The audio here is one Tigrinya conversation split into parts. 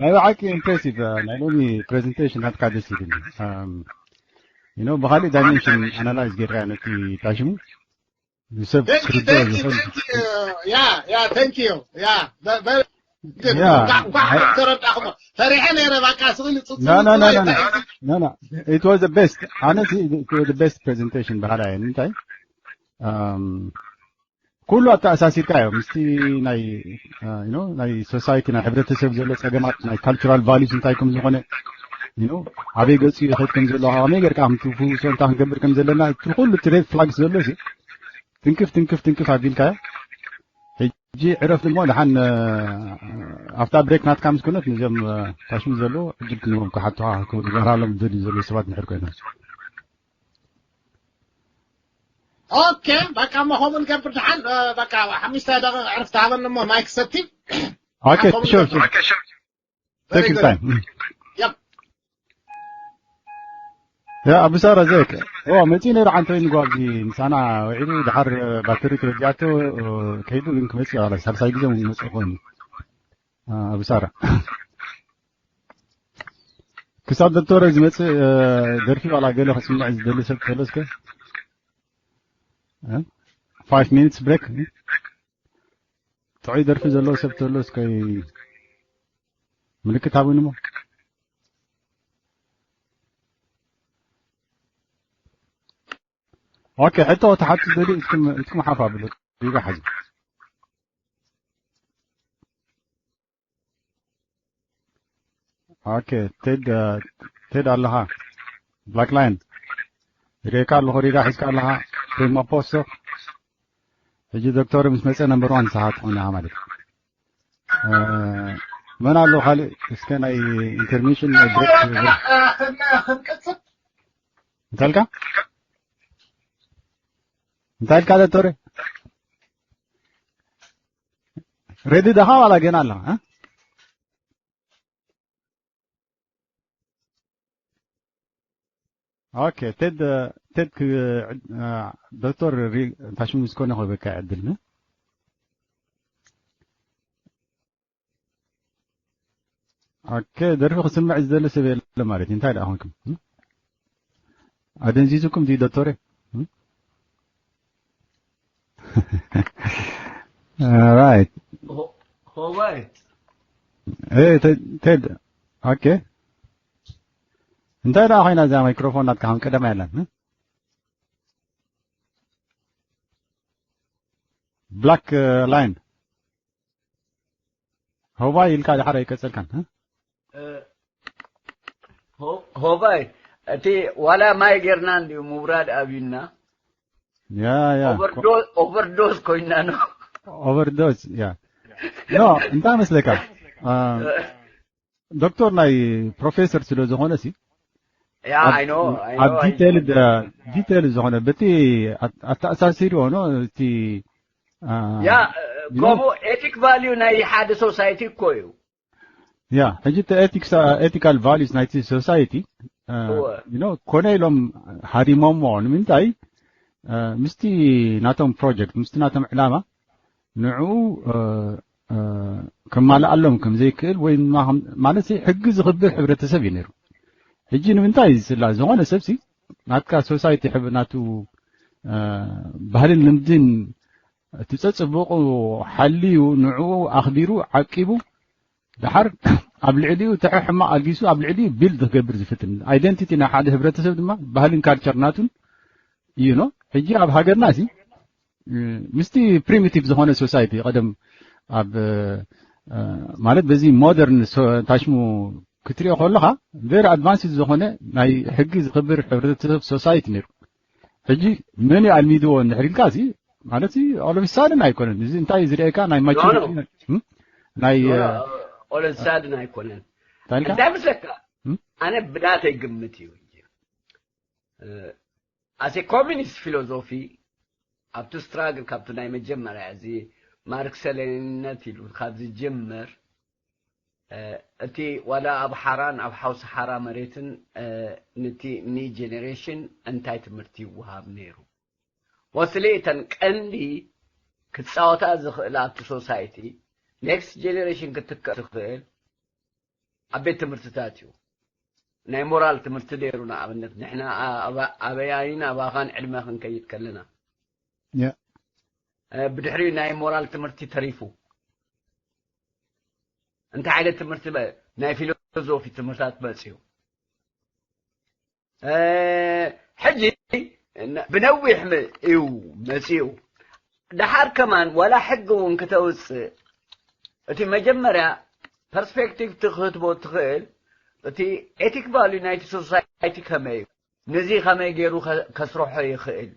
ናይ ብሓቂ ኢምፕሬሲቭ ናይ ሎሚ ፕሬዘንቴሽን ናትካ ደስ ይብል። ዩ ኖ ብካሊእ ዳይሜንሽን ኣናላይዝ ጌርካ ነቲ ታሽሙ ብሰብ Thank you, ክርድኦ thank you, ዝኽእል thank you. Yeah, yeah, thank you. Yeah, very good. Yeah. እንኳዕ እንኳዕ ተረዳኹሞ። ፈሪሐ ነይረ፣ በቃ ስቕ ኢሉ ጽጽ No, no, no, no, no. ጽጽ No, no. It was the best. Honestly, it was the best presentation ብሓላይ እንታይ um ኩሉ ኣተኣሳሲርካ እዮም ምስቲ ናይ uh, you know ናይ ሶሳይቲ ናይ ሕብረተሰብ ዘሎ ጸገማት ናይ ካልቸራል ቫሉስ እንታይ ከም ዝኾነ you know ኣበይ ገጹ ይኸድ ከም ዘሎ ከመይ ጌርካ ከም ትፍውሶ እንታይ ክንገብር ከም ዘለና እቲ ኩሉ እቲ ሬድ ፍላግስ ዘሎ ሲ ትንክፍ ትንክፍ ትንክፍ ኣቢልካዮ። ሕጂ ዕረፍ ድማ ደሓን uh, ኣብታ ብሬክ ናትካ ምስ ኮነት ነዚኦም uh, ታሽሙ ዘለዉ ዕድል ክንቦም ክሓቱኻ ክበርሃሎም ዝደልዩ ዘለዉ ሰባት ንሕር ኮይኖም ኦኬ፣ በቃ እሞ ከምኡ ንገብር። ደሓን በቃ ሓሙሽተ ደቂቕ ዕርፍቲ ሃበኒ እሞ ማይክ ሰቲ። Okay, sure, sure. Take your time. Yep. ያ ኣቡሳራ ዘክ ኦ መፂ ነይሩ ዓንተወይ ንጓ ኣብዚ ምሳና ውዒሉ ድሓር ባትሪ ተወዚኣቶ ከይዱ ግን ክመፅእ ዋላ ሳልሳይ ግዜ መፅእ ኮይኑ ኣቡሳራ ክሳብ ዶክተር ዝመፅእ ደርፊ ዋላ ገለ ክስምዕ ዝደሊ ሰብ ተሎ እስከ five minutes break ጥዑይ ደርፊ ዘለዎ ሰብ ተሎ እስከ ምልክት ሃቡኒ እሞ okay ሕቶ ተሓቱ ደሊ እስኩም እስኩም ሓፋ ብሉ ሪጋ ሓዙ okay ቴድ ቴድ ኣለኻ ብላክ ላይን ሪጋ ኣለኹ ሪጋ ሒዝካ ኣለኻ ፕሪሞ ፖስቶ ሕጂ ዶክተር ምስ መፀ ነምበር ዋን ንስኻ ትኾን ኢኻ ማለት እዩ መን ኣሎ ካልእ እስከ ናይ ኢንተርሚሽን ናይ ብሬክ እንታይ ኢልካ እንታይ ኢልካ ዶክተር ሬዲ ደኻ ዋላ ገና ኣለኻ ኦኬ ቴድ ቴድ ዶክተር ታሽሙ ዝኮነ ክበካ ዕድል ኦኬ ደርፊ ክስምዕ ዝደሊ ሰብ የለ ማለት እዩ እንታይ ደኣ ኮንኩም ኣደንዚዙኩም ድዩ ዶክተር right ሆባይ ቴድ ኦኬ እንታይ ደኣ ኮይና እዛ ማይክሮፎን ናትካ ከም ቀደም ኣይላን ብላክ ላይን ሆባይ ኢልካ ድሓር ኣይቀጸልካን ሆባይ እቲ ዋላ ማይ ጌርና እንዲዩ ምውራድ ኣብዩና ያ ያ ኦቨርዶዝ ኮይና ነው ኦቨርዶዝ ያ ኖ እንታይ መስለካ ዶክተር ናይ ፕሮፌሰር ስለ ዝኾነ ሲ ያ I know I know ኣብ ዲቴል ዲቴል ዝኾነ በቲ ኣተኣሳሲሪ ሆኖ እቲ ያ ከምኡ ethic value ናይ ሓደ society እኮ እዩ ያ ሕጂ ethical values ናይቲ society ኮነ ኢሎም ሃዲሞሞ ንምንታይ ምስቲ ናቶም project ምስቲ ናቶም ዕላማ ንዕኡ ከማልኣሎም ከም ዘይክእል ወይ ድማ ከም- ማለት ሕጊ ዝኽብር ሕብረተሰብ እዩ ነይሩ ሕጂ ንምንታይ ዝፅላ ዝኾነ ሰብሲ ናትካ society ሕብር ናቱ ባህልን ልምድን እቲ ፀፅብቑ ሓልዩ ንዕኡ ኣኽቢሩ ዓቂቡ ድሓር ኣብ ልዕሊኡ ትሐ ሕማቕ ኣልጊሱ ኣብ ልዕሊኡ build ክገብር ዝፍትን identity ናይ ሓደ ህብረተሰብ ድማ ባህልን ካልቸር ናቱን እዩ ኖ ሕጂ ኣብ ሃገርና ሲ ምስቲ primitive ዝኾነ society ቀደም ኣብ ማለት በዚ modern ታሽሙ ክትሪኦ ከለኻ very advanced ዝኾነ ናይ ሕጊ ዝኽብር ሕብረተሰብ society ነይሩ ሕጂ መን ኣልሚድዎ እንድሕር ኢልካ ሲ ማለት all of a sudden ኣይኮነን እዚ እንታይ ዝርእየካ ናይ maturity ናይ all of a sudden ኣይኮነን እንታይ ምስለካ ኣነ ብናተይ ግምት እዩ as a communist philosophy ኣብቲ struggle ካብቲ ናይ መጀመርያ እዚ ማርክሰ ሌኒንነት ኢሉ ካብ ዝጅምር እቲ ዋላ ኣብ ሓራን ኣብ ሓውሲ ሓራ መሬትን ንቲ new generation እንታይ ትምህርቲ ይወሃብ ነይሩ mostly እተን ቀንዲ ክፃወታ ዝኽእላ ኣብቲ society next generation ክትክእ ትኽእል ኣብ ቤት ትምህርትታት እዩ። ናይ ሞራል ትምህርቲ ነይሩ። ንኣብነት ንሕና ኣበያይን ኣባኻን ዕድመ ክንከይድ ከለና ብድሕሪኡ ናይ ሞራል ትምህርቲ ተሪፉ። እንታይ ዓይነት ትምህርቲ? ናይ ፊሎዞፊ ትምህርታት መፅዩ። ሕጂ ብነዊሕ እዩ መፅኡ። ደሓር ከማን ዋላ ሕጊ እውን ክተውፅእ እቲ መጀመርያ ፐርስፔክቲቭ ክትህቦ ትኽእል። እቲ ኤቲክ ቫልዩ ናይቲ ሶሳይቲ ከመይ እዩ? ነዚ ከመይ ገይሩ ከስርሖ ይኽእል?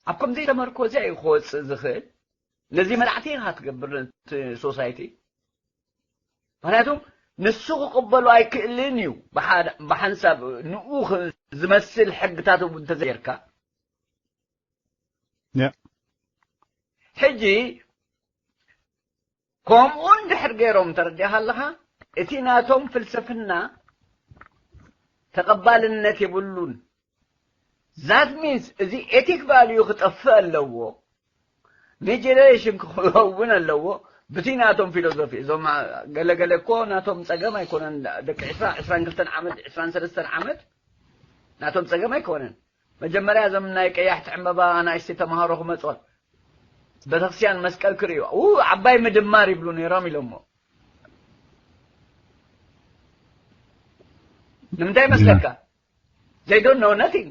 ኣብ ከምዚ ተመርኮዘ እዩ ክወፅእ ዝኽእል። ነዚ መራዕቲ ኢኻ ትገብር ሶሳይቲ። ምክንያቱም ንሱ ክቕበሉ ኣይክእልን እዩ። ብሓንሳብ ንኡ ዝመስል ሕግታት እውን እንተዘየርካ ሕጂ ከምኡ እንድሕር ገይሮም ተረዲኻ ኣለኻ፣ እቲ ናቶም ፍልስፍና ተቐባልነት የብሉን። ዛት ሚንስ እዚ ኤቲክ ቫልዩ ክጠፍእ ኣለዎ። ኒጀነሬሽን ክኸውን ኣለዎ ብቲ ናቶም ፊሎዞፊ። እዞም ገለገለ እኮ ናቶም ፀገም ኣይኮነን። ደቂ ዕስራ ዕስራን ክልተን ዓመት ዕስራን ሰለስተን ዓመት ናቶም ፀገም ኣይኮነን። መጀመርያ እዞም ናይ ቀያሕቲ ዕምበባ ኣናእሽቲ ተምሃሮ ክመፁ ቤተክርስትያን መስቀል ክርእዩ ው ዓባይ ምድማር ይብሉ ነይሮም ኢሎሞ። ንምንታይ መስለካ? They don't know nothing።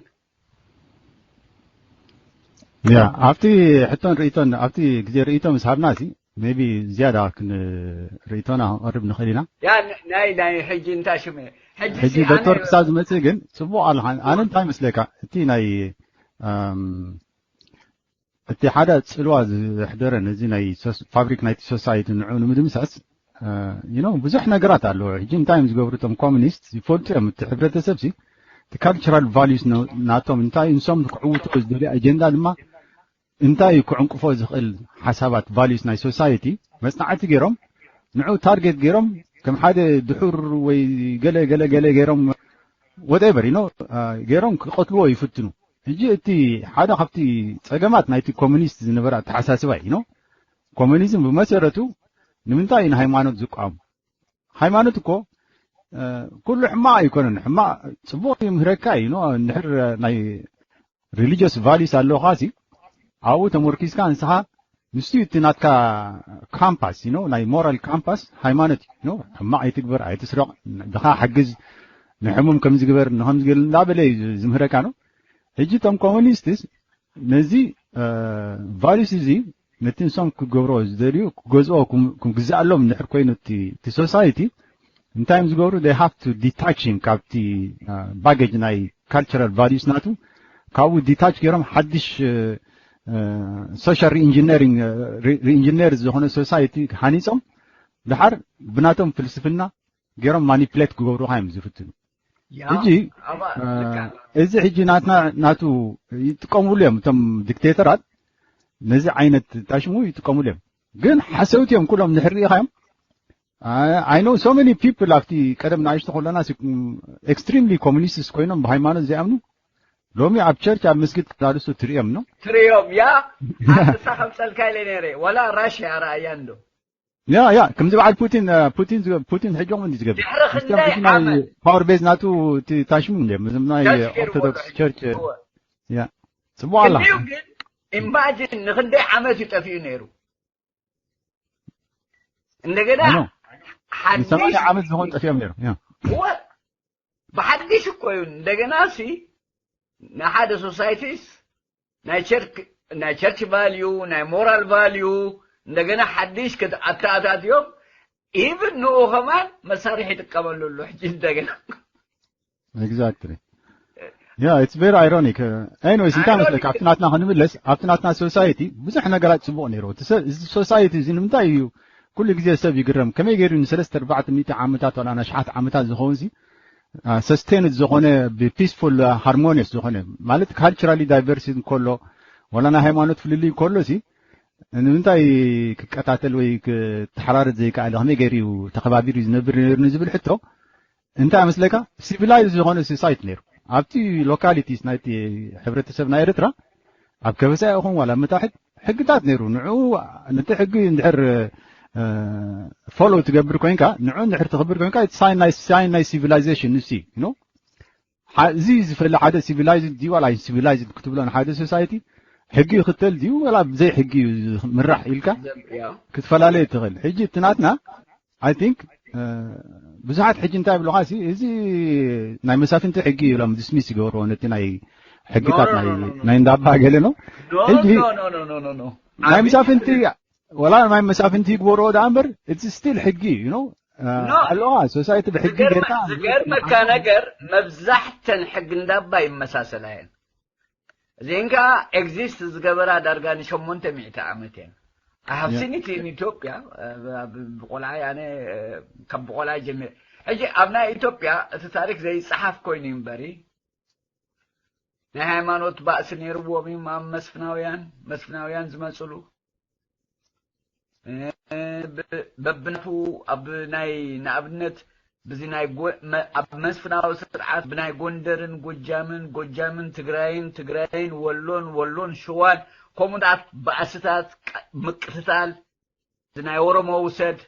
ያ ኣብቲ ሕቶን ርእይቶን ኣብቲ ግዜ ርእይቶ ምስ ሃብና ሲ ሜቢ ዝያዳ ክንርእይቶና ክንቐርብ ንኽእል ኢና። ያ ናይ ናይ ሕጂ እንታይ ሽሙ ሕጂ ሕጂ ሲ ኣነ ዶክተር ክሳብ ዝመፅእ ግን ፅቡቕ ኣለኻ። ኣነ እንታይ መስለካ እቲ ናይ ኣም፣ እቲ ሓደ ፅልዋ ዘሕደረ ነዚ ናይ ሶስ- ፋብሪክ ናይቲ ሶሳይቲ ንዑ ንምድምሳስ you know ብዙሕ ነገራት ኣለዎ። ሕጂ እንታይ እዮም ዝገብሩ እቶም ኮሚኒስት ይፈልጡ እዮም። እቲ ሕብረተሰብ ሲ እቲ ካልቸራል ቫሉስ ናቶም እንታይ ንሶም ክዕውቱ ዝደልዩ ኣጀንዳ ድማ እንታይ እዩ ክዕንቅፎ ዝኽእል ሓሳባት ቫሉስ ናይ ሶሳይቲ መፅናዕቲ ገይሮም ንዑ ታርጌት ገይሮም ከም ሓደ ድሑር ወይ ገለ ገለ ገለ ገይሮም whatever you know ገይሮም ክቐትልዎ ይፍትኑ። ሕጂ እቲ ሓደ ካብቲ ፀገማት ናይቲ ኮሚኒስት ዝነበረ ኣተሓሳስባ እዩ ነው። ኮሚኒዝም ብመሰረቱ ንምንታይ እዩ ንሃይማኖት ዝቃወም? ሃይማኖት እኮ ኩሉ ሕማቕ ኣይኮነን። ሕማቕ ፅቡቕ ይምህረካ እዩ ነው። እንድሕር ናይ religious values ኣለኻ ሲ ኣብኡ ተመርኪዝካ ንስኻ ንሱ እቲ ናትካ ካምፓስ ነው ናይ ሞራል ካምፓስ ሃይማኖት ነው። ሕማቕ ኣይትግበር፣ ኣይትስረቕ፣ ድኻ ሓግዝ፣ ንሕሙም ከምዚ ግበር ንከምዚ ገል እንዳበለ እዩ ዝምህረካ ነው። ሕጂ እቶም ኮሙኒስትስ ነዚ ቫሉስ እዚ ነቲ ንሶም ክገብሮ ዝደልዩ ክገዝኦ ክግዝኣሎም እንድሕር ኮይኑ እቲ ሶሳይቲ እንታይ እዮም ዝገብሩ? They have to detach him ካብቲ ባጌጅ ናይ ካልቸራል ቫሉስ ናቱ ካብኡ ዲታች ገይሮም ሓድሽ social reengineering reengineer ዝኾነ ሶሳይቲ ሃኒፆም ድሓር ብናቶም ፍልስፍና ገይሮም ማኒፕሌት ክገብሩኻ እዮም ዝፍትኑ። ሕጂ እዚ ሕጂ ናትና ናቱ ይጥቀምሉ እዮም እቶም ዲክቴተራት ነዚ ዓይነት ታሽሙ ይጥቀምሉ እዮም። ግን ሓሰውቲ እዮም ኩሎም እንድሕር ርኢኻዮም I know so many people ኣብቲ ቀደም ንኣሽቱ ከለና extremely communists ኮይኖም ብሃይማኖት ዘይኣምኑ ሎሚ ኣብ ቸርች ኣብ መስጊድ ክመላለሱ ትርእዮም ነው። ትርእዮም ያ ኣንሳ ከምፀልካ ኢለ ነይረ ወላ ራሽያ ረኣያ እንዶ ያ ያ ከምዚ በዓል ፑቲን ፑቲን ፑቲን ሕጆም እንዲ ዝገብር ድሕሪ ክንደይ ዓመት ፓወር ቤዝ ናቱ ታሽሙ እንደ ናይ ኦርቶዶክስ ቸርች ያ ጽቡቅ ኣላ ግን ኢማጂን ንክንደይ ዓመት እዩ ጠፊኡ ነይሩ። እንደገና ሰማንያ ዓመት ዝኾን ጠፊኦም ነይሩ። ብሓድሽ እኮ እዩ። እንደገና ሲ ንሓደ ሶሳይቲስ ናይ ቸርች ቫልዩ ናይ ሞራል ቫልዩ እንደገና ሓድሽ ኣተኣታትዮም ኢቭን ንኡ ከማን መሳርሒ ይጥቀመሉ ኣሎ ሕጂ እንደገና Exactly. Yeah, it's very ironic. Anyways እንታይ መስለካ ኣብቲ ናትና ክንምለስ ኣብቲ ናትና ሶሳይቲ ብዙሕ ነገራት ፅቡቕ ነይሩ። እዚ ሶሳይቲ እዚ ንምንታይ እዩ ኩሉ ግዜ ሰብ ይግረም ከመይ ገይሩ ንሰለስተ ኣርባዕተ ሚእቲ ዓመታት ዋላ ንኣሽሓት ዓመታት ዝኸውን ሲ ሰስቴንድ ዝኾነ ብፒስፉል ሃርሞኒየስ ዝኾነ ማለት ካልቸራሊ ዳይቨርሲቲ እንከሎ ዋላ ናይ ሃይማኖት ፍልልይ እንከሎ ሲ ንምንታይ ክቀታተል ወይ ክተሓራረድ ዘይከኣለ ከመይ ገይሩ እዩ ተኸባቢሩ ዝነብር ነይሩ ንዝብል ሕቶ እንታይ መስለካ ሲቪላይዝ ዝኾነ ሶሳይቲ ነይሩ ኣብቲ ሎካሊቲስ ናይቲ ሕብረተሰብ ናይ ኤርትራ ኣብ ከበሳ ይኹን ዋላ መታሕት ሕግታት ነይሩ ንዑ ነቲ ሕጊ እንድሕር follow ትገብር ኮይንካ፣ ንዑ እንድሕር ተኽብር ኮይንካ፣ ሳይን ናይ ሳይን ናይ ሲቪላይዜሽን ንሲ ኖ እዚ ዝፈለ ሓደ ሲቪላይዝድ ድዩ ዋላ ሲቪላይዝድ ክትብሎ ንሓደ ሶሳይቲ ሕጊ ይኽተል ድዩ ዋላ ብዘይ ሕጊ ምራሕ ኢልካ ክትፈላለየ ትኽእል። ሕጂ እቲ ናትና I think ብዙሓት ሕጂ እንታይ ይብሉኻ ሲ እዚ ናይ መሳፍንቲ ሕጊ ይብሎም ዲስሚስ ይገብርዎ ነቲ ናይ ሕግታት ናይ እንዳባ ገለ ነው። ሕጂ ናይ መሳፍንቲ ወላ ናይ መሳፍንቲ ይግበርዎ ደኣ እምበር እቲ ስቲል ሕጊ you know ኣለዋ ሶሳይቲ ብሕጊ ጌርካ ዝገርመካ ነገር መብዛሕተን ሕጊ እንዳባ ይመሳሰላ እየን። እዚአን ከዓ ኤግዚስት ዝገበራ ዳርጋ ንሸሞንተ ሚእቲ ዓመት እየን። I have seen it in ኢትዮጵያ ብቆልዓ ኣነ ካብ ብቆልዓ ጀሚረ ሕጂ ኣብ ናይ ኢትዮጵያ እቲ ታሪክ ዘይፀሓፍ ኮይኑ እምበሪ ናይ ሃይማኖት ባእሲ ነይርዎም እዮም ኣብ መስፍናውያን መስፍናውያን ዝመፅሉ በብነቱ ኣብ ናይ ንኣብነት ብዚ ናይ ኣብ መስፍናዊ ስርዓት ብናይ ጎንደርን ጎጃምን ጎጃምን ትግራይን ትግራይን ወሎን ወሎን ሽዋን ከምኡታት ባእስታት ምቅትታል ናይ ኦሮሞ ውሰድ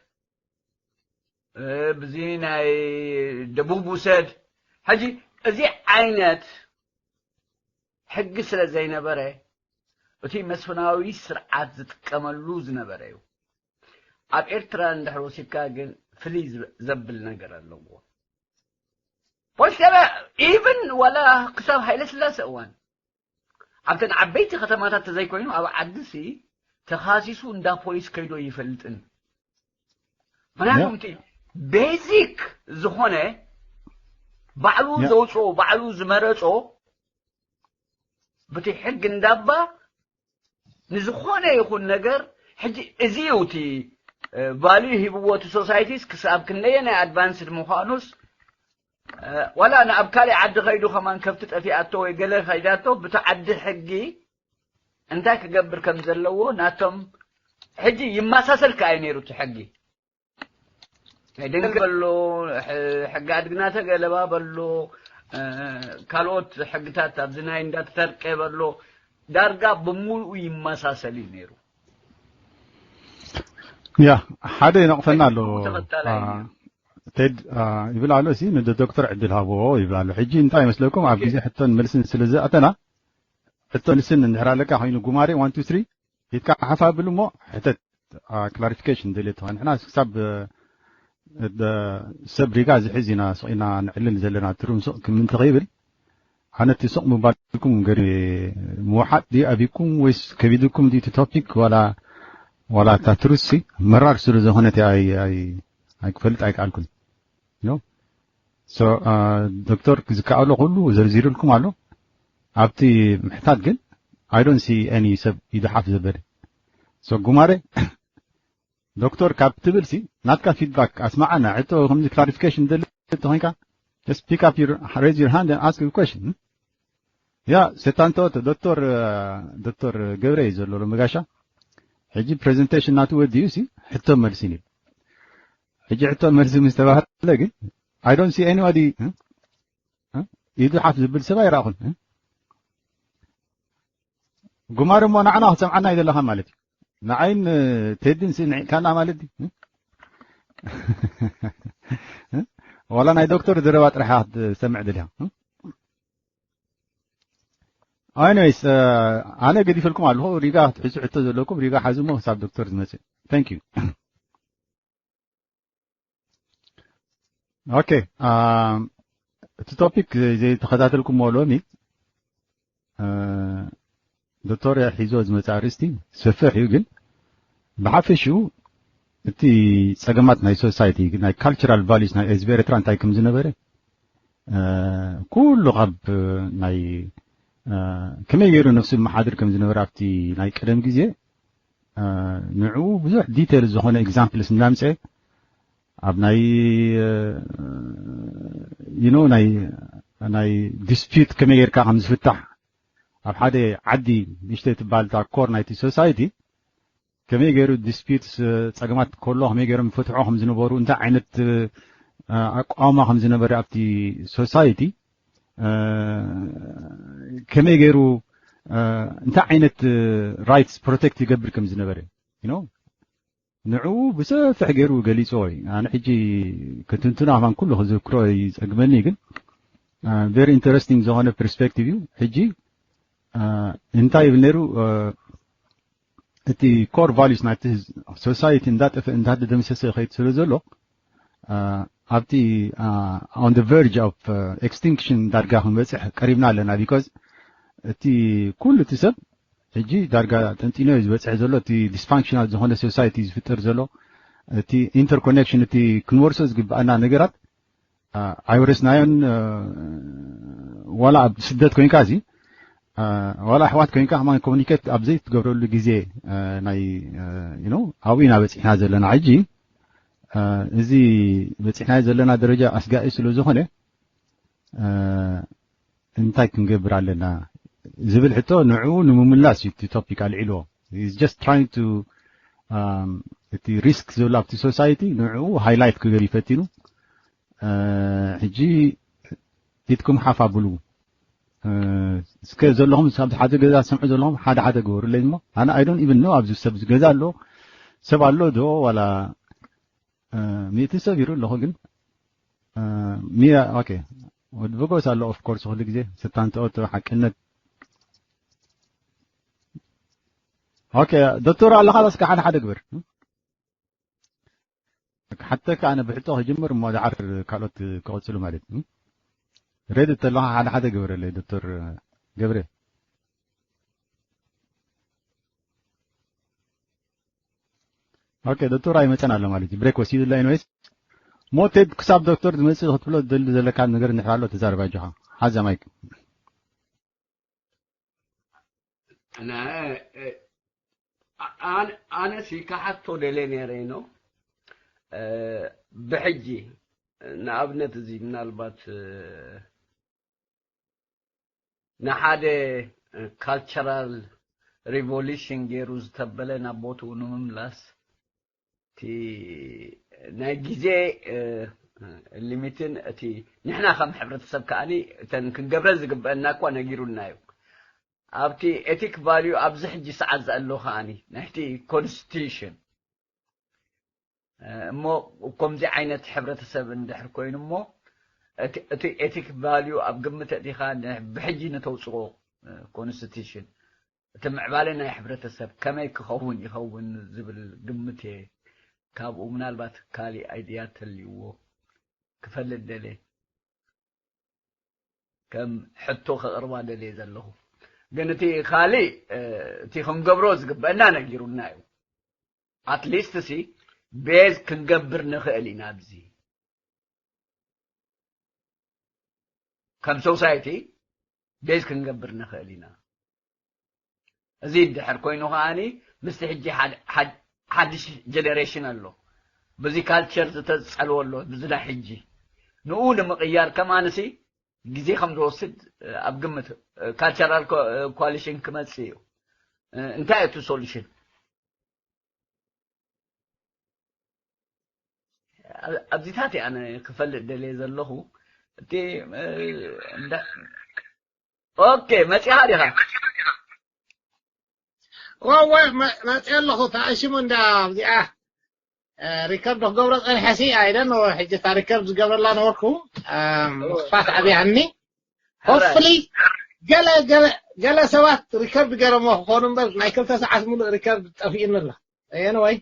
ብዚ ናይ ደቡብ ውሰድ ሕጂ እዚ ዓይነት ሕጊ ስለ ዘይነበረ እቲ መስፍናዊ ስርዓት ዝጥቀመሉ ዝነበረ እዩ። ኣብ ኤርትራ እንድሕር ወሲድካ ግን ፍልይ ዘብል ነገር ኣለዎ። ፖሊስ ጣብያ ኢቭን ዋላ ክሳብ ሃይለ ስላሴ እዋን ኣብተን ዓበይቲ ከተማታት ተዘይኮይኑ ኣብ ዓዲ ሲ ተኻሲሱ እንዳ ፖሊስ ከይዶ ይፈልጥን ምክንያቱም እቲ ቤዚክ ዝኾነ ባዕሉ ዘውፅኦ ባዕሉ ዝመረፆ ብቲ ሕግ እንዳባ ንዝኾነ ይኹን ነገር ሕጂ እዚ እዩ እቲ ቫልዩ ሂብዎ እቲ ሶሳይቲስ ክሳብ ክንደየ ናይ ኣድቫንስድ ምዃኑስ ዋላ ንኣብ ካሊእ ዓዲ ከይዱ ከማን ከብቲ ጠፊኣቶ ወይ ገለ ከይዳቶ ብቲ ዓዲ ሕጊ እንታይ ክገብር ከም ዘለዎ ናቶም ሕጂ ይመሳሰል ከኣ እዩ ነይሩ እቲ ሕጊ ናይ ደንገ በሎ ሕጊ ኣድግና ተገለባ በሎ ካልኦት ሕግታት ኣብዚ ናይ እንዳተተርቀ በሎ ዳርጋ ብምሉኡ ይመሳሰል እዩ ነይሩ። ያ ሓደ ይነቕፈና ኣሎ ቴድ ይብል ኣሎ። እዚ ንዶክተር ዕድል ሃብዎ ይብል ኣሎ። ሕጂ እንታይ ይመስለኩም ኣብ ግዜ ሕቶን መልስን ስለ ዝኣተና ሕቶ መልስን እንድሕር ኣለካ ኮይኑ ጉማሬ ዋን ቱ ትሪ ሂትካ ሓፍ ኣብል እሞ ሕተት ክላሪፊኬሽን ደልዮ ተኾን ንሕና ክሳብ ሰብ ሪጋ ዝሕዝ ኢና ስቕ ኢና ንዕልል ዘለና ትሩም ስቕ ክም እንተኸይብል ኣነ እቲ ስቕ ምባልኩም ገሪ ምውሓጥ ድዩ ኣቢኩም ወይስ ከቢድኩም ድዩ እቲ ቶፒክ ዋላ ዋላ እታ ትሩስ ሲ መራር ስለ ዝኾነት ኣይክፈልጥ ኣይከኣልኩን። ዶክተር ዝከኣሎ ኩሉ ዘርዚሩልኩም ኣሎ። ኣብቲ ምሕታት ግን I don't see any ሰብ ይድሓፍ ዘበለ ጉማሬ ዶክተር ካብ ትብል ሲ ናትካ ፊድባክ ኣስማዓና። ሕቶ ከምዚ ክላሪፊኬሽን ደሊ ተኾይንካ just pick up your raise your hand and ask a question። ያ ሰታንቶ ዶክተር ዶክተር ገብረ እዩ ዘሎ ሎሚ ጋሻ ሕጂ ፕሬዘንቴሽን ናቱ ወዲኡ ሲ ሕቶ መልሲ እዩ። ሕጂ ሕቶ መልሲ ምስ ተባህለ ግን I don't see anybody ኢዱ ሓፍ ዝብል ሰብ ኣይረኣኹን። ጉማር እሞ ንዓና ክትሰምዓና እዩ ዘለኻ ማለት እዩ። ንዓይን ቴድን ስምዒካና ማለት እዩ። ዋላ ናይ ዶክተር ዘረባ ጥራሕ ክትሰምዕ ደሊኻ። Anyways ኣነ ገዲፈልኩም ኣለኹ። ሪጋ ክትሕዙ ሕቶ ዘለኩም ሪጋ ሓዙ እሞ ክሳብ ዶክተር ዝመፅእ። Thank you። ኦኬ እቲ ቶፒክ ዘይተኸታተልኩሞ ሎሚ ዶክተር ሒዞ ዝመፅእ ኣርእስቲ ሰፍሕ እዩ፣ ግን ብሓፈሽኡ እቲ ፀገማት ናይ ሶሳይቲ ናይ ካልቸራል ቫሉስ ናይ ህዝቢ ኤርትራ እንታይ ከም ዝነበረ ኩሉ ካብ ናይ ከመይ ገይሩ ነፍሱ መሓድር ከም ዝነበረ ኣብቲ ናይ ቀደም ግዜ ንዕኡ ብዙሕ ዲቴል ዝኾነ ኤግዛምፕልስ እናምፀ ኣብ ናይ you know ናይ ናይ ዲስፒዩት ከመይ ጌርካ ከም ዝፍታሕ ኣብ ሓደ ዓዲ ንእሽተይ ትበሃል እታ ኮር ናይቲ ሶሳይቲ ከመይ ገይሩ ዲስፒዩት ፀገማት ከሎ ከመይ ገይሮም ይፈትሖ ከም ዝነበሩ እንታይ ዓይነት ኣቋውማ ከም ዝነበረ ኣብቲ ሶሳይቲ ከመይ ገይሩ እንታይ ዓይነት ራይትስ ፕሮቴክት ይገብር ከም ዝነበረ you know ንዕኡ ብሰፊሕ ገይሩ ገሊፅዎ እዩ። ኣነ ሕጂ ክትንትኖ ኣማን ኩሉ ክዝክሮ ይፀግመኒ፣ ግን very interesting ዝኾነ perspective እዩ። ሕጂ እንታይ ይብል ነይሩ? እቲ core values ናይቲ society እንዳጠፈ እንዳተደምሰሰ ይኸይድ ስለ ዘሎ ኣብቲ on the verge of extinction ዳርጋ ክንበፅሕ ቀሪብና ኣለና። Because እቲ ኩሉ እቲ ሰብ ሕጂ ዳርጋ ጠንጢኖ እዩ ዝበፅሕ ዘሎ። እቲ dysfunctional ዝኾነ society ዝፍጠር ዘሎ፣ እቲ interconnection፣ እቲ ክንወርሶ ዝግባኣና ነገራት ኣይወረስናዮን። ዋላ ኣብ ስደት ኮይንካ እዚ ዋላ ኣሕዋት ኮይንካ ከማን ኮሚኒኬት ኣብ ዘይትገብረሉ ግዜ ናይ you know ኣብኡ ኢና በፂሕና ዘለና። ሕጂ እዚ በፂሕናዮ ዘለና ደረጃ ኣስጋኢ ስለ ዝኾነ እንታይ ክንገብር ኣለና ዝብል ሕቶ ንዕኡ ንምምላስ እዩ እቲ ቶፒክ ኣልዒልዎ። He's just trying to እቲ ሪስክ ዘሎ ኣብቲ ሶሳይቲ ንዕኡ ሃይላይት ክገር ይፈቲኑ። ሕጂ ኢድኩም ሓፍ ኣብሉ። እስከ ዘለኹም ኣብዚ ሓደ ገዛ ትሰምዑ ዘለኹም ሓደ ሓደ ግበሩለይ እሞ ኣነ I don't even know ኣብዚ ሰብ ገዛ ኣሎ ሰብ ኣሎ ዶ ዋላ ሚእቲ ሰብ ይሩ ኣለኹ ግን ሚያ okay ወዲ ቨጎስ ኣሎ of course ኩሉ ግዜ ስታንተኦቶ ሓቅነት okay ዶክተር ኣለኻ እስከ ሓደ ሓደ ግበር ሓተካ ኣነ ብሕቶ ክጅምር እሞ ዳዓር ካልኦት ክቐፅሉ ማለት እዩ። ሬድ እተለኻ ሓደ ሓደ ግበረለይ ዶክተር ገብረ። ኦኬ ዶክተር ኣይመፀን ኣሎ ማለት እዩ። ብሬክ ወሲዱ ኣሎ። ኤኒዌይስ ሞቴድ ክሳብ ዶክተር ዝመፅእ ክትብሎ ደሊ ዘለካ ነገር እንድሕር ኣሎ ተዛረብ ኣጆኻ። ሓዛ ማይክ። ኣነ ኣነ ሲ ካሓቶ ደለ ነረ ነው ብሕጂ ንኣብነት እዚ ምናልባት ንሓደ ካልቸራል ሪቮሉሽን ገይሩ ዝተበለ ናብ ቦትኡ ንምምላስ እቲ ናይ ግዜ ሊሚትን እቲ ንሕና ከም ሕብረተሰብ ከዓኒ እተን ክንገብረ ዝግበአና እኳ ነጊሩና እዩ ኣብቲ ኤቲክ ቫልዩ ኣብዚ ሕጂ ሰዓት ዘሎ ከዓኒ ናይቲ ኮንስቲቱሽን እሞ ከምዚ ዓይነት ሕብረተሰብ እንድሕር ኮይኑ እሞ እቲ ኤቲክ ቫልዩ ኣብ ግምት ኣእቲኻ ብሕጂ ንተውፅኦ ኮንስቲቱሽን እቲ ምዕባለ ናይ ሕብረተሰብ ከመይ ክኸውን ይኸውን ዝብል ግምት እየ ካብኡ ምናልባት ካሊእ ኣይድያ ተልይዎ ክፈልጥ ደለ ከም ሕቶ ከቕርባ ደልየ ዘለኹ ግን እቲ ካሊእ እቲ ክንገብሮ ዝግበአና ነጊሩና እዩ ኣትሊስት ሲ ቤዝ ክንገብር ንኽእል ኢና ኣብዚ ከም ሶሳይቲ ቤዝ ክንገብር ንኽእል ኢና እዚ ድሕር ኮይኑ ከዓኒ ምስቲ ሕጂ ሓድሽ ጀነሬሽን ኣሎ በዚ ካልቸር ዝተፀልወ ኣሎ ብዚ ናይ ሕጂ ንኡ ንምቕያር ከም ኣነሲ ግዜ ከም ዝወስድ ኣብ ግምት ካልቸራል ኮሊሽን ክመፅእ እዩ እንታይ እቲ ሶሉሽን ኣብዚታት ኣነ ክፈልጥ ደልየ ዘለኹ እቲ ኦኬ መፂኻ ዲኻ ወወ መፂ ኣለኹ ታእሽሙ እንዳ ኣብዚኣ ሪከርድ ክገብሮ ፀኒሐ ሲ ኣይደን ሕጂ እታ ሪከርድ ዝገብረላ ነበርኩ ምኽፋት ኣብያኒ ሆፍሊ ገለ ገለ ሰባት ሪከርድ ገረሞ ክኾኑ እምበር ናይ ክልተ ሰዓት ሙሉእ ሪከርድ ጠፊእኒ ኣሎ ኤንወይ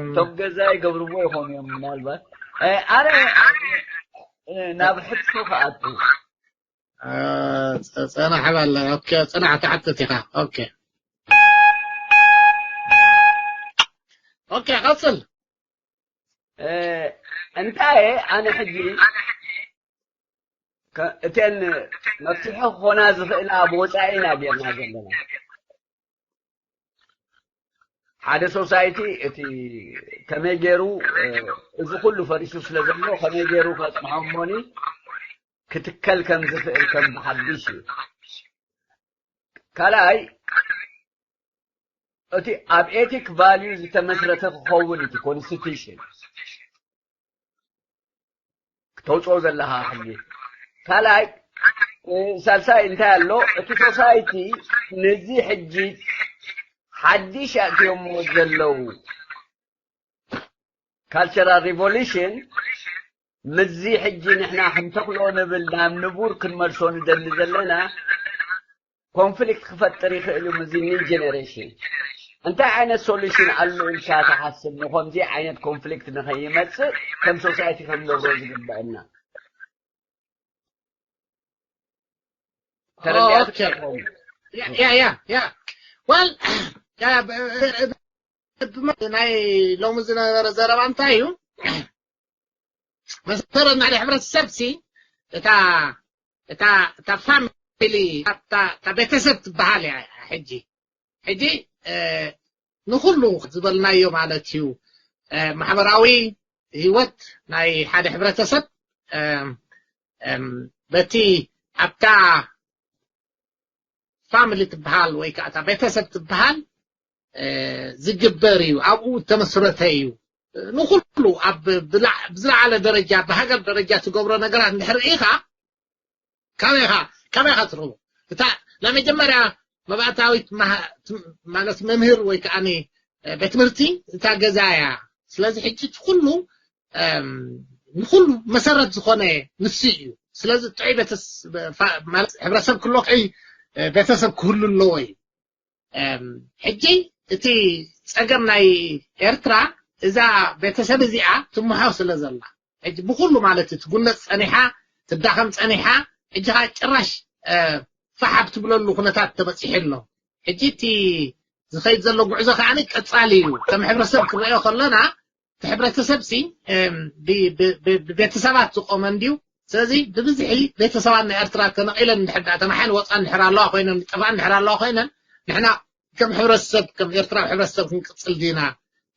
እቶም ገዛ ይገብርዎ ይኾኑ እዮም ምናልባት ኣነ ናብ ሕቶ ከኣቱ ጸናሕ ባለ ኦኬ ጸናሕ ተዓጥት ኢኻ ኦኬ ኦኬ ቀጽል እንታይ ኣነ ሕጂ እተን መፍትሒ ክኾና ዝኽእላ ኣብ ወፃኢ ኢና ጌርና ዘለና ሓደ ሶሳይቲ እቲ ከመይ ገይሩ እዚ ኩሉ ፈሪሱ ስለ ዘሎ ከመይ ገይሩ ከፅንሖ እሞኒ ክትከል ከም ዝኽእል ከም ብሓድሽ እዩ ካልኣይ እቲ ኣብ ኤቲክ ቫልዩ ዝተመስረተ ክኸውን እቲ ኮንስቲቱሽን ክተውፅኦ ዘለካ ሕጊ ካልኣይ ሳልሳይ እንታይ ኣሎ እቲ ሶሳይቲ ነዚ ሕጂ ሓድሽ ኣእትዮሞ ዘለዉ ካልቸራል ሪቮሉሽን፣ ምዚ ሕጂ ንሕና ክንተኽሎ ንብል ናብ ንቡር ክንመልሶ ንደሊ ዘለና ኮንፍሊክት ክፈጥር ይኽእል እዩ። ምዚ ኒው ጀነሬሽን እንታይ ዓይነት ሶሉሽን ኣሎ ኢልካ ትሓስብ? ንኸምዚ ዓይነት ኮንፍሊክት ንኸይመጽእ ከም ሶሳይቲ ክንገብሮ ዝግበአና ተረዲኣካ ኦኬ። ያ ያ ያ ያ well ያ ብ- ብ- ብ- ናይ ሎሚ ዝነበረ ዘረባ እንታይ እዩ? መሰረት ናይ ሕብረተሰብ ሲ እታ እታ እታ ፋሚሊ እታ እታ ቤተሰብ ትበሃል እያ። ሕጂ ሕጂ እ፣ ንኹሉ ዝበልናዮ ማለት እዩ። እ፣ ማሕበራዊ ህይወት ናይ ሓደ ሕብረተሰብ እ፣ እም፣ በቲ ኣብታ ፋሚሊ ትበሃል ወይ ከዓ እታ ቤተሰብ ትበሃል እ፣ ዝግበር እዩ። ኣብኡ ተመስረተ እዩ። ንኹሉ ኣብ ብላ- ብዝለዓለ ደረጃ ብሃገር ደረጃ ትገብሮ ነገራት እንድሕር ርኢኻ ካበይኻ ካበይኻ ትረኽቦ? እታ ናይ መጀመርያ መባእታዊት መሃ- ማለት መምህር ወይ ከዓ ቤት ትምህርቲ እታ ገዛ እያ። ስለዚ ሕጂ እቲ ኩሉ እም፣ ንኹሉ መሰረት ዝኾነ ንሱ እዩ። ስለዚ ጥዑይ ቤተስ- ፋ- ማለት ሕብረተሰብ ክህልዎ ጥዑይ እ፣ ቤተሰብ ክህሉ ኣለዎ እዩ። እም፣ ሕጂ እቲ ፀገም ናይ ኤርትራ እዛ ቤተሰብ እዚኣ ትምሃው ስለ ዘላ ሕጂ ብኩሉ ማለት እዩ ትጉነፅ ፀኒሓ ትዳኸም ፀኒሓ ሕጂ ከዓ ጭራሽ እ፣ ፋሕ ኣብ ትብለሉ ኩነታት ተበፂሑ ኣሎ። ሕጂ እቲ ዝኸይድ ዘሎ ጉዕዞ ከዓ ቀፃሊ እዩ። ከም ሕብረተሰብ ክንሪኦ ከለና እቲ ሕብረተሰብ ሲ እም፣ ብ- ብ- ብ- ብቤተሰባት ዝቆመ እንድዩ። ስለዚ ብብዝሒ ቤተሰባት ናይ ኤርትራ ተነቒለን እንድሕር ደኣ ተማሓን ወፃ እንድሕር ኣለዋ ኮይነን ጠፋ እንድሕር ኣለዋ ኮይነን ንሕና ከም ሕብረተሰብ ከም ኤርትራዊ ሕብረተሰብ ክንቅፅል ዲና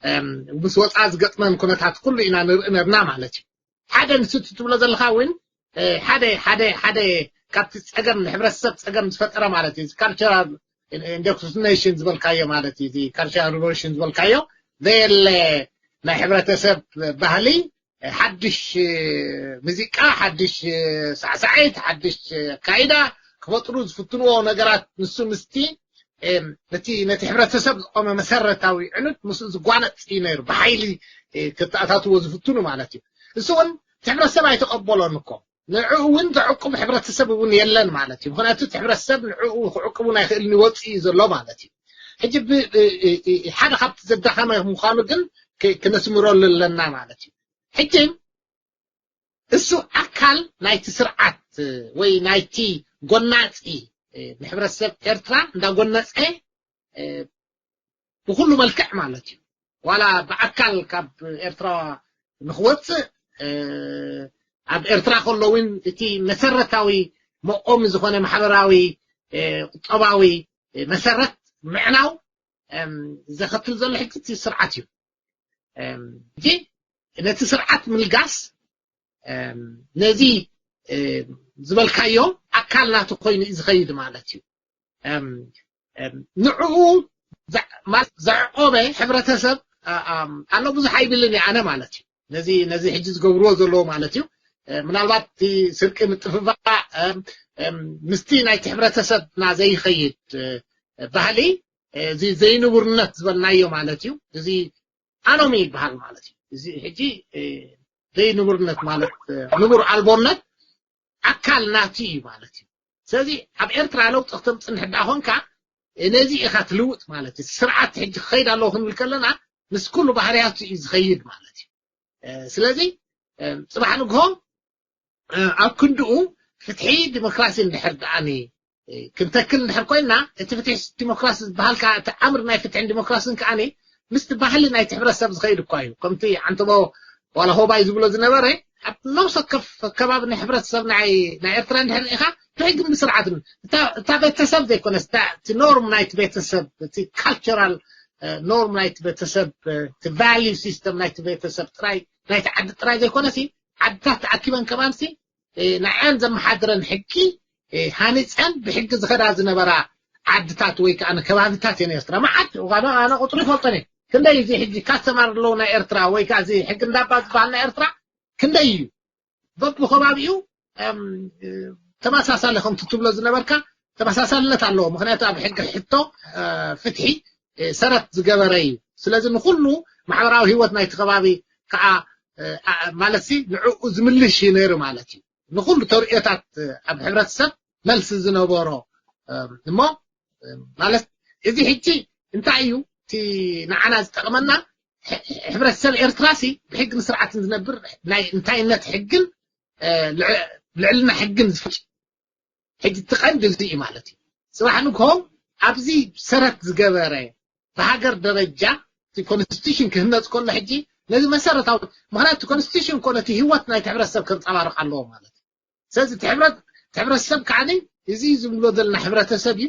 እም፣ ምስ ወፃ ዝገጥመን ኩነታት ኩሉ ኢና ንርኢ ነርና ማለት እዩ። ሓደ ንሱ እቲ ትብሎ ዘለኻ እውን እ፣ ሓደ ሓደ ሓደ ካብቲ ፀገም ንሕብረተሰብ ፀገም ዝፈጠረ ማለት እዩ። ካልቸራል ኢንዶክትሪኔሽን ዝበልካዮ ማለት እዩ። ካልቸራል ሪቮሉሽን ዝበልካዮ ዘየለ ናይ ሕብረተሰብ ባህሊ ሓድሽ ሙዚቃ፣ ሓድሽ ሳዕሳዒት፣ ሓድሽ ኣካይዳ ክፈጥሩ ዝፍትንዎ ነገራት ንሱ ምስቲ ነቲ ነቲ ሕብረተሰብ ዝቆመ መሰረታዊ ዕኑድ ምስኡ ዝጓነፅ እዩ ነይሩ። ብሓይሊ ክተኣታትዎ ዝፍትኑ ማለት እዩ። እሱ እውን እቲ ሕብረተሰብ ኣይተቀበሎን እኮ። ንዕኡ እውን ዘዕቁብ ሕብረተሰብ እውን የለን ማለት እዩ። ምክንያቱ እቲ ሕብረተሰብ ንዕኡ ክዕቁብ ኣይክእልን ይወፅእ እዩ ዘሎ ማለት እዩ። ሕጂ ሓደ ካብቲ ዘዳኸመ ምኳኑ ግን ክነስምረሉ ኣለና ማለት እዩ። ሕጂ እሱ ኣካል ናይቲ ስርዓት ወይ ናይቲ ጎናፂ ንሕብረተሰብ ኤርትራ እንዳጎነፀ ብኩሉ መልክዕ ማለት እዩ። ዋላ ብኣካል ካብ ኤርትራ ንክወፅእ ኣብ ኤርትራ ከሎ እውን እቲ መሰረታዊ መቆሚ ዝኾነ ማሕበራዊ ቁጠባዊ መሰረት ምዕናው ዘኸትል ዘሎ ሕጂ እቲ ስርዓት እዩ። ሕጂ ነቲ ስርዓት ምልጋስ ነዚ ዝበልካዮ ኣካል ናቱ ኮይኑ እዩ ዝኸይድ ማለት እዩ። ንዕኡ ዘዕቆበ ሕብረተሰብ ኣሎ ብዙሕ ኣይብልን እየ ኣነ ማለት እዩ። ነዚ ነዚ ሕጂ ዝገብርዎ ዘለዎ ማለት እዩ። ምናልባት እቲ ስርቂ ምጥፍፋእ ምስቲ ናይቲ ሕብረተሰብና ዘይኸይድ ባህሊ እዚ ዘይንቡርነት ዝበልናዮ ማለት እዩ። እዚ ኣኖሚ ይበሃል ማለት እዩ። እዚ ሕጂ ዘይንቡርነት ማለት ንቡር ኣልቦነት ኣካል ናቱ እዩ ማለት እዩ። ስለዚ ኣብ ኤርትራ ለውጢ ክተምፅእ እንድሕር ደኣ ኮንካ ነዚ ኢኻ ትልውጥ ማለት እዩ። ስርዓት ሕጂ ክኸይድ ኣለዎ ክንብል ከለና ምስ ኩሉ ባህርያቱ እዩ ዝኸይድ ማለት እዩ። ስለዚ ፅባሕ ንግሆ ኣብ ክንድኡ ፍትሒ ዲሞክራሲ እንድሕር ደኣኒ ክንተክል እንድሕር ኮይንና እቲ ፍትሒ ዲሞክራሲ ዝበሃል ከዓ እቲ ኣምር ናይ ፍትሕን ዲሞክራሲን ከዓኒ ምስቲ ባህሊ ናይቲ ሕብረተሰብ ዝኸይድ እኳ እዩ። ከምቲ ዓንተቦ ዋላ ሆባይ ዝብሎ ዝነበረ ኣብ ነብሲ ወከፍ ከባቢ ናይ ሕብረተሰብ ናይ ናይ ኤርትራ እንድሕር ኢኻ ብሕግን ብስርዓትን እታ ቤተሰብ ዘይኮነስ እቲ ኖርም ናይቲ ቤተሰብ እቲ ካልቸራል ኖርም ናይቲ ቤተሰብ እቲ ቫልዩ ሲስተም ናይቲ ቤተሰብ ጥራይ ናይቲ ዓዲ ጥራይ ዘይኮነሲ ዓድታት ተኣኪበን ከማንሲ ንዐን ዘመሓድረን ሕጊ ሃኒፀን ብሕጊ ዝኸዳ ዝነበራ ዓድታት ወይ ከዓ ከባብታት እየን ኤርትራ። መዓት ኣነ ቁፅሩ ይፈልጦን እየ። ክንደይ እዚ ሕጂ ካስተማር ኣለዉ ናይ ኤርትራ ወይ ከዓ እዚ ሕጊ እንዳባ ዝበሃል ናይ ኤርትራ ክንደይ እዩ በብከባቢኡ ተመሳሳሊ ከምቲ ትብሎ ዝነበርካ ተመሳሳልነት ኣለዎ። ምክንያቱ ኣብ ሕጊ ሕቶ ፍትሒ ሰረት ዝገበረ እዩ። ስለዚ ንኩሉ ማሕበራዊ ህይወት ናይቲ ከባቢ ከዓ ማለት ንዕኡ ዝምልሽ እዩ ነይሩ ማለት እዩ። ንኩሉ ተርእዮታት ኣብ ሕብረተሰብ መልሲ ዝነበሮ እሞ ማለት እዚ ሕጂ እንታይ እዩ እቲ ንዓና ዝጠቕመና? ሕብረተሰብ ኤርትራ ሲ ብሕግን ስርዓትን ዝነብር ናይ እንታይነት ሕግን ልዕልና ሕግን ዝፈ ሕጂ እቲ ቀንዲ እዚ እዩ ማለት እዩ። ጽባሕ ንግሆ ኣብዚ ሰረት ዝገበረ ብሃገር ደረጃ እቲ ኮንስቲቱሽን ክህነጽ ከሎ ሕጂ ነዚ መሰረታዊ ምክንያቱ ኮንስቲቱሽን ኮነ እቲ ህይወት ናይቲ ሕብረተሰብ ከንጸባርቕ ኣለዎ ማለት እዩ። ስለዚ እቲ ሕብረት እቲ ሕብረተሰብ ከዓኒ እዚ ዝብሎ ዘለና ሕብረተሰብ እዩ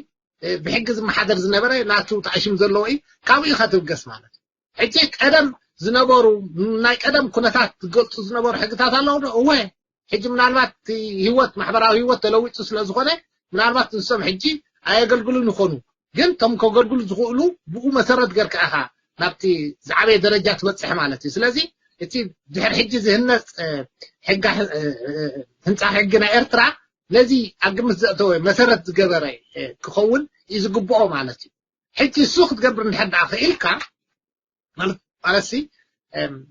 ብሕጊ ዝመሓደር ዝነበረ ናቱ ተኣሽም ዘለዎ እዩ። ካብኡ ኢኻ ትብገስ ማለት እዩ። ሕጂ ቀደም ዝነበሩ ናይ ቀደም ኩነታት ዝገልፁ ዝነበሩ ሕግታት ኣለዉ ዶ? እወ። ሕጂ ምናልባት ህይወት ማሕበራዊ ህይወት ተለዊጡ ስለ ዝኾነ ምናልባት ንሶም ሕጂ ኣየገልግሉን ይኾኑ። ግን እቶም ከገልግሉ ዝኽእሉ ብኡ መሰረት ገርካ ኢኻ ናብቲ ዝዓበየ ደረጃ ትበፅሕ ማለት እዩ። ስለዚ እቲ ድሕሪ ሕጂ ዝህነፅ ሕጋ ህንፃ ሕጊ ናይ ኤርትራ ነዚ ኣብ ግምት ዘእተወ መሰረት ዝገበረ ክኸውን እዩ ዝግብኦ ማለት እዩ። ሕጂ እሱ ክትገብር እንድሕር ደኣ ክኢልካ ማለት ማለትሲ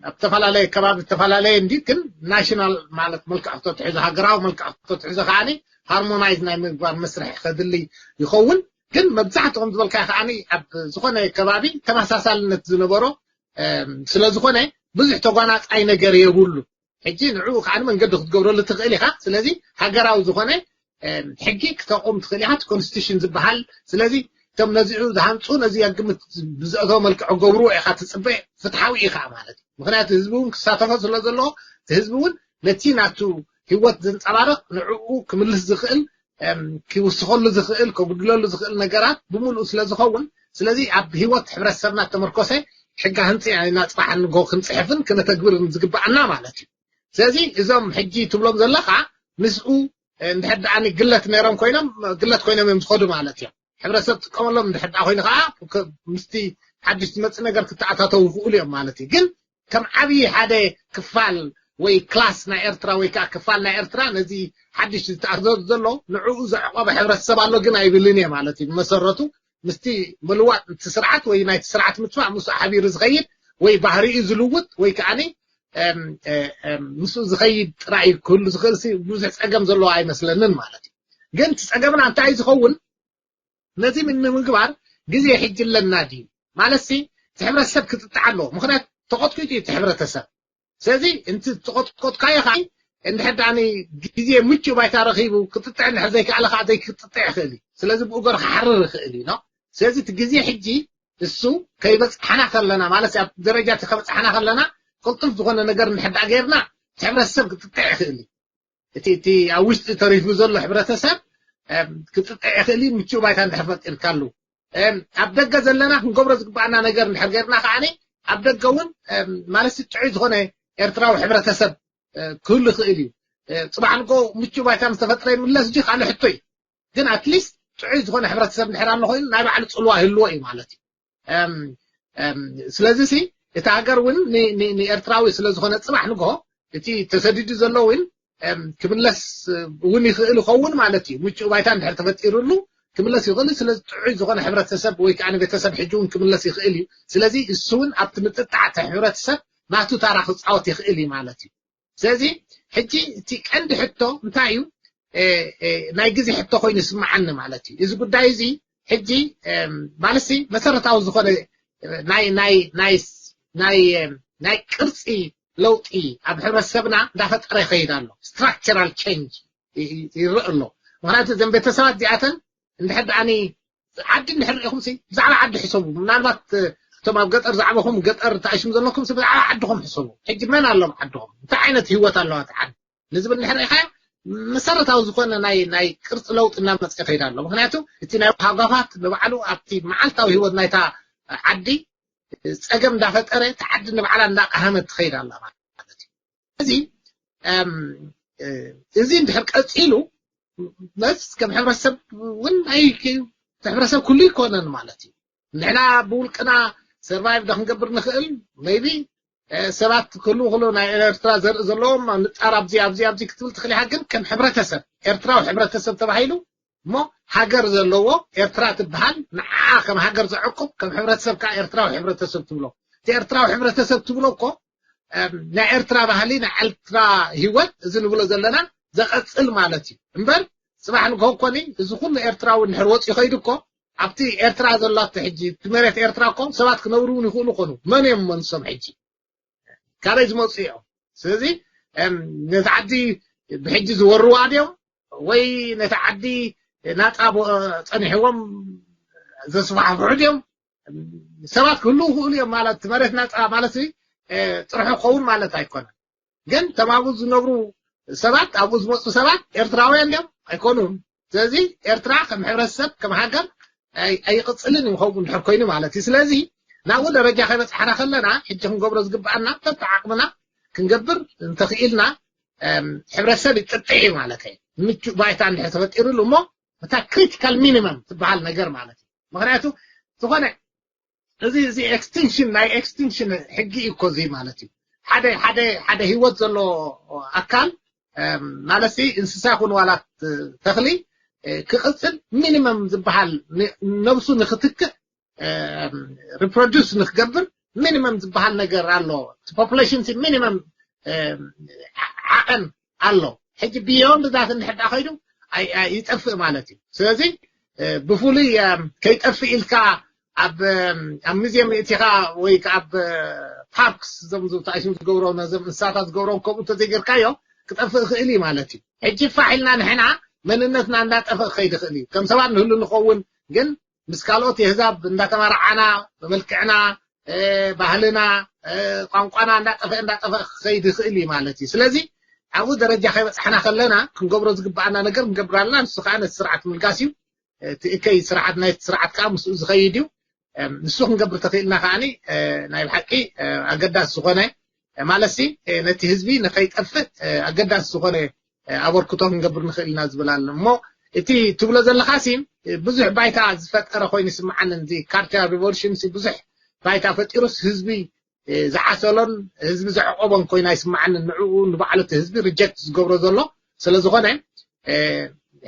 ኣብ ዝተፈላለየ ከባቢ ዝተፈላለየ እንዲ ግን ናሽናል ማለት መልክዕ ክተትሕዞ ሃገራዊ መልክዕ ክተትሕዞ ከዓኒ ሃርሞናይዝ ናይ ምግባር መስርሒ ከድሊ ይኸውን። ግን መብዛሕትኦም ዝበልካ ከዓኒ ኣብ ዝኾነ ከባቢ ተመሳሳልነት ዝነበሮ ስለ ዝኾነ ብዙሕ ተጓናፃይ ነገር የብሉ። ሕጂ ንዕኡ ከዓ መንገዲ ክትገብረሉ ትኽእል ኢኻ። ስለዚ ሃገራዊ ዝኾነ ሕጊ ክተቁም ትኽእል ኢኻ። ኮንስቲቱሽን ዝበሃል ስለዚ እቶም ነዚኡ ዝሃንፁ ነዚ ግምት ብዘእተወ መልክዕ ገብርዎ ኢኻ ትፅበ። ፍትሓዊ ኢኻ ማለት እዩ። ምክንያቱ ህዝቢ እውን ክሳተፎ ስለ ዘለዎ እቲ ህዝቢ እውን ነቲ ናቱ ህይወት ዘንፀባርቕ ንዕኡ ክምልስ ዝኽእል ክውስኸሉ ዝኽእል ከጉድለሉ ዝኽእል ነገራት ብምሉእ ስለ ዝኸውን ስለዚ ኣብ ህይወት ሕብረተሰብና ተመርኮሰ ሕጋ ህንፂ ኢና ፅባሕ ንጎ ክንፅሕፍን ክነተግብርን ዝግበኣና ማለት እዩ። ስለዚ እዞም ሕጂ ትብሎም ዘለኻ ምስኡ እንድሕር ደኣ ግለት ነይሮም ኮይኖም ግለት ኮይኖም እዮም ዝኸዱ ማለት እዮም። ሕብረተሰብ ትጥቀመሎም እንድሕር ደኣ ኮይኑ ከዓ ምስቲ ሓድሽ ዝመፅእ ነገር ክተኣታተው ይኽእሉ እዮም ማለት እዩ። ግን ከም ዓብዪ ሓደ ክፋል ወይ ክላስ ናይ ኤርትራ ወይ ከዓ ክፋል ናይ ኤርትራ ነዚ ሓድሽ ዝተኣዘዙ ዘሎ ንዕኡ ዘዕቆበ ሕብረተሰብ ኣሎ ግን ኣይብልን እየ ማለት እዩ። ብመሰረቱ ምስቲ ምልዋጥ እቲ ስርዓት ወይ ናይቲ ስርዓት ምጥፋእ ምስ ሓቢሩ ዝኸይድ ወይ ባህሪኡ ዝልውጥ ወይ ከዓኒ ምስኡ ዝኸይድ ጥራይ ክህሉ ዝኽእል ብዙሕ ፀገም ዘለዎ ኣይመስለንን ማለት እዩ። ግን እቲ ፀገምና እንታይ ዝኸውን ነዚ ንምግባር ግዜ ሕጂ ኣለና ድዩ ማለት ሲ እቲ ሕብረተሰብ ክጥጣዕ ኣለዎ። ምክንያቱ ተቆጥቂጡ እዩ እቲ ሕብረተሰብ። ስለዚ እንቲ ተቆጥቆጥካዮ ከዓ እንድሕር ዳኒ ግዜ ምቹ ባይታ ረኺቡ ክጥጥዕ እንድሕር ዘይከኣለ ከዓ ዘይክጥጥዕ ይኽእል እዩ። ስለዚ ብኡ ገር ክሓርር ይኽእል እዩ። ስለዚ እቲ ግዜ ሕጂ እሱ ከይበፅሓና ከለና ማለት ኣብ ደረጃ እቲ ከበፅሓና ከለና ቅልጡፍ ዝኾነ ነገር እንድሕር ዳ ገይርና እቲ ሕብረተሰብ ክጥጥዕ ይኽእል እዩ። እቲ እቲ ኣብ ውሽጢ ተሪፉ ዘሎ ሕብረተሰብ ክጥጥዕ ይኽእል እዩ። ምቹ ባይታ እንድሕር ፈጢርካሉ ኣብ ደገ ዘለና ክንገብሮ ዝግባኣና ነገር እንድሕር ገይርና ከዓኒ ኣብ ደገ እውን ማለት ጥዑይ ዝኾነ ኤርትራዊ ሕብረተሰብ ክህሉ ይኽእል እዩ። ፅባሕ ንጎ ምቹ ባይታ ዝተፈጥረ ይምለስ ጂ ካልእ ሕቶ እዩ። ግን ኣትሊስት ጥዑይ ዝኾነ ሕብረተሰብ እንድሕር ኣሎ ኮይኑ ናይ ባዕሉ ፅልዋ ይህልዎ እዩ ማለት እዩ። ስለዚ ሲ እቲ ሃገር እውን ንኤርትራዊ ስለዝኾነ ፅባሕ ንጎ እቲ ተሰዲዱ ዘሎ እውን ክምለስ እውን ይኽእል ይኸውን ማለት እዩ። ምቹእ ባይታ እንድሕር ተፈጢሩሉ ክምለስ ይኽእል። ስለዚ ጥዑይ ዝኾነ ሕብረተሰብ ወይ ከዓ ቤተሰብ ሕጂ እውን ክምለስ ይኽእል እዩ። ስለዚ እሱ እውን ኣብቲ ምጥጣዕ ሕብረተሰብ ናቱ ታራ ክፃወት ይኽእል እዩ ማለት እዩ። ስለዚ ሕጂ እቲ ቀንዲ ሕቶ እንታይ እዩ? ናይ ግዜ ሕቶ ኮይኑ ይስምዓኒ ማለት እዩ። እዚ ጉዳይ እዚ ሕጂ ማለትሲ መሰረታዊ ዝኾነ ናይ ናይ ናይ ናይ ናይ ቅርፂ ለውጢ ኣብ ሕብረተሰብና እንዳፈጠረ ይኸይድ ኣሎ። ስትራክቸራል ቸንጅ ይረእ ኣሎ። ምክንያቱ እዘን ቤተሰባት እዚኣተን እንድሕር ደኣኒ ዓዲ እንድሕር ርኢኹም ሲ ብዛዕባ ዓዲ ሕሰቡ። ምናልባት እቶም ኣብ ገጠር ዝዓበኹም ገጠር ተኣሽም ዘለኩም ሲ ብዛዕባ ዓድኹም ሕሰቡ። ሕጂ መን ኣሎም ዓድኹም? እንታይ ዓይነት ህይወት ኣለዋ እቲ ዓዲ ንዝብል እንድሕር ርኢኻዮ መሰረታዊ ዝኾነ ናይ ናይ ቅርፂ ለውጢ እናመፀ ይኸይድ ኣሎ። ምክንያቱ እቲ ናይ ሃጓፋት ንባዕሉ ኣብቲ መዓልታዊ ህይወት ናይታ ዓዲ ፀገም እንዳፈጠረ እቲ ዓዲ ንባዕላ እንዳቃሃመት ትኸይድ ኣላ ማለት እዩ። እዚ እዚ እንድሕር ቀፂሉ መስ ከም ሕብረተሰብ እውን ናይ ሕብረተሰብ ኩሉ ይኮነን ማለት እዩ። ንሕና ብውልቅና ሰርቫይቭ ዶ ክንገብር ንኽእል ሜይቢ ሰባት ክህልው ክህልው ናይ ኤርትራ ዘርኢ ዘለዎም ንጣር ኣብዚ ኣብዚ ኣብዚ ክትብል ትኽእል ኢኻ። ግን ከም ሕብረተሰብ ኤርትራዊ ሕብረተሰብ ተባሂሉ እሞ ሃገር ዘለዎ ኤርትራ ትበሃል ንዓ ከም ሃገር ዘዕቁብ ከም ሕብረተሰብ ከዓ ኤርትራዊ ሕብረተሰብ ትብሎ። እቲ ኤርትራዊ ሕብረተሰብ ትብሎ እኮ ናይ ኤርትራ ባህሊ ናይ ኤርትራ ህይወት እዚ ንብሎ ዘለና ዘቐፅል ማለት እዩ እምበር ፅባሕ ንግሆ እኮኒ እዚ ኩሉ ኤርትራዊ እንድሕር ወፂኡ ከይዱ እኮ ኣብቲ ኤርትራ ዘላቶ ሕጂ እቲ መሬት ኤርትራ እኮ ሰባት ክነብሩ እውን ይኽእሉ ኮኑ። መን እዮም መንሶም ሕጂ ካበይ ዝመፁ እዮም? ስለዚ ነቲ ዓዲ ብሕጂ ዝወርዋ ድዮም ወይ ነቲ ዓዲ ናፃ ጸኒሕዎም ዘስፋሕፍሑ ድዮም? ሰባት ክህልው ይኽእሉ እዮም ማለት እቲ መሬት ናፃ ማለት ጥርሑ ክኸውን ማለት ኣይኮነን። ግን ተማቡ ዝነብሩ ሰባት ኣብኡ ዝመፁ ሰባት ኤርትራውያን ድዮም? ኣይኮኑን። ስለዚ ኤርትራ ከም ሕብረተሰብ ከም ሃገር ኣይቅፅልን እዩ ከምኡ እንድሕር ኮይኑ ማለት እዩ። ስለዚ ናብኡ ደረጃ ከይበፅሓና ከለና ሕጂ ክንገብሮ ዝግብኣና በብዓቕምና ክንገብር እንተኽኢልና ሕብረተሰብ ይጥጥዕ እዩ ማለት እዩ። ምቹእ ባይታ እንድሕር ተፈጢሩሉ እሞ እታ ክሪቲካል ሚኒመም ትበሃል ነገር ማለት እዩ። ምክንያቱ ዝኾነ እዚ እዚ ኤክስቲንክሽን ናይ ኤክስቲንክሽን ሕጊ እዩ እኮ እዚ ማለት እዩ። ሓደ ሓደ ሓደ ህይወት ዘሎ ኣካል ማለት እንስሳ ይኹን ዋላ ተኽሊ ክቕፅል ሚኒመም ዝበሃል ነብሱ ንክትክእ ሪፕሮዲስ ንክገብር ሚኒመም ዝበሃል ነገር ኣሎ። ፖፑሌሽን ሚኒመም ዓቐን ኣሎ። ሕጂ ቢዮንድ ዛት እንድሕር ዳ ከይዱ ይጠፍእ ማለት እዩ። ስለዚ ብፍሉይ ከይጠፍእ ኢልካ ኣብ ኣብ ሙዚየም እቲኻ ወይ ኣብ ፓርክስ ዞም ዝብታሽም ዝገብሮ ነዞም እንስሳታት ዝገብሮም ከምኡ እንተዘይገርካዮ ክጠፍእ ይኽእል እዩ ማለት እዩ። ሕጂ ፋሕ ኢልና ንሕና መንነትና እንዳጠፍእ ክኸይድ ይኽእል እዩ። ከም ሰባት ንህሉ ንኸውን ግን ምስ ካልኦት የህዛብ እንዳተመርዓና ብመልክዕና ባህልና ቋንቋና እንዳጠፈ እንዳጠፈ ክኸይድ ይኽእል እዩ ማለት እዩ። ስለዚ ኣብኡ ደረጃ ከይበፃሕና ከለና ክንገብሮ ዝግብኣና ነገር ንገብር ኣለና። ንሱ ከዓ ነቲ ስርዓት ምልጋስ እዩ። እቲ እከይ ስርዓት ናይቲ ስርዓት ከዓ ምስኡ ዝኸይድ እዩ። ንሱ ክንገብር ተኽኢልና ከዓ ናይ ብሓቂ ኣገዳሲ ዝኾነ ማለት ሲ ነቲ ህዝቢ ንኸይጠፍእ ኣገዳሲ ዝኾነ ኣበርክቶ ክንገብር ንኽእል ኢና ዝብል ኣሎ። እሞ እቲ ትብሎ ዘለኻ ሲ ብዙሕ ባይታ ዝፈጠረ ኮይኑ ይስምዓኒ። እዚ ካልቸራል ሪቮሉሽን ሲ ብዙሕ ባይታ ፈጢሩስ ህዝቢ ዝዓሰሎን ህዝቢ ዘዕቆቦን ኮይኑ ኣይስምዓንን። ንዕኡ ንባዕሉ እቲ ህዝቢ ሪጀክት ዝገብሮ ዘሎ ስለ ዝኾነ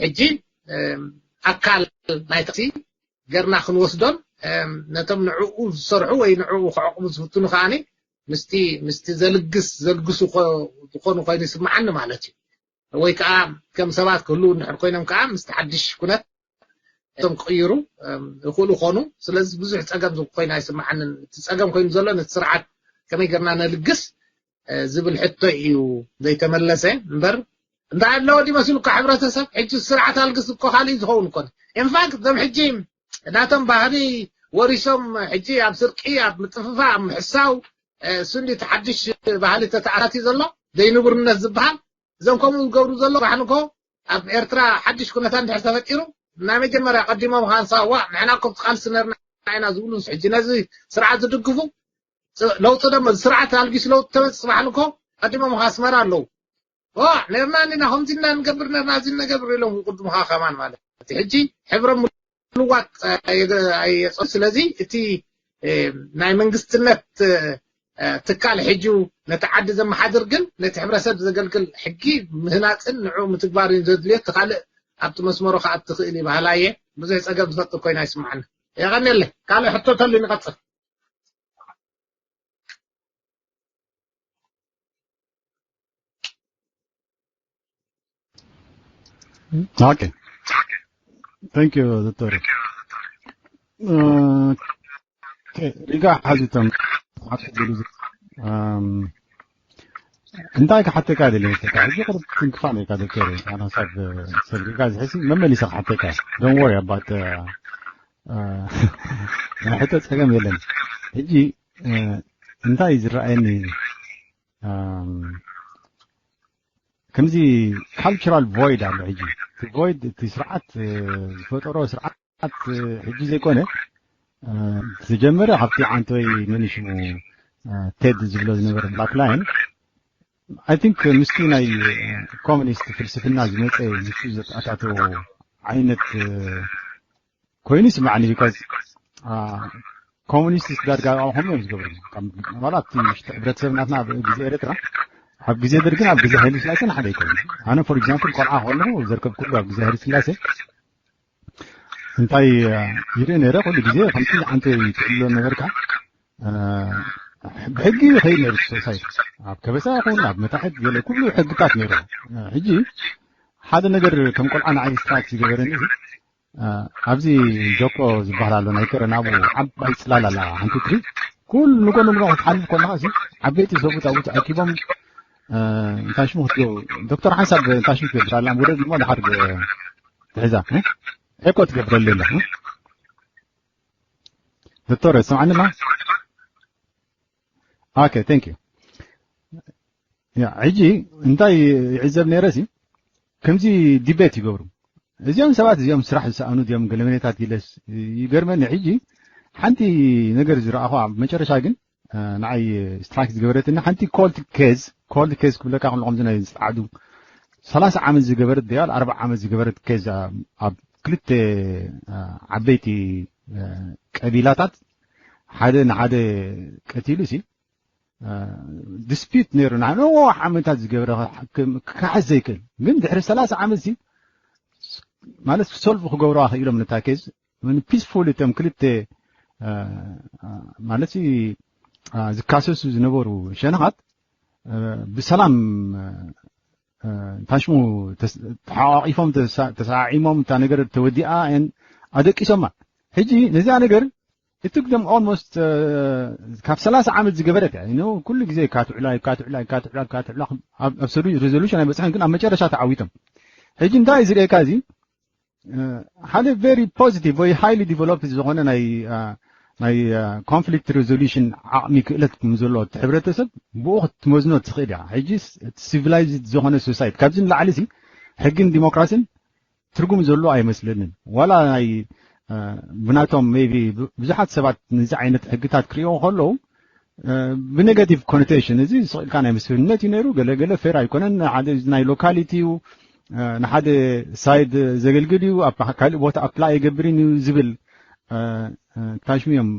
ሕጂ ኣካል ናይ ተሲ ገርና ክንወስዶን ነቶም ንዕኡ ዝሰርሑ ወይ ንዕኡ ክዕቕቡ ዝፍትኑ ከዓኒ ምስቲ ምስቲ ዘልግስ ዘልግሱ ዝኾኑ ኮይኑ ይስምዓኒ ማለት እዩ። ወይ ከዓ ከም ሰባት ክህልው እንድሕር ኮይኖም ከዓ ምስቲ ሓድሽ ኩነት እቶም ክቕይሩ ይኽእሉ ኾኑ። ስለዚ ብዙሕ ፀገም ኮይኑ ኣይስምዓንን። እቲ ፀገም ኮይኑ ዘሎ ነቲ ስርዓት ከመይ ገርና ነልግስ ዝብል ሕቶ እዩ ዘይተመለሰ እምበር እንታይ ኣለዎ ድዩ መሲሉካ ሕብረተሰብ ሕጂ ስርዓት ኣልግስ እኮ ካልእ ዝኸውን እኮ ኢንፋክት እዞም ሕጂ ናቶም ባህሊ ወሪሶም ሕጂ ኣብ ስርቂ ኣብ ምጥፍፋ ኣብ ምሕሳው እሱ እንዲ እቲ ሓድሽ ባህሊ ተተኣታትዩ ዘሎ ዘይንቡርነት ዝበሃል እዞም ከምኡ ዝገብሩ ዘሎ ባሕንኮ ኣብ ኤርትራ ሓድሽ ኩነታት እንድሕር ተፈጢሩ ናይ መጀመርያ ቀዲሞም ካንሳ ዋ ንሕና ኮብቲ ቃልሲ ነርና ኢና ዝብሉ ሕጂ ነዚ ስርዓት ዝድግፉ ለውጢ ደሞ ስርዓት ኣልጊስ ለውጢ ተመፅእ ፅባሕ ንኮ ቀዲሞም ኣስመራ ኣለዉ ዋ ነርና እንዲና ከምዚ እና ንገብር ነርና እዚ ነገብር ኢሎም ቅድምኻ ከማን ማለት ሕጂ ሕብሮም ምልዋጥ ኣየፀ ስለዚ እቲ ናይ መንግስትነት ትካል ሕጂ ነቲ ዓዲ ዘመሓድር ግን ነቲ ሕብረተሰብ ዘገልግል ሕጊ ምህናፅን ንዑ ምትግባርን ዘድልዮ እቲ ካልእ ኣብቲ መስመሮ ከኣ ትኽእል ይበሃላ እየ ብዙሕ ፀገም ዝፈጥር ኮይና ይስምዓኒ የቐንየለ ካልእ ሕቶ ተሉ ንቐፅል Okay. Thank you, Doctor. Uh, okay. ሪጋ ሓዚቶም እንታይ ክሓተካ ደለ መስለካ ሕጂ ቅርብ ትንክፋ ነካ ዶክተር ኣነ ሳብ ሰብ ሪጋ ዝሕሲ መመሊሰ ክሓተካ don't worry about ናይ ሕቶ ፀገም የለን ሕጂ እንታይ ዝረኣየኒ ከምዚ cultural void ኣሎ ሕጂ እቲ void እቲ ስርዓት ዝፈጠሮ ስርዓት ሕጂ ዘይኮነ ዝተጀመረ ካብቲ ዓንተወይ መን ሽሙ ቴድ ዝብሎ ዝነበረ black lion I think ምስቲ ናይ ኮሚኒስት ፍልስፍና ዝመፀ ንሱ ዘተኣታተዎ ዓይነት ኮይኑ ይስማዓኒ because ኮሙኒስት ዳርጋ ከምኡ እዮም ዝገብሩ ማለት እቲ ውሽጢ ሕብረተሰብ ናትና ኣብ ግዜ ኤርትራ ኣብ ግዜ ደርግን ኣብ ግዜ ሃይለ ስላሴን ሓደ ኣይኮኑ ኣነ for example ቆልዓ ከለኹ ዘርከብኩሉ ኣብ ግዜ ሃይለ ስላሴ እንታይ ይርኢ ነይረ፣ ኩሉ ግዜ ከምቲ ዓንተ ትብሎ ነበርካ። ብሕጊ ይኸይድ ነይሩ ሶሳይቲ፣ ኣብ ከበሳ ይኹን ኣብ መታሕት ገለ ኩሉ ሕግታት ነይሩ። ሕጂ ሓደ ነገር ከም ቆልዓ ንዓይ ዲስትራክት ዝገበረኒ፣ ኣብዚ ጆኮ ዝበሃል ኣሎ ናይ ከረን ኣብኡ ዓባይ ፅላል ኣላ ሓንቲ ትሪ፣ ኩሉ ንጎኒ ንጎኒ ክትሓልፍ ከለኻ ዓበይቲ ሰብኡት ኣብኡ ተኣኪቦም። እንታይ ሽሙ ክትገቡ፣ ዶክተር ሓንሳብ እንታይ ሽሙ ትገብር ኣላ፣ ወደ ድማ ድሓር ትሕዛ ኤኮ ትገብረሉ ኣላ። ዶክተር ትሰምዓኒ ኣላ? ኦኬ፣ ቴንክ ዩ። ያ ሕጂ እንታይ ይዕዘብ ነይረ ሲ፣ ከምዚ ዲቤት ይገብሩ። እዚኦም ሰባት እዚኦም ስራሕ ዝሰኣኑ እዚኦም ገለመኔታት ኢለስ ይገርመኒ። ሕጂ ሓንቲ ነገር ዝረኣኹ ኣብ መጨረሻ ግን ንዓይ ስትራይክ ዝገበረትኒ ሓንቲ ኮልድ ኬዝ፣ ኮልድ ኬዝ ክብለካ ከሎ ከምዚ ናይ ዝጸዓዱ ሰላሳ ዓመት ዝገበረት ደያል ኣርባዓ ዓመት ዝገበረት ኬዝ ኣብ ክልተ ዓበይቲ ቀቢላታት ሓደ ንሓደ ቀቲሉ ሲ ዲስፒት ነይሩ። ንነዋሕ ዓመታት ዝገበረ ክካሓስ ዘይክእል ግን ድሕሪ ሰላሳ ዓመት ሲ ማለት ክሶልቭ ክገብረዋ ክኢሎም ነታ ኬዝ ፒስፉል እቶም ክልተ ማለት ዝካሰሱ ዝነበሩ ሸነኻት ብሰላም ታሽሙ ተሓቋቂፎም ተሳዒሞም እታ ነገር ተወዲኣ ኣደቂሶማ። ሕጂ ነዚኣ ነገር it took them almost ካብ ሰላሳ ዓመት ዝገበረት እያ። ኩሉ ግዜ ካትዕላ ካትዕላ ካትዕላ ካትዕላ ኣብ ሬዞሉሽን ኣይበፅሐን፣ ግን ኣብ መጨረሻ ተዓዊቶም። ሕጂ እንታይ ዝርእየካ እዚ ሓደ ቨሪ ፖዚቲቭ ወይ ሃይሊ ዲቨሎፕድ ዝኾነ ናይ ናይ ኮንፍሊክት ሬዞሉሽን ዓቕሚ ክእለት ከም ዘሎ እቲ ሕብረተሰብ ብኡ ክትመዝኖ ትኽእል እያ። ሕጂ ሲቪላይዝድ ዝኾነ ሶሳይቲ ካብዚ ንላዕሊ ሕግን ዲሞክራሲን ትርጉም ዘሎ ኣይመስለንን። ዋላ ናይ ብናቶም ሜይ ቢ ብዙሓት ሰባት ነዚ ዓይነት ሕግታት ክርእይዎ ከለዉ ብኔጋቲቭ ኮኖቴሽን እዚ ስቕ ኢልካ ናይ ምስፍንነት እዩ ነይሩ፣ ገለገለ ፌር ኣይኮነን፣ ሓደ ናይ ሎካሊቲ እዩ፣ ንሓደ ሳይድ ዘገልግል እዩ፣ ኣብ ካልእ ቦታ ኣፕላይ ኣይገብርን እዩ ዝብል ታሽሙ እዮም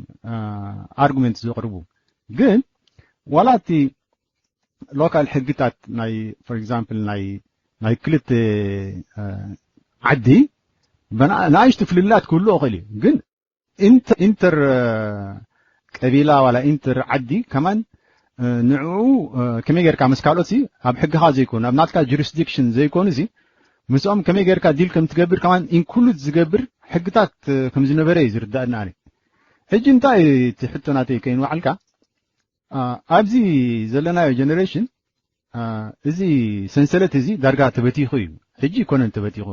ኣርጉመንት ዘቕርቡ። ግን ዋላ እቲ ሎካል ሕግታት ናይ ፎር ኤግዛምፕል ናይ ናይ ክልተ ዓዲ ንኣሽቱ ፍልላት ክህሉ ይኽእል እዩ፣ ግን ኢንተር ቀቢላ ዋላ ኢንተር ዓዲ ከማን ንዕኡ ከመይ ጌርካ ምስ ካልኦት ኣብ ሕግኻ ዘይኮኑ ኣብ ናትካ ጁሪስዲክሽን ዘይኮኑ ምስኦም ከመይ ጌርካ ዲል ከም ትገብር ከማን ኢንክሉድ ዝገብር ሕግታት ከም ዝነበረ እዩ ዝርዳእና። ኣነ ሕጂ እንታይ እቲ ሕቶ ናተይ ከይንባዕልካ ኣብዚ ዘለናዮ ጀነሬሽን እዚ ሰንሰለት እዚ ዳርጋ ተበቲኹ እዩ። ሕጂ ይኮነን ተበቲኹ፣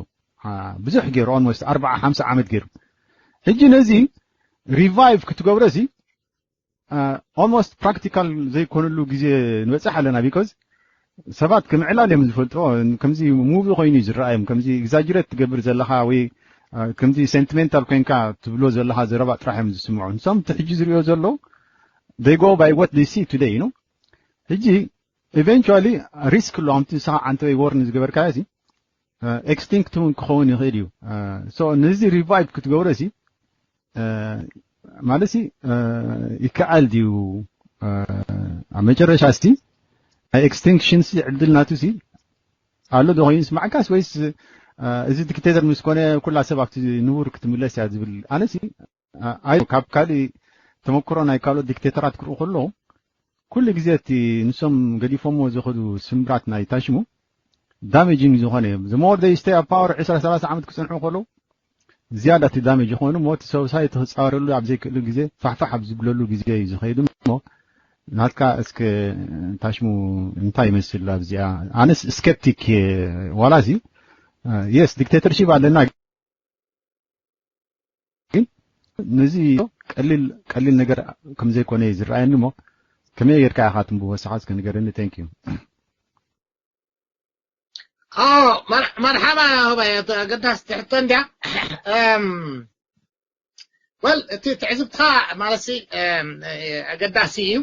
ብዙሕ ገይሩ፣ ኦልሞስት ኣርባዓ ሓምሳ ዓመት ገይሩ። ሕጂ ነዚ ሪቫይቭ ክትገብሮ እዚ ኦልሞስት ፕራክቲካል ዘይኮነሉ ግዜ ንበፅሕ ኣለና። ቢኮዝ ሰባት ከም ዕላል እዮም ዝፈልጥዎ። ከምዚ ሙቪ ኮይኑ እዩ ዝረኣዮም። ከምዚ ኤግዛጅሬት ትገብር ዘለኻ ወይ ከምዚ ሴንቲሜንታል ኮይንካ ትብሎ ዘለኻ ዘረባ ጥራሕ እዮም ዝስምዑ። ንሶም እቲ ሕጂ ዝሪኦ ዘለዉ they go by what they see today, you know። ሕጂ ኢቨንቹዋሊ ሪስክ ኣሎ። ከምቲ ንስኻ ዓንተበይ ዎርን ዝገበርካዮ ሲ ኤክስቲንክት እውን ክኸውን ይኽእል እዩ። ሶ ነዚ ሪቫይቭ ክትገብሮ ሲ ማለት ሲ ይከኣል ድዩ? ኣብ መጨረሻ ስቲ ናይ ኤክስቲንክሽን ሲ ዕድል ናቱ ሲ ኣሎ ዶ ኮይኑ ስማዕካስ ወይስ እዚ ዲክቴተር ምስ ኮነ ኩላ ሰብ ኣብቲ ንቡር ክትምለስ እያ ዝብል? ኣነ ሲ ኣይ ካብ ካልእ ተመክሮ ናይ ካልኦት ዲክቴተራት ክርኢ ከለዉ ኩሉ ግዜ እቲ ንሶም ገዲፎሞ ዝኸዱ ስምብራት ናይ ታሽሙ ዳሜጂንግ ዝኾነ እዮም። The more they stay ኣብ ፓወር ዕስራ ሰላሳ ዓመት ክፀንሑ ከለዉ ዝያዳ እቲ ዳሜጅ ይኾኑ እሞ እቲ ሶሳይቲ ክፃወረሉ ኣብ ዘይክእሉ ግዜ ፋሕፋሕ ኣብ ዝብለሉ ግዜ እዩ ዝኸይዱ እሞ ናትካ እስከ ታሽሙ እንታይ ይመስል ኣብዚኣ? ኣነስ ስኬፕቲክ ዋላ ሲ የስ ዲክቴተርሺፕ ኣለና ግን ነዚ ቀሊል ቀሊል ነገር ከም ዘይኮነ እዩ ዝረኣየኒ እሞ ከመይ ጌርካ ኢኻ ትንብቦ ንስኻ እስከ ንገረኒ። Thank you። ኦ መርሓባ። ኣገዳሲ ትሕቶ እንድያ። ወል እቲ ትዕዝብትኻ ማለት ኣገዳሲ እዩ።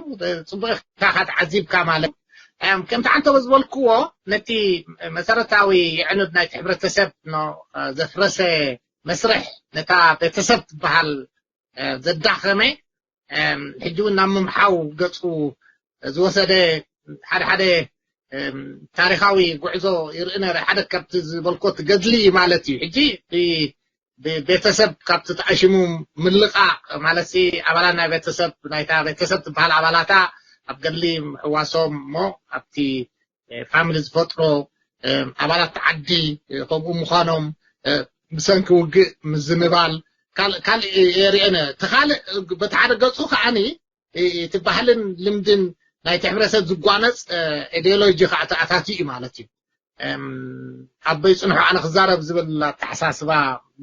ፅቡቅ ኢኻ ተዓዚብካ ማለት ከምቲ ዓንተቦ ዝበልክዎ ነቲ መሰረታዊ የዕኑድ ናይቲ ሕብረተሰብ ዘፍረሰ መስርሕ ነታ ቤተሰብ ትበሃል ዘዳኸመ ሕጂ እውን ናብ ምምሓው ገፁ ዝወሰደ ሓደ ሓደ ታሪኻዊ ጉዕዞ ይርኢ ነረ። ሓደ ካብቲ ዝበልኮ እቲ ገድሊ ማለት እዩ። ሕጂ ቤተሰብ ካብቲ ተኣሽሙ ምልቃቕ ማለት ኣባላት ናይ ቤተሰብ ናይታ ቤተሰብ ትበሃል ኣባላታ ኣብ ገድሊ ምሕዋሶም እሞ ኣብቲ ፋሚሊ ዝፈጥሮ ኣባላት ዓዲ ከምኡ ምዃኖም ብሰንኪ ውግእ ምዝንባል ካልእ የርእየነ። እቲ ካልእ በቲ ሓደ ገፁ ከዓኒ እቲ ባህልን ልምድን ናይቲ ሕብረተሰብ ዝጓነፅ ኢዲዮሎጂ ከዓ ተኣታትዩ እዩ ማለት እዩ። ኣቦይ ፅንሑ ኣነ ክዛረብ ዝብል ኣተሓሳስባ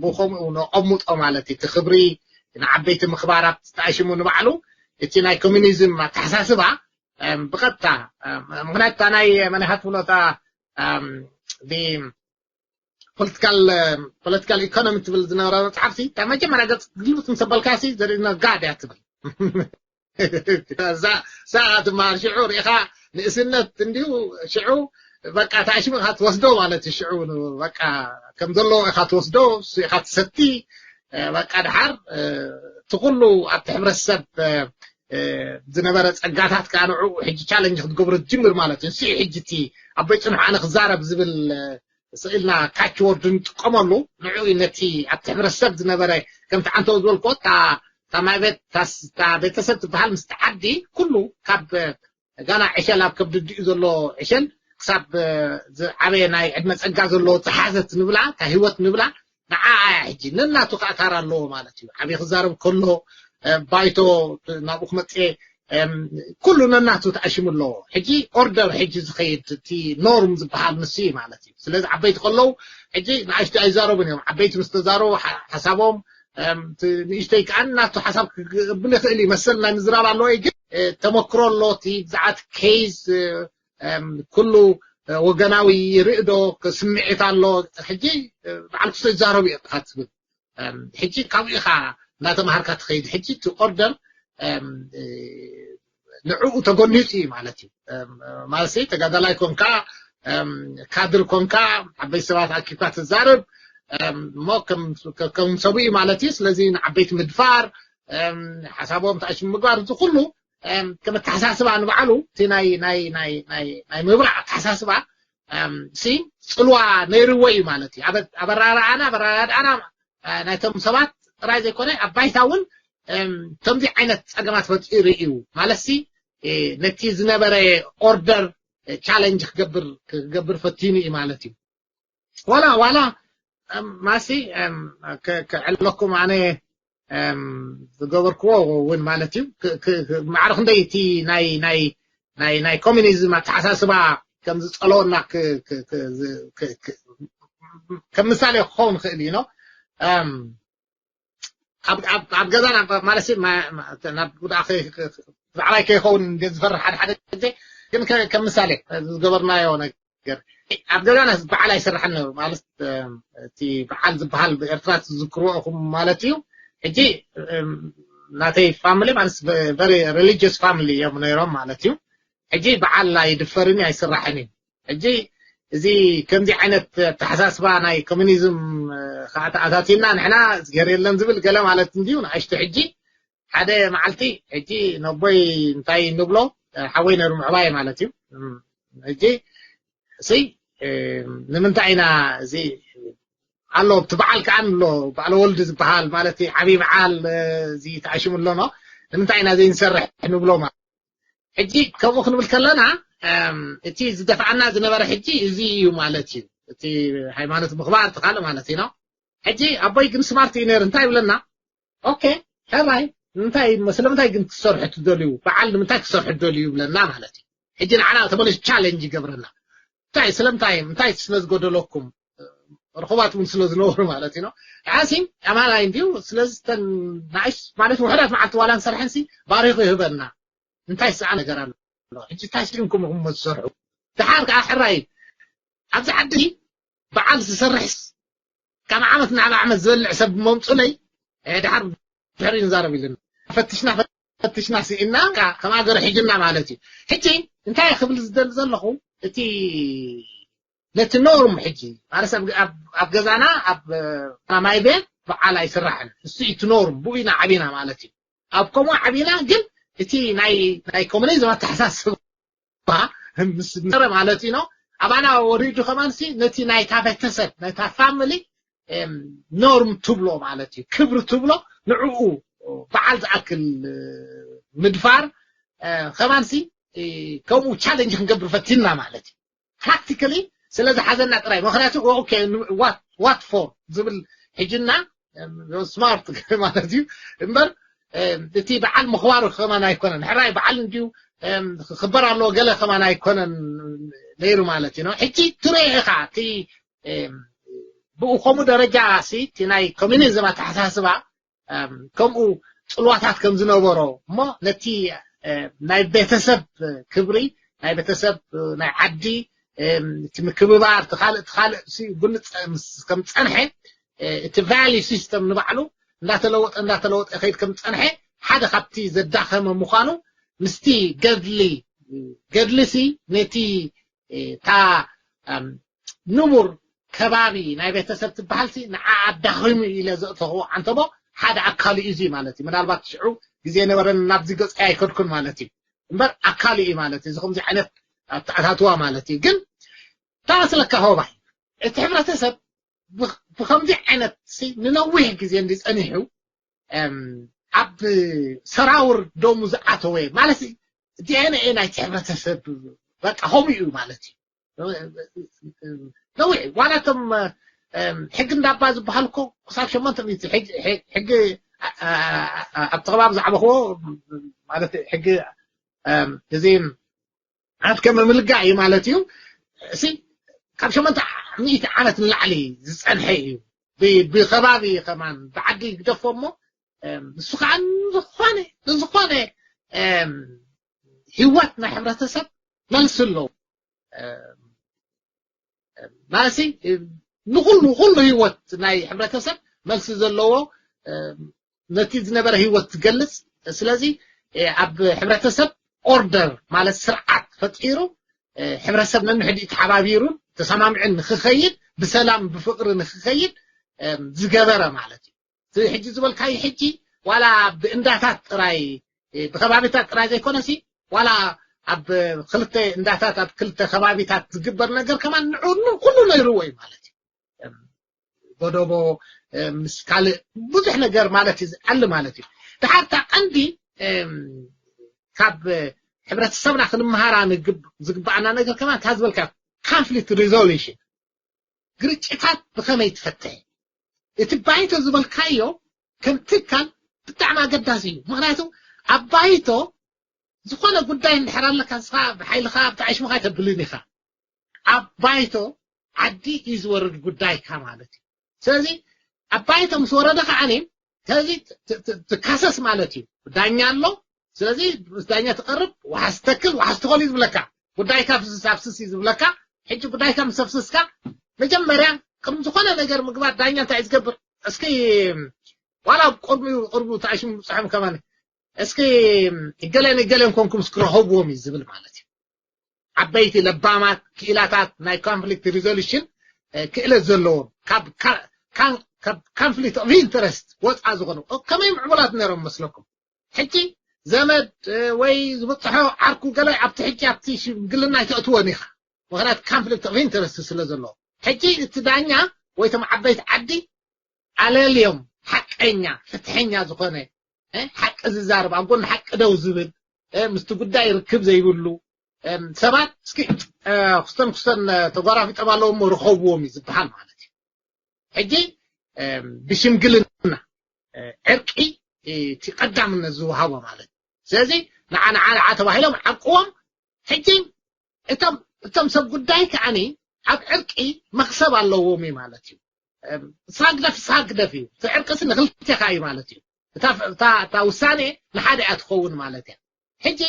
ብከምኡ ነቐምጦ ማለት እዩ። እቲ ክብሪ ንዓበይቲ ምኽባር ኣብቲ ተኣሽሙ ንባዕሉ እቲ ናይ ኮሚኒዝም ኣተሓሳስባ ብቐጥታ ምክንያቱ እታ ናይ መን ኢኻ ትብሎ እታ ፖለቲካል ፖለቲካል ኢኮኖሚ ትብል ዝነበረ መፅሓፍሲ እታ መጀመርያ ገፅ ግልብጥ ምስ ኣበልካሲ ዘርእና ጋድ እያ ትብል። እዛ ትመሃር ሽዑ ርኢኻ ንእስነት እንዲሁ ሽዑ በቃ ታሽሙ ኢኻ ትወስዶ ማለት እዩ። ሽዑ በቃ ከም ዘለዎ ኢኻ ትወስዶ፣ እሱ ኢኻ ትሰቲ። በቃ ድሓር እቲ ኩሉ ኣብቲ ሕብረተሰብ ዝነበረ ጸጋታት ከዓ ንዕኡ ሕጂ ቻለንጅ ክትገብሮ ትጅምር ማለት እዩ። ንሱ እዩ ሕጂ እቲ ኣቦይ ጽንሑ ኣነ ክዛረብ ዝብል ስኢልና ካች ወርድ ንጥቀመሉ ንዕኡ ነቲ ኣብቲ ሕብረተሰብ ዝነበረ ከምቲ ዓንተው ዝበልክዎ እታ ማይ ቤት እታ ቤተሰብ ትበሃል ምስቲ ዓዲ ኩሉ ካብ ጋና ዕሸል ኣብ ከብዲ ኣዲኡ ዘሎ ዕሸል ክሳብ ዝዓበየ ናይ ዕድመ ጸጋ ዘሎ ዝሓዘት ንብላ እታ ህይወት ንብላ ንዓ እያ ሕጂ ነናቱ ከኣታር ኣለዎ ማለት እዩ። ዓብዪ ክዛረብ ከሎ ባይቶ ናብኡ ክመፅእ ኩሉ ነናቱ ተኣሽሙ ኣለዎ። ሕጂ ኦርደር ሕጂ ዝኸይድ እቲ ኖርም ዝበሃል ንሱ እዩ ማለት እዩ። ስለዚ ዓበይቲ ከለዉ ሕጂ ንኣሽቱ ኣይዛረቡን እዮም። ዓበይቲ ምስ ተዛረቡ ሓሳቦም ንእሽተይ ከዓ ናቱ ሓሳብ ክብል ይኽእል እዩ መሰል ናይ ምዝራብ ኣለዎ እዩ። ግን ተመክሮ ኣሎ እቲ ብዛዕት ኬዝ ኩሉ ወገናዊ ይርኢ ዶ ስምዒት ኣሎ። ሕጂ በዓል ክስቶ ይዛረቡ እዮም ኢኻ ትብል ሕጂ ካብኡ ኢኻ እናተምሃርካ ትኸይድ። ሕጂ እቲ ኦርደር ንዕኡ ተጎኒፁ እዩ ማለት እዩ። ማለት ተጋዳላይ ኮንካ ካድር ኮንካ ዓበይቲ ሰባት ኣኪብካ ትዛርብ እሞ ከም ሰብኡ ማለት እዩ። ስለዚ ንዓበይቲ ምድፋር ሓሳቦም ተኣሽሙ ምግባር እዚ ኩሉ ከም ኣተሓሳስባ ንባዕሉ እቲ ናይ ናይ ናይ ናይ ናይ ምብራዕ ኣተሓሳስባ ሲ ፅልዋ ነይርዎ እዩ ማለት እዩ። ኣበራርኣና ኣበራዳድኣና ናይቶም ሰባት ጥራይ ዘይኮነ ኣብ ባይታ እውን ከምዚ ዓይነት ፀገማት ፈጢሩ እዩ ማለት ሲ ነቲ ዝነበረ ኦርደር ቻለንጅ ክገብር ክገብር ፈቲኑ እዩ ማለት እዩ። ዋላ ዋላ ማሲ ከዕለኩም ኣነ ዝገበርክዎ እውን ማለት እዩ ማዕረ ክንደይ እቲ ናይ ናይ ናይ ናይ ኮሚኒዝም ኣተሓሳስባ ከም ዝፀለወና ከም ምሳሌ ክኸውን ይኽእል እዩ ነው። ኣብ ገዛና ማለት ናብ ጉዳ ብዛዕባይ ከይኸውን እንደ ዝፈርሕ ሓደ ሓደ ግዜ ግን ከም ምሳሌ ዝገበርናዮ ነገር ኣብ ገዛና በዓል ኣይስራሕን ነሩ ማለት እቲ በዓል ዝበሃል ብኤርትራ ትዝክርዎ ኢኹም ማለት እዩ። ሕጂ ናተይ ፋሚሊ ማለት ቨሪ ሪሊጅስ ፋሚሊ እዮም ነይሮም ማለት እዩ። ሕጂ በዓል ኣይድፈርን ኣይስራሕን እዩ። ሕጂ እዚ ከምዚ ዓይነት ኣተሓሳስባ ናይ ኮሚኒዝም ከዓ ተኣታቲና ንሕና ዝገር የለን ዝብል ገለ ማለት እንድዩ ንኣሽቱ ሕጂ ሓደ መዓልቲ ሕጂ ነቦይ እንታይ ንብሎ ሓወይ ነሩ ምዕባይ ማለት እዩ። ሕጂ እሰይ ንምንታይ ኢና እዚ ኣሎ እቲ በዓል ከዓ ኣሎ በዓል ወልድ ዝበሃል ማለት ዓብዪ በዓል እዚ ተኣሽሙ ኣሎ ነው ንምንታይ ኢና ዘይንሰርሕ ንብሎ ማለት ሕጂ ከምኡ ክንብል ከለና እቲ ዝደፍኣና ዝነበረ ሕጂ እዚ እዩ ማለት እዩ። እቲ ሃይማኖት ምኽባር ተካለ ማለት እዩ ነው። ሕጂ ኣቦይ ግን ስማርት እዩ ነይሩ እንታይ ይብለና ኦኬ ሕራይ ንምንታይ ስለምንታይ ግን ክሰርሑ ትደልዩ በዓል ንምንታይ ክሰርሑ ትደልዩ ይብለና ማለት እዩ። ሕጂ ንዓና ተመለስ ቻለንጅ ይገብረና እንታይ ስለምንታይ እንታይ ስለ ዝጎደለኩም ርኹባት እውን ስለ ዝነበሩ ማለት እዩ። ሓሲ ኣማላይ እንዲዩ ስለዚ ተን ናእሽ ማለት ውሕዳት መዓልቲ ዋላ ንሰርሐንሲ ባሪኹ ይህበና እንታይ ዝሰዓ ነገር ኣሎ። ሕጂ እንታይ ስኢንኩም ኢኹም እሞ ዝሰርሑ ድሓር ከዓ ሕራይ ኣብዚ ዓዲ በዓል ዝሰርሕስ ካብ ዓመት ናብ ዓመት ዝበልዕ ሰብ መምፁለይ ድሓር ድሕሪ ንዛረብ ኢልና ፈትሽና ፈትሽና ስኢና ከም ኣገር ሒጅና ማለት እዩ። ሕጂ እንታይ ክብል ዝደሊ ዘለኹ እቲ ነቲ ኖርም ሕጂ ማለት ኣብ ገዛና ኣብ ማይ ቤት በዓል ኣይስራሕን እሱ እቲ ኖርም ብኡ ኢና ዓቢና ማለት እዩ። ኣብ ከምኡ ዓቢና ግን እቲ ናይ ናይ ኮሙኒዝም ኣተሓሳስባ ምስ ነበረ ማለት እዩ ነው ኣባና ወሪዱ ከማንሲ ነቲ ናይታ ቤተሰብ ናይታ ፋሚሊ ኖርም ትብሎ ማለት እዩ፣ ክብሪ ትብሎ፣ ንዕኡ በዓል ዝኣክል ምድፋር ከማንሲ ከምኡ ቻለንጅ ክንገብር ፈቲንና ማለት እዩ። ፕራክቲካሊ ስለ ዝሓዘና ጥራይ። ምክንያቱ what for ዝብል ሕጅና ስማርት ማለት እዩ እምበር እቲ በዓል ምኽባሩ ከማን ኣይኮነን። ሕራይ በዓል እንዲዩ ክበር ኣለዎ ገለ ከማን ኣይኮነን ነይሩ ማለት እዩ። ሕጂ ትረኤ ኢኻ እቲ ብኡ ከምኡ ደረጃ ሲ እቲ ናይ ኮሚኒዝም ኣተሓሳስባ ከምኡ ፅልዋታት ከም ዝነበሮ እሞ ነቲ ናይ ቤተሰብ ክብሪ ናይ ቤተሰብ ናይ ዓዲ እቲ ምክብባር ትኻልእ ትኻልእ ብንፀ ከም ፀንሐ እቲ ቫልዩ ሲስተም ንባዕሉ እንዳተለወጠ እንዳተለወጠ ከይድ ከም ፀንሐ ሓደ ካብቲ ዘዳኸመ ምዃኑ ምስቲ ገድሊ ገድሊ ሲ ነቲ እታ ንቡር ከባቢ ናይ ቤተሰብ ትበሃል ሲ ንዓ ኣዳኺሙ ኢለ ዘእተኽዎ ዓንተቦ ሓደ ኣካሉ እዩ እዚ ማለት እዩ። ምናልባት ሽዑ ግዜ ነበረን ናብዚ ገፅካ ኣይከድኩን ማለት እዩ እምበር ኣካሉ እዩ ማለት እዩ። እዚ ከምዚ ዓይነት ኣተኣታትዋ ማለት እዩ። ግን ታመስለካ ሆባይ እቲ ሕብረተሰብ ብከምዚ ዓይነት ንነዊሕ ግዜ እንዲ ፀኒሑ ኣብ ሰራውር ደሙ ዝኣተወ ማለት ዲኤንኤ ናይቲ ሕብረተሰብ በቃ ከምኡ እዩ ማለት እዩ። ነዊሕ ዋላ እቶም ሕጊ እንዳባ ዝበሃል እኮ ክሳብ ሸሞንተ ሚእቲ ሕጊ ኣብ ተኸባቢ ዝዓበኽዎ ማለት ሕጊ እዚ ኣትከመ ምልጋእ እዩ ማለት እዩ። እሲ ካብ ሸሞንተ ሚእቲ ዓመት ንላዕሊ ዝፀንሐ እዩ። ብከባቢ ከማን ብዓዲ ይግደፎ እሞ ንሱ ከዓ ንዝኾነ ንዝኾነ ህይወት ናይ ሕብረተሰብ መልሲ ኣለዎ። ማለት ንኩሉ ኩሉ ህይወት ናይ ሕብረተሰብ መልሲ ዘለዎ ነቲ ዝነበረ ህይወት ዝገልፅ። ስለዚ ኣብ ሕብረተሰብ ኦርደር ማለት ስርዓት ፈጢሩ ሕብረተሰብ ነንሕድኡ ተሓባቢሩን ተሰማምዕን ንክኸይድ ብሰላም ብፍቅሪ ንክኸይድ ዝገበረ ማለት እዩ። ሕጂ ዝበልካዩ ሕጂ ዋላ ብእንዳታት ጥራይ ብከባቢታት ጥራይ ዘይኮነሲ ዋላ ኣብ ክልተ እንዳታት ኣብ ክልተ ከባቢታት ዝግበር ነገር ከማን ንዑ ኩሉ ነይርዎ እዩ ማለት እዩ። ጎደቦ ምስ ካልእ ብዙሕ ነገር ማለት እዩ ዝዓሊ ማለት እዩ። ድሓር እታ ቀንዲ ካብ ሕብረተሰብና ክንመሃራ ዝግባኣና ነገር ከማን እታ ዝበልካ ኮንፍሊክት ሪዞሉሽን ግርጭታት ብኸመይ ትፈትሕ እቲ ባይቶ ዝበልካዮ ከም ትካል ብጣዕሚ ኣገዳሲ እዩ። ምክንያቱ ኣብ ባይቶ ዝኾነ ጉዳይ እንድሕር ኣለካ ንስኻ ብሓይልኻ ብታዕሽምኻ ኣይተብልን ኢኻ። ኣብ ባይቶ ዓዲ እዩ ዝወርድ ጉዳይካ ማለት እዩ። ስለዚ ኣብ ባይቶ ምስ ወረደ ከዓኒ ስለዚ ትካሰስ ማለት እዩ። ዳኛ ኣሎ። ስለዚ ምስ ዳኛ ትቐርብ ዋሓስ ተክል ዋሓስ ትኾል እዩ ዝብለካ። ጉዳይካ ፍስስ ኣብስስ እዩ ዝብለካ። ሕጂ ጉዳይካ ምስ ኣፍስስካ መጀመርያ ቅድሚ ዝኾነ ነገር ምግባር ዳኛ እንታይ እዩ ዝገብር? እስኪ ዋላ ቅድሚኡ ቅርቡ ተኣሽሙ ብፅሖም ከማን እስኪ እገለን እገለን ኮንኩም እስኪ ረኸብዎም እዩ ዝብል ማለት እዩ። ዓበይቲ ለባማት ክኢላታት ናይ ኮንፍሊክት ሪዞሉሽን ክእለት ዘለዎም ካብ ኮንፍሊክት ኦፍ ኢንተረስት ወፃ ዝኾኑ ከመይ ምዕቡላት ነይሮም መስለኩም? ሕጂ ዘመድ ወይ ዝበፅሖ ዓርኩ ገለ ኣብቲ ሕጂ ኣብቲ ሽምግልና ኣይተእትዎን ኢኻ። ምክንያቱ ኮንፍሊክት ኦፍ ኢንተረስት ስለ ዘለዎ ሕጂ እቲ ዳኛ ወይ ቶም ዓበይቲ ዓዲ ኣለልዮም ሓቀኛ ፍትሐኛ ዝኾነ ሓቂ ዝዛረብ ኣብ ጎኒ ሓቂ ደው ዝብል ምስቲ ጉዳይ ርክብ ዘይብሉ ሰባት እስኪ ክስተን ክስተን ተጓራፊጦም ኣለዎ እሞ ርኸብዎም እዩ ዝበሃል ማለት እዩ። ሕጂ ብሽምግልና ዕርቂ እቲ ቀዳምነት ዝወሃቦ ማለት እዩ። ስለዚ ንዓ ንዓ ንዓ ተባሂሎም ዓርቅዎም። ሕጂ እቶም እቶም ሰብ ጉዳይ ከዓኒ ኣብ ዕርቂ መክሰብ ኣለዎም እዩ ማለት እዩ። ሳግደፍ ሳግደፍ እዩ እቲ ዕርቅሲ ንክልቴኻ እዩ ማለት እዩ። እታ ውሳኔ ንሓደ እያ ትኸውን ማለት እያ። ሕጂ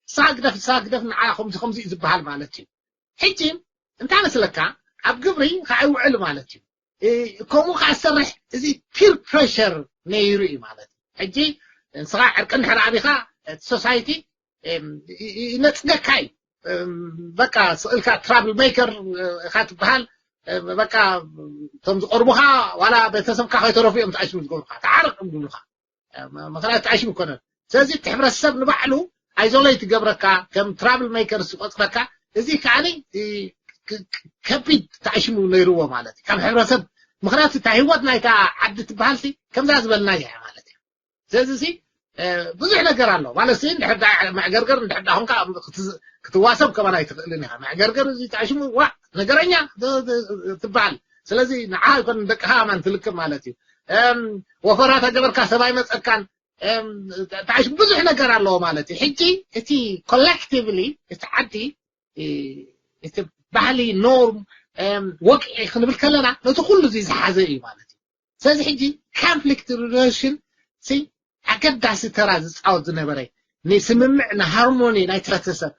ሳግደፍ ሳግደፍ ንዓ ከምዚ ከምዚ እዩ ዝበሃል ማለት እዩ። ሕጂ እንታይ መስለካ ኣብ ግብሪ ከዓ ይውዕል ማለት እዩ። ከምኡ ከዓ ዝሰርሕ እዚ ፒር ፕሬሸር ነይሩ እዩ ማለት እዩ። ሕጂ ንስኻ ዕርቂ እንድሕር ኣቢኻ እቲ ሶሳይቲ ይነፅገካ እዩ። በቃ ስእልካ ትራብል ሜከር ኢኻ ትበሃል። በቃ እቶም ዝቀርቡኻ ዋላ ቤተሰብካ ከይተረፉ እዮም ተኣሽሙ ዝገብሩካ ተዓረቅ እዮም ዝብሉካ። ምክንያቱ ተኣሽሙ ይኮነን። ስለዚ እቲ ሕብረተሰብ ንባዕሉ ኣይዞሌት ይገብረካ ከም ትራብል ሜከር ዝቆፅረካ። እዚ ከዓኒ ከቢድ ተኣሽሙ ነይርዎ ማለት እዩ። ካብ ሕብረተሰብ ምኽንያቱ እታ ህይወት ናይታ ዓዲ ትበሃል ሲ ከምዛ ዝበልናያ እያ ማለት እዩ። ስለዚ ሲ ብዙሕ ነገር ኣሎ ማለት ሲ እንድሕር መዕገርገር እንድሕር ዳ ኾንካ ክትዋሰብ ከማን ኣይትኽእልን ኢኻ። መዕገርገር እዚ ጣሽሙ ዋ ነገረኛ ትበሃል። ስለዚ ንዓ ይኮን ደቅኻ ኣማን ትልክም ማለት እዩ። ወፈራ ተገበርካ ሰብ ኣይመፀካን። ጣሽ ብዙሕ ነገር ኣለዎ ማለት እዩ። ሕጂ እቲ ኮሌክቲቭሊ እቲ ዓዲ እቲ ባህሊ ኖርም ወግዒ ክንብል ከለና ነቲ ኩሉ እዚ ዝሓዘ እዩ ማለት እዩ። ስለዚ ሕጂ ኮንፍሊክት ሪዞሉሽን ሲ ኣገዳሲ ተራ ዝፃወት ዝነበረ ንስምምዕ ንሃርሞኒ ናይ ሕብረተሰብ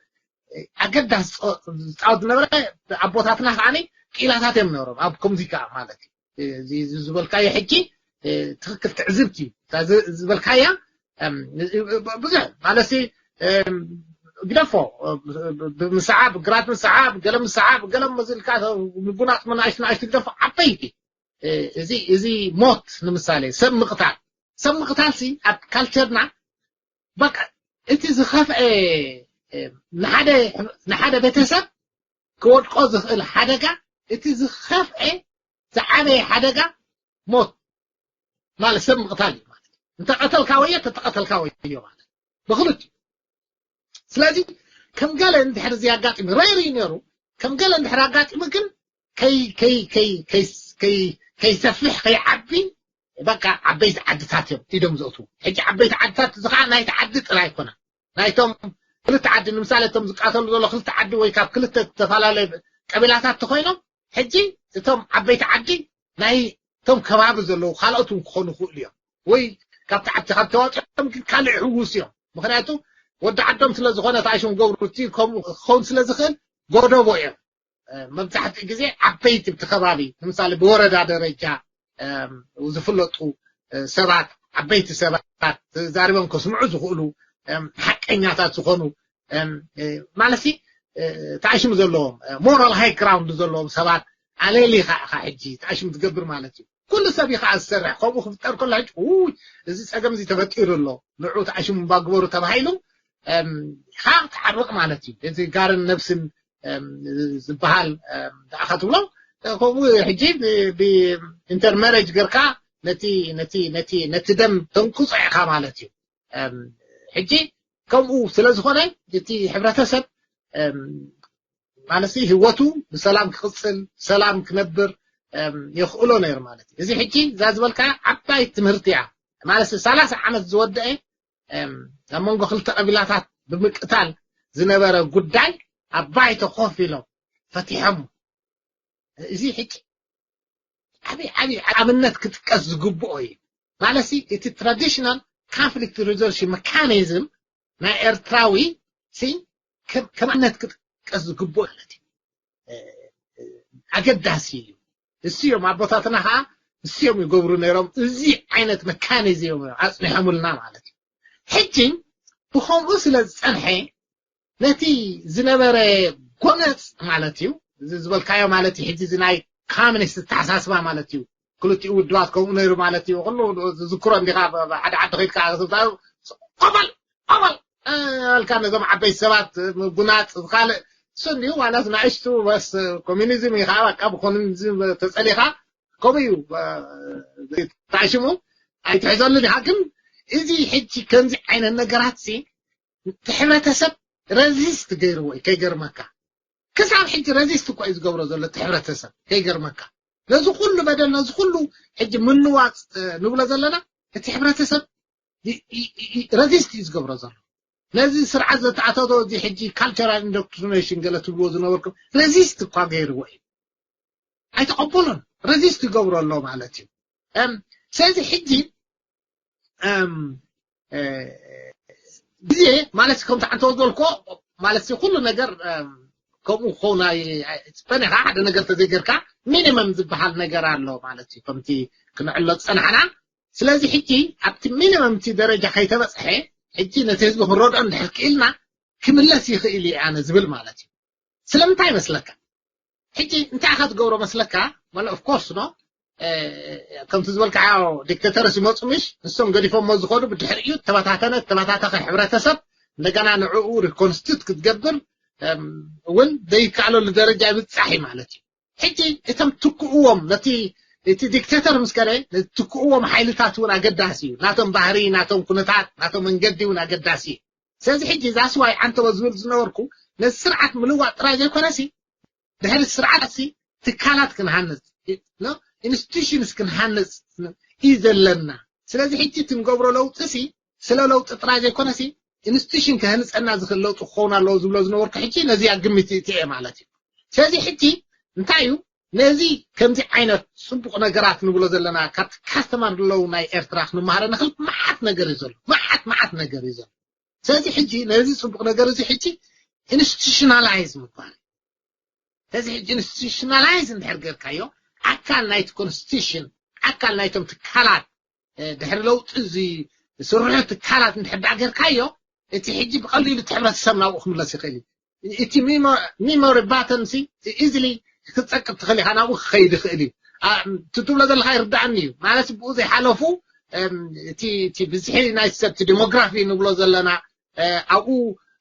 ኣገዳሲ ዝፃወት ዝነበረ ኣቦታትና ከዓ ክኢላታት እዮም ነሮም ኣብ ኮሙዚቃ ማለት እዩ። ዝበልካዮ ሕጂ ትክክል ትዕዝብቲ እዩ ዝበልካያ። ብዙሕ ማለት ግደፎ፣ ምስዓብ ግራት ምስዓብ ገለ ምስዓብ ገለ መዝልካ ምጉናፅ መናእሽቱ ናእሽቱ ግደፎ ዓበይቲ እዚ ሞት ንምሳሌ ሰብ ምቕታል ሰብ ምቕታል ሲ ኣብ ካልቸርና በቃ እቲ ዝኸፍአ ንሓደ ቤተሰብ ክወድቆ ዝኽእል ሓደጋ እቲ ዝኸፍአ ዝዓበየ ሓደጋ ሞት ማለት ሰብ ምቕታል እዩ ማለት እንተቐተልካ ወዮ ተተቐተልካ ወዮ ማለት ብክልት ስለዚ ከም ገለ እንድሕር እዚ ኣጋጢሙ ረይር እዩ ነሩ ከም ገለ እንድሕር ኣጋጢሙ ግን ከይሰፍሕ ከይዓቢ በቃ ዓበይቲ ዓድታት እዮም ኢዶም ዘእትዉ ሕጂ ዓበይቲ ዓድታት እዚ ከዓ ናይቲ ዓዲ ጥራይ ኣይኮነ ናይቶም ክልተ ዓዲ ንምሳሌ እቶም ዝቃተሉ ዘሎ ክልተ ዓዲ ወይ ካብ ክልተ ዝተፈላለየ ቀቢላታት ተኮይኖም ሕጂ እቶም ዓበይቲ ዓዲ ናይ እቶም ከባቢ ዘለዉ ካልኦት እውን ክኾኑ ይኽእሉ እዮም ወይ ካብቲ ዓዲ ካብ ተዋፂኦም ግን ካልእ ይሕውስ እዮም ምክንያቱ ወዲ ዓዶም ስለ ዝኾነ ታይሽም ገብሩ እቲ ከምኡ ክኸውን ስለ ዝኽእል ጎደቦ እዮም መብዛሕትኡ ግዜ ዓበይቲ እቲ ከባቢ ንምሳሌ ብወረዳ ደረጃ ዝፍለጡ ሰባት ዓበይቲ ሰባት ዛሪቦም ከስምዑ ዝኽእሉ ሓቀኛታት ዝኾኑ ማለት ተኣሽሙ ዘለዎም ሞራል ሃይ ግራውንድ ዘለዎም ሰባት ኣለሊ ኢኻ ሕጂ ተኣሽሙ ትገብር ማለት እዩ ኩሉ ሰብ ኢኻ ዝሰርሕ ከምኡ ክፍጠር ከሎ ሕጂ ውይ እዚ ፀገም እዚ ተፈጢሩ ኣሎ ንዑ ተኣሽሙ ባግበሩ ተባሂሉ ካብ ትዓርቕ ማለት እዩ እዚ ጋርን ነብስን ዝበሃል ደኣ ክትብሎ ከምኡ ሕጂ ብኢንተርመሬጅ ገርካ ነቲ ነቲ ነቲ ነቲ ደም ተንቁጾ ኢኻ ማለት እዩ ሕጂ ከምኡ ስለ ዝኾነ እቲ ሕብረተሰብ ማለት ህይወቱ ብሰላም ክቕፅል ሰላም ክነብር የኽእሎ ነይሩ ማለት እዩ እዚ ሕጂ እዛ ዝበልካ ዓባይ ትምህርቲ እያ ማለት ሰላሳ ዓመት ዝወደአ ኣብ መንጎ ክልተ ቀቢላታት ብምቅታል ዝነበረ ጉዳይ ኣብ ባይቶ ኮፍ ኢሎም ፈቲሖም እዚ ሕጂ ዓብይ ዓብይ ኣብነት ክጥቀስ ዝግብኦ እዩ ማለት እቲ traditional conflict resolution mechanism ናይ ኤርትራዊ ከም ኣብነት ክጥቀስ ዝግብኦ ማለት እዩ ኣገዳሲ እዩ እሱ እዮም ኣቦታትና ከዓ እሱ እዮም ይገብሩ ነይሮም እዚ ዓይነት መካኒዝም እዮም ኣፅኒሖምልና ማለት እዩ ሕጂ ብከምኡ ስለ ዝፀንሐ ነቲ ዝነበረ ጎነፅ ማለት እዩ እዚ ዝበልካዮ ማለት እዩ ሕጂ እዚ ናይ ኮሚኒስት ዝተሓሳስባ ማለት እዩ ክልቲኡ ውድባት ከምኡ ነይሩ ማለት እዩ ኩሉ ዝዝክሮ እንዲካ ሓደ ዓዲ ከይድካ ቆመል ቆመል ኣልካ ነዞም ዓበይቲ ሰባት ምጉናፅ ካልእ እሱ እንዲሁ ዋላስ ንእሽቱ በስ ኮሚኒዝም እዩ ከዓ በቃ ብኮሚኒዝም ተፀሊካ ከምኡ እዩ ተኣሽሙ ኣይትሕዘሉ ዲካ ግን እዚ ሕጂ ከምዚ ዓይነት ነገራት ሲ እቲ ሕብረተሰብ ረዚስት ገይርዎ እዩ ከይገርመካ ክሳብ ሕጂ ረዚስት እኳ እዩ ዝገብሮ ዘሎ እቲ ሕብረተሰብ ከይገርመካ ነዚ ኩሉ በደል ነዚ ኩሉ ሕጂ ምንዋፅ ንብሎ ዘለና እቲ ሕብረተሰብ ረዚስት እዩ ዝገብሮ ዘሎ ነዚ ስርዓት ዘተኣታቶ እዚ ሕጂ ካልቸራል ኢንዶክትሪኔሽን ገለ ትብልዎ ዝነበርኩም ረዚስት እኳ ገይርዎ እዩ ኣይተቐበሎን ረዚስት ይገብሮ ኣሎ ማለት እዩ ስለዚ ሕጂ ግዜ ማለት ከምቲ ዓንተ ዝበልኮ ማለት ኩሉ ነገር ከምኡ ክኸውን ኣይፅበን ኢኻ ሓደ ነገር ተዘይገርካ ሚኒመም ዝበሃል ነገር ኣሎ ማለት እዩ ከምቲ ክንዕሎ ዝፀናሕና ስለዚ ሕጂ ኣብቲ ሚኒመም እቲ ደረጃ ከይተበፅሐ ሕጂ ነቲ ህዝቢ ክንረድኦ እንድሕር ክኢልና ክምለስ ይኽእል እዩ ኣነ ዝብል ማለት እዩ ስለምንታይ ይመስለካ ሕጂ እንታይ ኢኻ ትገብሮ መስለካ ማለት ኦፍኮርስ ኖ ከምቲ ዝበልካዮ ዲክተተርስ ይመፁ ምሽ ንሶም ገዲፎሞ ዝኸዱ ብድሕሪኡ ተበታተነ ተበታተኸ ሕብረተሰብ እንደገና ንዕኡ ሪኮንስቲቱት ክትገብር እውን ዘይከኣለሉ ደረጃ ይብፃሕ እዩ ማለት እዩ ሕጂ እቶም ትክእዎም ነቲ እቲ ዲክተተር ምስ ከደ፣ ዝትክእዎም ሓይልታት እውን ኣገዳሲ እዩ። ናቶም ባህሪ፣ ናቶም ኩነታት፣ ናቶም መንገዲ እውን ኣገዳሲ እዩ። ስለዚ ሕጂ እዛ ስዋይ ዓንተቦ ዝብል ዝነበርኩ፣ ነዚ ስርዓት ምልዋጥ ጥራይ ዘይኮነሲ፣ ድሕሪ ስርዓት ሲ ትካላት ክንሃንጽ፣ ኢንስቲቱሽንስ ክንሃንጽ እዩ ዘለና። ስለዚ ሕጂ እቲ ንገብሮ ለውጢ ሲ፣ ስለ ለውጢ ጥራይ ዘይኮነሲ፣ ኢንስቲቱሽን ክህንጸና ዝኽእል ለውጢ ክኸውን ኣለዎ ዝብሎ ዝነበርኩ፣ ሕጂ ነዚ ኣግምት እቲ እየ ማለት እዩ። ስለዚ ሕጂ እንታይ እዩ፣ ነዚ ከምዚ ዓይነት ጽቡቕ ነገራት ንብሎ ዘለና፣ ካብቲ ካስተማር ዘለዉ ናይ ኤርትራ ክንመሃረ ንኽእል መዓት ነገር እዩ ዘሎ። መዓት፣ መዓት ነገር እዩ ዘሎ። ስለዚ ሕጂ ነዚ ጽቡቕ ነገር እዚ ሕጂ ኢንስቲቱሽናላይዝ ምግባር እዩ። ስለዚ ሕጂ ኢንስቲቱሽናላይዝ እንድሕር ጌርካዮ፣ ኣካል ናይቲ ኮንስቲቱሽን፣ ኣካል ናይቶም ትካላት፣ እ፣ ድሕሪ ለውጢ እዚ ዝስርሑ ትካላት እንድሕር ደኣ ጌርካዮ፣ እቲ ሕጂ ብቐሊሉ እቲ ሕብረተሰብ ናብኡ ክምለስ ይኽእል እዩ። እቲ ሚሞ-፣ ሚሞሪ ባተን ሲ ኢዝሊ ክትጸቅጥ ትኽእል ኢኻ፣ ናብኡ ክኸይድ ይኽእል እዩ። ኣ፣ እቲ ትብሎ ዘለኻ ይርዳእኒ እዩ። ማለት ብኡ ዘይሓለፉ፣ እም፣ እቲ፣ እቲ ብዝሒ ናይ ሰብ፣ እቲ ዲሞግራፊ ንብሎ ዘለና፣ እ፣ ኣብኡ፣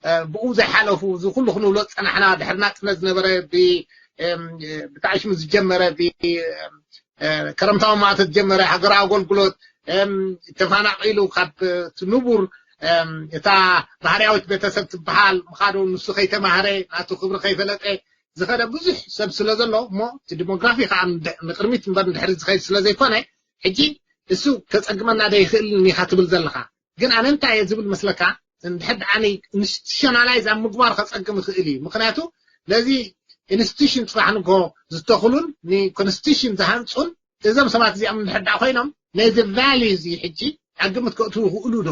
እ፣ ብኡ ዘይሓለፉ፣ እዚ ኩሉ ክንብሎ ዝጸናሕና፣ ድሕሪ ናጽነት ዝነበረ ብ-፣ እም፣ ብጣዕሽሙ ዝጀመረ ብ-፣ እም፣ እ፣ ከረምታዊ ማእቶ ዝጀመረ ሃገራዊ ኣገልግሎት፣ እም፣ ተፈናቒሉ ካብ፣ እ፣ እቲ ንቡር፣ እም፣ እታ ባህርያዊት ቤተሰብ ትበሃል ምኻዱ፣ ንሱ ከይተማህረ፣ ናቱ ክብሪ ከይፈለጠ ዝኸደ ብዙሕ ሰብ ስለ ዘሎ እሞ፣ እቲ ዲሞግራፊ ከኣ ንድ-፣ ንቕድሚት እምበር ንድሕሪት ዝኸይድ ስለ ዘይኮነ፣ ሕጂ እሱ ከጸግመና ዶ ይኽእል ኢኻ ትብል ዘለኻ። ግን ኣነ እንታይ እየ ዝብል መስለካ፣ እንድሕር ደኣ ኢንስቲቱሽናላይዝ ኣብ ምግባር ከጸግም ይኽእል እዩ። ምኽንያቱ ነዚ ኢንስቲቱሽን ጽባሕ ንግሆ ዝተኽሉን ንኮንስቲቱሽን ዝሃንጹን እዞም ሰባት እዚኦም እንድሕር ደኣ ኮይኖም፣ ነዚ ቫልዩ እዚ ሕጂ ኣብ ግምት ከእትዉ ይኽእሉ ዶ፣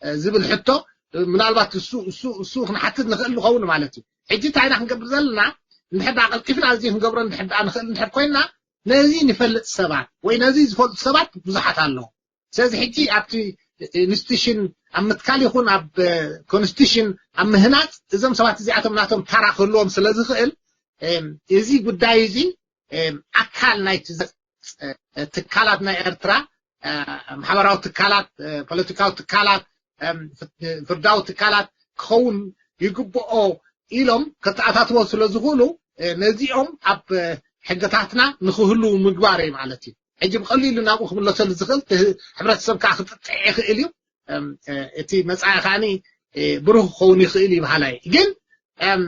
እ፣ ዝብል ሕቶ፣ እ፣ ምናልባት እሱ፣ እሱ፣ እሱ ክንሓትት ንኽእል ንኸውን ማለት እዩ። ሕጂ እንታይ ኢና ክንገብር ዘለና? እንድሕር ደኣ ቀልጢፍና እዚ ክንገብሮ እንድሕር ደኣ ንኽእል እንድሕር ኮይንና፣ ነዚ ንፈልጥ ሰባት ወይ ነዚ ዝፈልጡ ሰባት ብዙሓት ኣለዉ። ስለዚ ሕጂ ኣብቲ ኢንስቲቱሽን ኣብ ምትካል ይኹን ኣብ፣ እ፣ ኮንስቲቱሽን ኣብ ምህናጽ እዞም ሰባት እዚኣቶም ናቶም ታራ ክህልዎም ስለ ዝኽእል፣ እም፣ እዚ ጉዳይ እዚ፣ እም፣ ኣካል ናይቲ ዘ-፣ እ፣ ትካላት ናይ ኤርትራ፣ እ፣ ማሕበራዊ ትካላት፣ እ፣ ፖለቲካዊ ትካላት፣ እም፣ ፍት-፣ ፍርዳዊ ትካላት ክኸውን ይግብኦ ኢሎም ከተኣታትዎ ስለ ዝኽእሉ፣ እ፣ ነዚኦም ኣብ፣ እ፣ ሕግታትና ንኽህልዉ ምግባር እዩ ማለት እዩ። ሕጂ ብቐሊሉ ናብኡ ክምለሰሉ ዝኽእል፣ እቲ ሕብረተሰብ ከኣ ክጥጥዕ ይኽእል እዩ። እም፣ እ፣ እቲ መጻኢ ከኣኒ፣ እ፣ ብሩህ ክኸውን ይኽእል እዩ በሃላይ። ግን፣ እም፣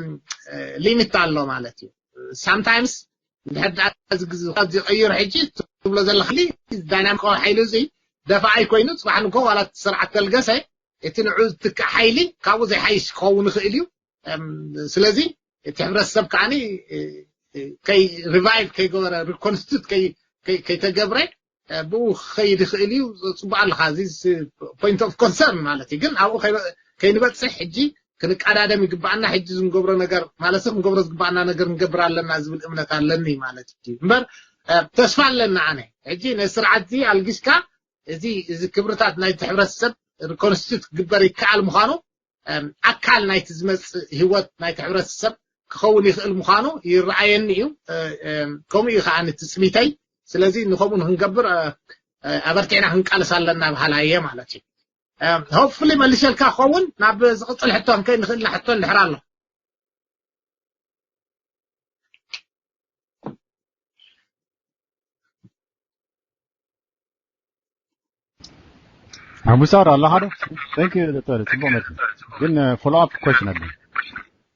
እ፣ ሊሚት ኣሎ ማለት እዩ። ሳምታይምስ እንድሕር ደኣ እዚ ግዜ ዝቐይር ሕጂ ትብሎ ዘለኻ ዳይናሚካዊ ሓይሊ እዚ ደፋኣይ ኮይኑ፣ ጽባሕ ንግሆ ዋላ እቲ ስርዓት ተልገሰ፣ እቲ ንዑ ዝትክእ ሓይሊ ካብኡ ዘይሓይሽ ክኸውን ይኽእል እዩ። እም፣ ስለዚ እቲ ሕብረተሰብ ከኣኒ፣ እ፣ እ፣ ከይ ሪቫይቭ ከይገበረ፣ ሪኮንስቲቱት ከይ-፣ ከይ-፣ ከይተገብረ፣ እ፣ ብኡ ክኸይድ ይኽእል እዩ። ጽቡቕ ኣለኻ። እዚ ስ-፣ ፖይንት ኦፍ ኮንሰርን ማለት እዩ። ግን ኣብኡ ከይ-፣ ከይንበጽሕ ሕጂ ክንቀዳደም ይግባኣና። ሕጂ ዝንገብሮ ነገር ማለት ክንገብሮ ዝግባኣና ነገር ንገብር ኣለና ዝብል እምነት ኣለኒ ማለት እዩ። እምበር፣ እ፣ ተስፋ ኣለና ኣነ። ሕጂ ነዚ ስርዓት እዚ ኣልጊስካ እዚ፣ እዚ ክብርታት ናይቲ ሕብረተሰብ ሪኮንስቲቱት ክግበር ይከኣል ምዃኑ፣ እም፣ ኣካል ናይቲ ዝመጽእ ህይወት ናይቲ ሕብረተሰብ ክኸውን ይኽእል ምዃኑ ይረኣየኒ እዩ። እ፣ እም፣ ከምኡ እዩ ከኣ ትጽቢተይ። ስለዚ ንኸምኡ ንክንገብር፣ እ፣ እ፣ ኣበርቲዕና ክንቃለስ ኣለና በሃላይ እየ ማለት እዩ። እም፣ ሆፕፉሊ መሊሸልካ ክኸውን፣ ናብ ዝቕጽል ሕቶ ክንከይድ ንኽእል ኢና። ሕቶ እንድሕር ኣሎ። ኣቡሳር ኣለኻ ዶ? Thank you ዶክተር፣ ጽቡቕ መልሲ። ግን ፎሎ ኣፕ ኮሽን ኣለኒ።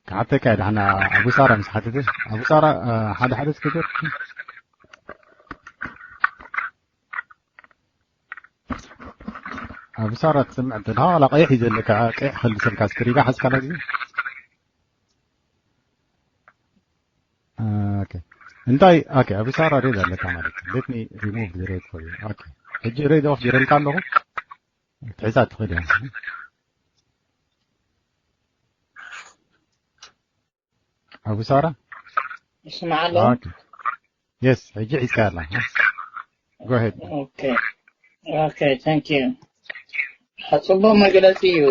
ክሓተካ እየ ደሓና። ኣቡሳራ ምስ ሓተተ፣ ኣቡሳራ፣ እ፣ ሓደ ሓደ እስኪ ገር-፣ ኣቡሳራ ትስምዕ እንተ ደኣ ዋላ ቀይሕ እዩ ዘለካ፣ ቀይሕ ከልግሰልካ እስኪ ሪጋ ሓዝካላ ግዜ። ኦኬ። እንታይ፣ ኦኬ፣ ኣቡሳራ ሬድ ኣለካ ማለት እዩ። Let me remove the red for you. ኦኬ። ሕጂ ሬድ ኦፍ ጌረልካ ኣለኹ። ትሕዛ ትኽእል እያ። ኣቡሳራ? ይስማዕ ኣሎ? ኦኬ። የስ፣ ሕጂ ሒዝካ ኣላ። Go ahead. ኦኬ። ኦኬ፣ thank you። ጽቡቕ መግለጺ እዩ።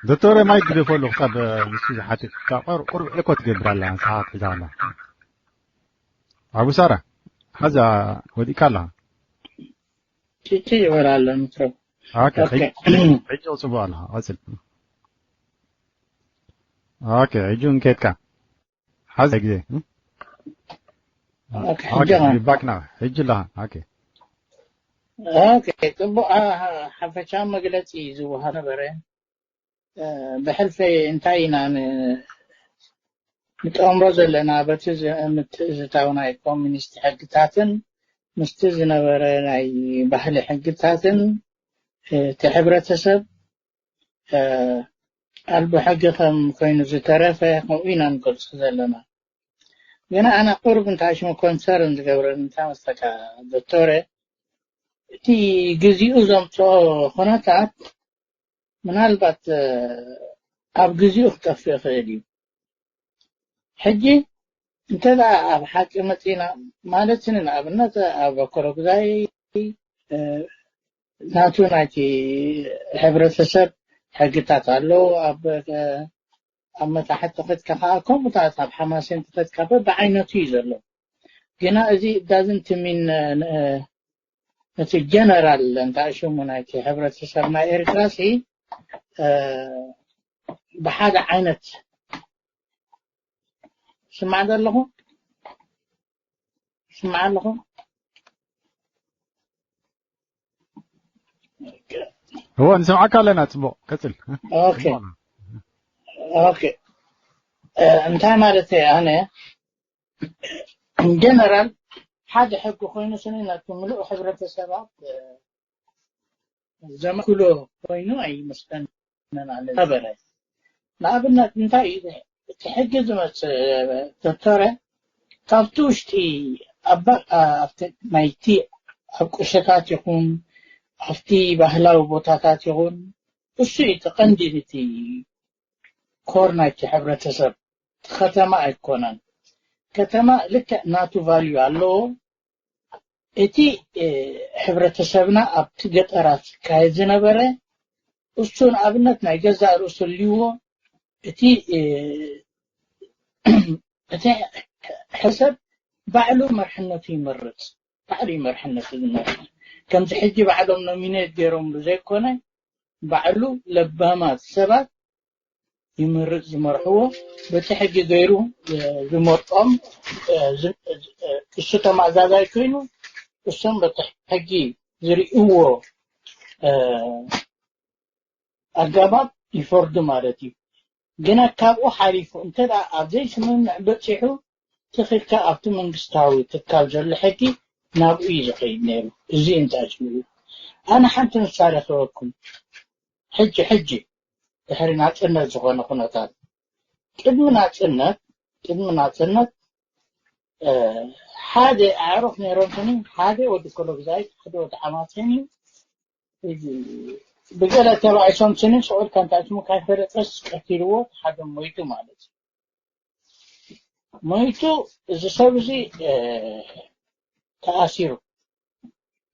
ዶክተር ማይክ ግደፎ ኣለኹ፣ ክሳብ ንሱ ዝሓትት፣ ክሳብ ቁር-፣ ቁሩብ ኤኮ ትገብር ኣላ፣ ንስኻ ክትሕዛ ኣላ። ኣቡ ሳራ፣ ሓዛ ወዲእካ ኣለኻ። ጭጭ ይበል ኣሎ፣ ምትረብ። ኦኬ፣ ኦኬ። ሕጂ፣ ሕጂ ጽቡቕ ኣለኻ፣ ቀጽል። ኦኬ፣ ሕጂ እውን ከድካ። ሓዚ ግዜ። እ? ኦኬ፣ ኦኬ፣ ሕጂ ኸ? ይባክና። ሕጂ ኣለኻ። ኦኬ። ኦኬ፣ ጽቡቕ። አ፣ ሓፈሻዊ መግለጺ ዝወሃብ ነበረ። እ፣ ብሕልፊ እንታይ ኢና ን-፣ ንጠምሮ ዘለና በቲ ዝ-፣ ምትእዝታው ናይ ኮሚኒስት ሕግታትን ምስቲ ዝነበረ ናይ ባህሊ ሕግታትን፣ እ፣ እቲ ሕብረተሰብ፣ እ፣ ኣልቦ ሕጊ ከም ኮይኑ ዝተረፈ ከምኡ ኢና ንገልጾ ዘለና። ግን ኣነ ቁሩብ እንታይ ሽሙ ኮንሰርን ዝገብረኒ እንታይ መስለካ ዶክተረ፣ እቲ ግዜኡ ዘምጽኦ ኩነታት ምናልባት፣ እ፣ ኣብ ግዜኡ ክጠፍእ ይኽእል እዩ። ሕጂ እንተ ደኣ ኣብ ሓቂ መጺና ማለት ኒ ንኣብነት ኣብ ኣኮረጉዛይ፣ እ፣ ናቱ ናይቲ ሕብረተሰብ ሕግታት ኣሎ። ኣብ፣ እ፣ ኣብ መታሕቲ ከድካ ከኣ ከምኡታት ኣብ ሓማሴን ከድካ በብዓይነቱ እዩ ዘሎ። ግና እዚ ዳዝንት ሚን፣ እ፣ እቲ ጀነራል እንታይ ሽሙ ናይቲ ሕብረተሰብ ናይ ኤርትራ ሲ፣ እ፣ ብሓደ ዓይነት ስማዕ ዘለኹ ስማዕ ኣለኹ። እዎ፣ ንሰምዓካ ኣለና። ጽቡቕ፣ ቀጽል። ኦኬ። ኦኬ። እ፣ እንታይ ማለት እየ ኣነ፣ ጀነራል ሓደ ሕጊ ኮይኑ ስኒ ነቲ ምሉእ ሕብረተሰባት፣ እ፣ ዘማእክሎ ኮይኑ ኣይመስለንን ኣነ ነበረ። ንኣብነት እንታይ እዩ እቲ ሕጊ ዝመጽእ ዶክተረ፣ ካብቲ ውሽጢ ኣብ ባ-፣ ኣብቲ ናይቲ ኣብ ቁሸታት ይኹን ኣብቲ ባህላዊ ቦታታት ይኹን እሱ እዩ እቲ ቀንዲ እቲ ኮር ናይቲ ሕብረተሰብ። እቲ ከተማ ኣይኮነን። ከተማ ልክዕ ናቱ ቫልዩ ኣለዎ። እቲ፣ እ፣ ሕብረተሰብና ኣብቲ ገጠራት ዝካየድ ዝነበረ እሱ ንኣብነት ናይ ገዛእ ርእሱ ልዎ እቲ፣ እ፣ እቲ ሕብረተሰብ ባዕሉ መርሕነቱ ይመርጽ። ባዕሉ እዩ መርሕነቱ ዝመርጽ። ከምዚ ሕጂ ባዕሎም ኖሚኔት ገይሮምሉ ዘይኮነ ባዕሉ ለባማት ሰባት ይምርጽ ዝመርሕዎ በቲ ሕጊ ገይሩ፣ እ፣ ዝመርጦም፣ እ፣ ዝ-፣ እ፣ እሱ ተማእዛዛይ ኮይኑ እሶም በቲ ሕጊ ዝርእይዎ፣ እ፣ ኣገባብ ይፈርዱ ማለት እዩ። ግና ካብኡ ሓሊፉ እንተ ደኣ ኣብ ዘይስምምዕ በጺሑ ትኺልካ ኣብቲ መንግስታዊ ትካል ዘሎ ሕጊ ናብኡ እዩ ዝኸይድ ነይሩ። እዚ እንታይ ትብሉ? ኣነ ሓንቲ ምሳሌ ክህበኩም። ሕጂ፣ ሕጂ ድሕሪ ናጽነት ዝኾነ ኩነታት፣ ቅድሚ ናጽነት፣ ቅድሚ ናጽነት፣ እ፣ ሓደ ኣዕሩኽ ነይሮም ስኒ፣ ሓደ ወዲ ኮሎግዛይት፣ ሓደ ወዲ ሓማሴን እዩ። እዚ ብገለ ተባኢሶም ስኒ፣ ስዑድ ካንታ ስሙ ካይፈለጠስ ቀቲልዎ፣ ሓደ ሞይቱ ማለት እዩ። ሞይቱ፣ እዚ ሰብ እዚ፣ እ፣ ተኣሲሩ።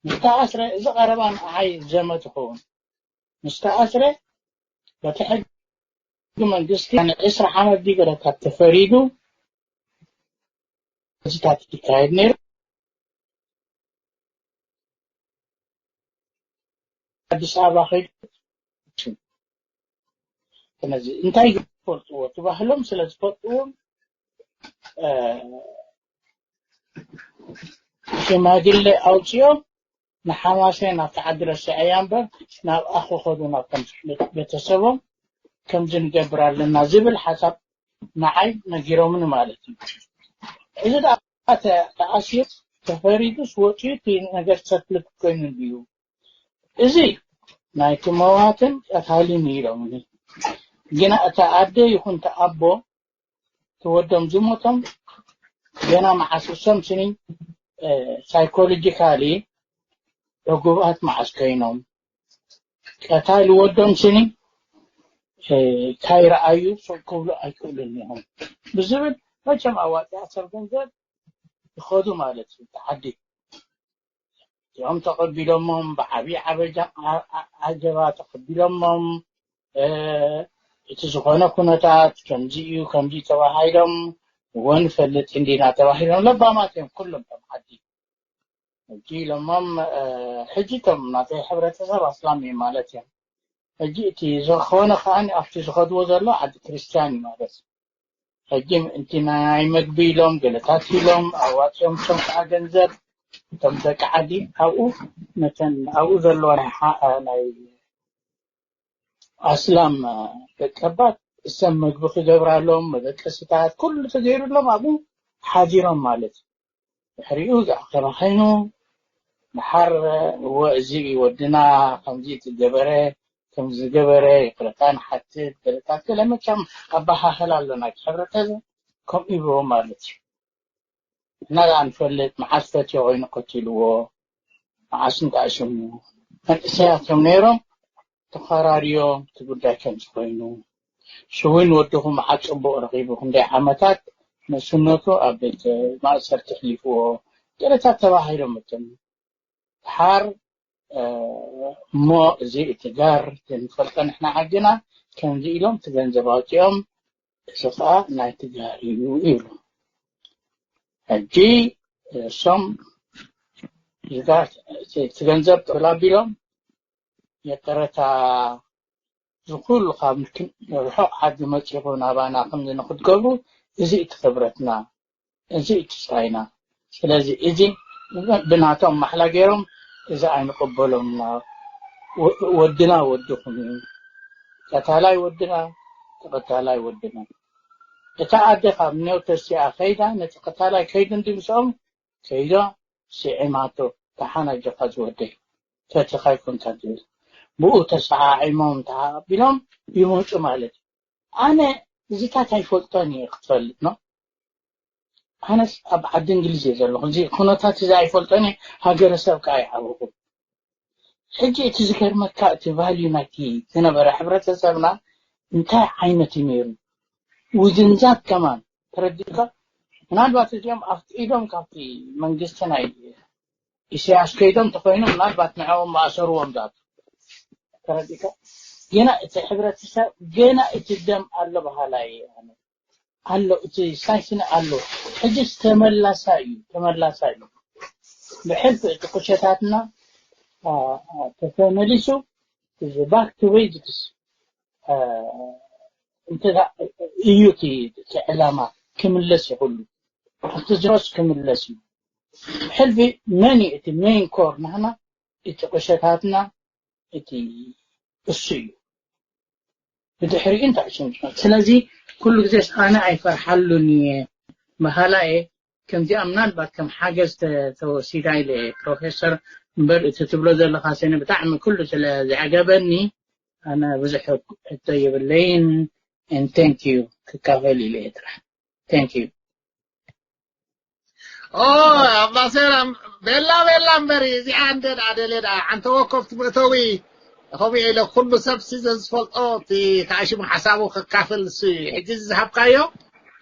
ምስ ተኣስረ፣ እዚ ቀረባ ንዓይ ዘመድ ይኸውን። ምስ ተኣስረ፣ በቲ ሕጊ መንግስቲ ዕስራ ዓመት ድዩ ገለታት ተፈሪዱ፣ እዚታት ይካየድ ነይሩ። ኣዲስ ኣበባ ከይዱ፣ ስለዚ እንታይ ዝፈልጥዎ፣ እቲ ባህሎም ስለ ዝፈልጥዎም፣ እ፣ ሽማግለ ኣውፅኦም ንሓማሴን ናብቲ ዓዲ ረስዐያ እምበር ናብኣ ክኸዱ ናብቶም ቤተሰቦም ከምዚ ንገብር ኣለና ዝብል ሓሳብ ንዓይ ነጊሮምኒ ማለት እዩ። እዚ ደኣ ተ-፣ ተኣሲሩ ተፈሪዱስ ወፂኡ እቲ ነገር ሰትልት ኮይኑ እንድዩ። እዚ ናይቲ መዋትን ቀታልን ኢሎምኒ። ግና እታ ኣደ ይኹን እቲ ኣቦ እቲ ወዶም ዝሞቶም ገና መዓስ እሶም ስኒ፣ እ፣ ሳይኮሎጂካሊ ዕጉባት መዓስ ኮይኖም ቀታሊ ወዶም ስኒ፣ እ፣ ካይረኣዩ ሱቕ ክብሉ ኣይክእሉን እዮም ብዝብል መቸም ኣዋፂኣ ሰብ ገንዘብ ይኸዱ ማለት እዩ። እቲ ዓዲ እዚኦም ተቐቢሎሞም፣ ብዓብዪ ዓበጃ-፣ ዓ-፣ ዓ-፣ ዓጀባ ተቐቢሎሞም፣ እ፣ እቲ ዝኾነ ኩነታት ከምዚ እዩ፣ ከምዚ ተባሂሎም፣ እወ ንፈልጥ እንዲና ተባሂሎም፣ ለባማት እዮም ኩሎም ቶም ዓዲ። ሕጂ ኢሎሞም፣ እ፣ ሕጂ ቶም ናተይ ሕብረተሰብ ኣስላም እዩ ማለት እዮም። ሕጂ እቲ ዝኾነ ከዓኒ ኣብቲ ዝኸድዎ ዘሎ ዓዲ ክርስቲያን እዩ ማለት እዩ። ሕጂ ምእንቲ ናይ መግቢ ኢሎም ገለታት ኢሎም ኣዋፂኦም፣ እቶም ከዓ ገንዘብ፣ እቶም ደቂ ዓዲ ኣብኡ ነተን ኣብኡ ዘለዋ ናይ ሓ- ናይ ኣስላም ደቀባት እሰም መግቢ ክገብራሎም፣ መደቀስታት ኩሉ ተገይሩሎም ኣብኡ ሓዲሮም ማለት እዩ። ድሕሪኡ ዝኣኸበ ኮይኑ ድሓር እወ እዚ እዩ ወድና፣ ከምዚ ትገበረ፣ ከምዚ ገበረ፣ ይቅረታ ንሓትት፣ ገለታት ገለ መቸም ኣበሃህላ ኣሎ ናይ ሕብረተሰብ፣ ከምኡ ይብልዎ ማለት እዩ። እና ደኣ ንፈልጥ መዓስ ፈትዮ ኮይኑ ቀቲልዎ፣ መዓስ እንታይ ሽሙ፣ መንእሰያት እዮም ነይሮም። ተኸራርዮም እቲ ጉዳይ ከምዚ ኮይኑ፣ ሽዊን ወድኹም መዓት ጽቡቕ ረኺቡ ክንደይ ዓመታት ንእስነቱ ኣብ ቤት ማእሰርቲ ኣሕሊፍዎ፣ ገለታት ተባሂሎም እቶም ድሓር እሞ እዚ እቲ ጋር ዘይንፈልጦ ንሕና ዓድና ከምዚ ኢሎም እቲ ገንዘብ ኣውፂኦም፣ እዚ ከዓ ናይ ትጋር እዩ ይብሉ። ሕጂ እሶም ዝጋር እቲ ገንዘብ ጥቕላቢሎም የቀረታ ዝኩሉ ካብ ርሑቕ ዓዲ መፂኹ ናባና ከምዚ ንክትገብሩ፣ እዚ እቲ ክብረትና፣ እዚ እቲ ስራይና። ስለዚ እዚ ብናቶም ማሕላ ገይሮም እዚ ኣይንቅበሎም ኢና። ወድና ወድኹም እዩ፣ ቀታላይ ወድና፣ ተቐታላይ ወድና። እታ ኣደ ካብ ኔው ተሲኣ ከይዳ ነቲ ቀታላይ ከይዱ እንዲ ምስኦም ከይዶ ስዒማቶ። ደሓን ኣጆኻ ዝወደይ፣ ፈቲኻ ኣይኮንካን ትብል። ብኡ ተሰዓዒሞም ተዓቢሎም ይመፁ ማለት እዩ። ኣነ እዚታት ኣይፈልጦን እየ ክትፈልጥ ነው። ኣነስ ኣብ ዓዲ እንግሊዝ እየ ዘለኹ። እዚ ኩነታት እዚ ኣይፈልጦን እየ፣ ሃገረሰብ ከዓ ይዓበኹ። ሕጂ እቲ ዝገርመካ እቲ ቫልዩ ናይቲ ዝነበረ ሕብረተሰብና እንታይ ዓይነት እዩ ነይሩ? ውዝንዛት ከማን ተረዲእካ? ምናልባት እዚኦም ኣፍቂዶም ካብቲ መንግስቲ ናይ ኢሳያስ ከይዶም ተኮይኑ ምናልባት ንዕኦም ማእሰርዎም ዛቱ ተረዲእካ? ገና እቲ ሕብረተሰብ ገና እቲ ደም ኣሎ በሃላይ እየ ኣነ። ኣሎ እቲ ሳይስኒ ኣሎ። ሕጅስ ተመላሳ እዩ፣ ተመላሳ እዩ። ብሕልፊ እቲ ቁሸታትና ተተመሊሱ እዚ ባክ ቱ ቤዚክስ እንተ እዩ እቲ ዕላማ ክምለስ ይኽእሉ ኣብቲ ዝሮስ ክምለስ እዩ። ሕልፊ መን እዩ እቲ ሜን ኮር ናህና እቲ ቁሸታትና እቲ እሱ እዩ። ብድሕሪኡ እንታይ ሽም ስለዚ ኩሉ ግዜስ ኣነ ኣይፈርሓሉን እየ። መሃላ እየ ከምዚኣ ምናልባት ከም ሓገዝ ተወሲዳ ኢለ ፕሮፌሰር እምበር እቲ ትብሎ ዘለካ ሰነ ብጣዕሚ ኩሉ ስለ ዘዕገበኒ ኣነ ብዙሕ ሕቶ የብለይን። And thank you ክካፈል ኢለ እየ ጥራሕ። Thank you። ኦ ኣባሰራ ቤላ ቤላ እምበሪ እዚኣ እንደ ደኣ ደለ ደኣ ዓንተ ወኮፍ ትመእተዊ ከምኡ ኢለ ኩሉ ሰብ ሲ ዘዝፈልጦ እቲ ተኣሽሙ ሓሳቡ ከካፍል እሱ እዩ። ሕጂ እዚ ዝሃብካዮ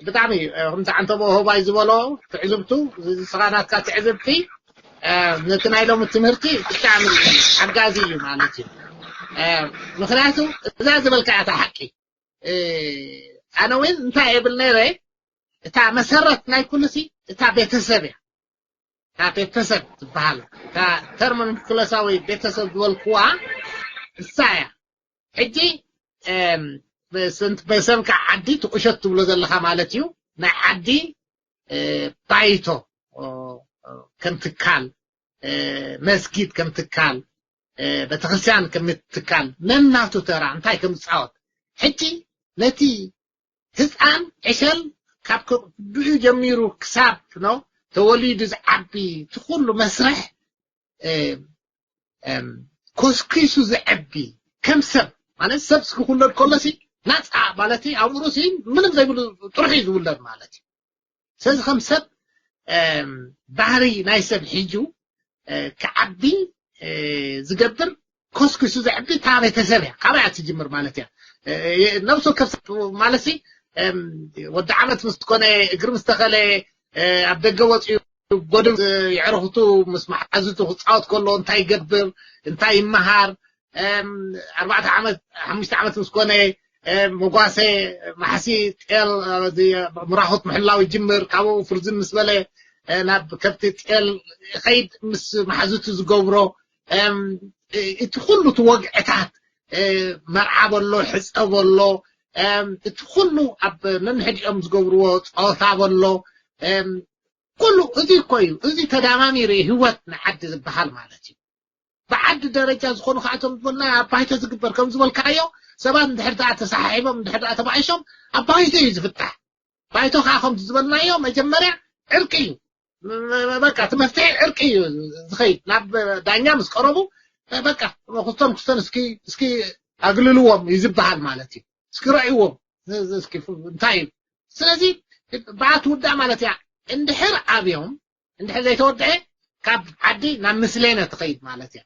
ብጣዕሚ እዩ ከምቲ ዓንተ መውህባይ ዝበሎ ትዕዝብቱ እዚ ስኻ ናትካ ትዕዝብቲ ነቲ ናይ ሎሚ ትምህርቲ ብጣዕሚ ሓጋዚ እዩ ማለት እዩ። ምክንያቱ እዛ ዝበልካ እታ ሓቂ ኣነ እውን እንታይ የብል ነይረ እታ መሰረት ናይ ኩሉ ሲ እታ ቤተሰብ እያ። እታ ቤተሰብ ትበሃል እታ ተርሞኒኩለሳዊ ቤተሰብ ዝበልክዋ እሳ እያ። ሕጂ በሰንካ ዓዲ ትቁሸት ትብሎ ዘለካ ማለት እዩ። ናይ ዓዲ ባይቶ ከም ትካል መስጊድ ከም ትካል ቤተክርስትያን ከም ትካል ነናቱ ተራ እንታይ ከም ዝፃወት ሕጂ ነቲ ህፃን ዕሸል ካብ ከብድኡ ጀሚሩ ክሳብ ነው ተወሊዱ ዝዓቢ እቲ ኩሉ መስርሕ ኮስኪሱ ዝዕቢ ከም ሰብ ማለት ሰብ ክውለድ ከሎሲ ናፃ ማለት ኣእምሮሲ ምንም ዘይብሉ ጥሩሕ እዩ ዝውለድ ማለት እዩ። ስለዚ ከም ሰብ ባህሪ ናይ ሰብ ሒዙ ክዓቢ ዝገብር ኮስኪሱ ዘዕቢ እታ ቤተሰብ እያ። ካበይ እያ ትጅምር ማለት እያ። ነብሲ ወከፍ ሰብ ማለት ሲ ወዲ ዓመት ምስ ኮነ እግሪ ምስ ተኸለ ኣብ ደገ ወፂኡ ጎድን የዕርኽቱ ምስ መሓዝቱ ክፃወት ከሎ እንታይ ይገብር እንታይ ይመሃር ኣርባዕተ ዓመት ሓሙሽተ ዓመት ምስ ኮነ መጓሰ ማሕሲ ጤል ምራኹት ምሕላው ይጅምር። ካብኡ ፍርዝን ምስ በለ ናብ ከብቲ ጤል ኸይድ ምስ መሓዝቱ ዝገብሮ እቲ ኩሉ እቲ ወግዕታት መርዓ በሎ፣ ሕፀ በሎ፣ እቲ ኩሉ ኣብ ነንሕዲኦም ዝገብርዎ ፀወታ በሎ፣ ኩሉ እዚ እኮ እዩ። እዚ ተዳማሚሩ ህይወት ንዓዲ ዝበሃል ማለት እዩ። ብዓዲ ደረጃ ዝኾኑ ከኣቶም ዝበልና ኣብ ባይቶ ዝግበር ከም ዝበልካዮ ሰባት እንድሕር ደኣ ተሰሓሒቦም እንድሕር ደኣ ተባኢሾም ኣብ ባይቶ እዩ ዝፍታሕ። ባይቶ ከዓ ከምቲ ዝበልናዮ መጀመርያ ዕርቂ እዩ። በቃ እቲ መፍትሒ ዕርቂ እዩ ዝኸይድ። ናብ ዳኛ ምስ ቀረቡ በቃ ክስቶን ክስቶን እስኪ እስኪ ኣግልልዎም እዩ ዝበሃል ማለት እዩ። እስኪ ረእይዎም እስኪ እንታይ እዩ። ስለዚ ብኣ ትውዳእ ማለት እያ። እንድሕር ኣብዮም እንድሕር ዘይተወድአ ካብ ዓዲ ናብ ምስሌነ ትኸይድ ማለት እያ።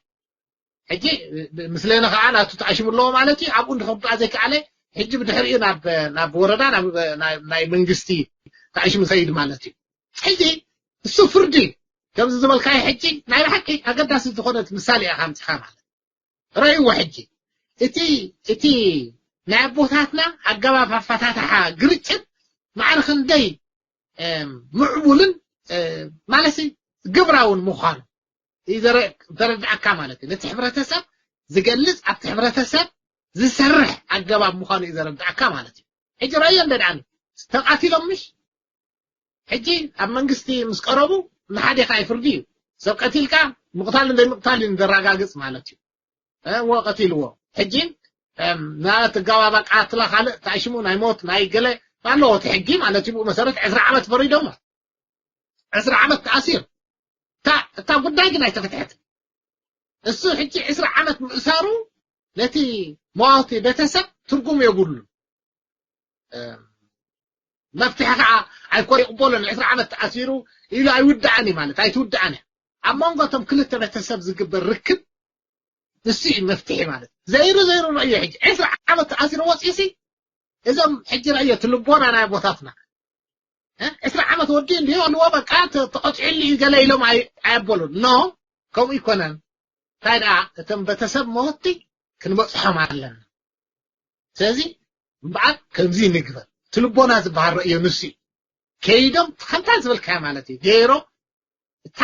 ሕጂ ምስሌነ ከዓ ናቱ ተኣሽሙ ኣለዎ ማለት እዩ። ኣብኡ እንድሕር ብኣ ዘይከኣለ ሕጂ ብድሕሪኡ ናብ ናብ ወረዳ ናብ ናይ መንግስቲ ተኣሽሙ ዝኸይድ ማለት እዩ። ሕጂ እሱ ፍርዲ ከምዚ ዝበልካዮ ሕጂ ናይ ብሓቂ ኣገዳሲ ዝኾነት ምሳሌ እያ ኣምፅኻ ማለት ረእይዎ። ሕጂ እቲ እቲ ናይ ኣቦታትና ኣገባብ ኣፈታትሓ ግርጭት ማዕረ ክንደይ ምዕቡልን ማለት ግብራውን ምዃኑ እዩ ዘረድኣካ ማለት እዩ። ነቲ ሕብረተሰብ ዝገልፅ ኣብቲ ሕብረተሰብ ዝሰርሕ ኣገባብ ምዃኑ እዩ ዘረድኣካ ማለት እዩ። ሕጂ ረእዮ እንደ ደኣ ተቃቲሎም ምሽ ሕጂ ኣብ መንግስቲ ምስ ቀረቡ ንሓደ ካይ ፍርዲ እዩ። ሰብ ቀቲልካ ምቕታል እንደ ምቕታል እዩ ዘረጋግፅ ማለት እዩ። እዎ ቀቲልዎ። ሕጂ ናት ጋባባ ቃትላ ካልእ ታሽሙ ናይ ሞት ናይ ገለ ኣለዎ እቲ ሕጊ ማለት እዩ። ብኡ መሰረት ዕስራ ዓመት ፈሪዶሞ ዕስራ ዓመት ተኣሲር እታ ጉዳይ ግን ኣይተፈትሐት። እሱ ሕጂ ዕስራ ዓመት ምእሳሩ ነቲ መዋቲ ቤተሰብ ትርጉም የብሉን። መፍትሒ ከዓ ኣይኮ ይቕበሎን። ዕስራ ዓመት ተኣሲሩ ኢሉ ኣይውዳእን እዩ ማለት ኣይትውዳእን እያ። ኣብ መንጎ እቶም ክልተ ቤተሰብ ዝግበር ርክብ ንሱ እዩ መፍትሒ ማለት። ዘይሩ ዘይሩ ረእዮ ሕጂ ዕስራ ዓመት ተኣሲሩ ወፂሲ እዞም ሕጂ ረእዮ እቲ ልቦና ናይ ኣቦታትና ዕስራ ዓመት ወዲ እንዲዮ ኣልዎ በቃ ተቐፅዕሉ እዩ ገለ ኢሎም ኣየበሉን። ኖ ከምኡ ይኮነን። እንታይ ደኣ እቶም ቤተሰብ መወቲ ክንበፅሖም ኣለና። ስለዚ እምበኣር ከምዚ ንግበር እቲ ልቦና ዝበሃል ረእዮ ንሱ እዩ። ከይዶም ከምታ ዝበልካዮ ማለት እዩ ገይሮም እታ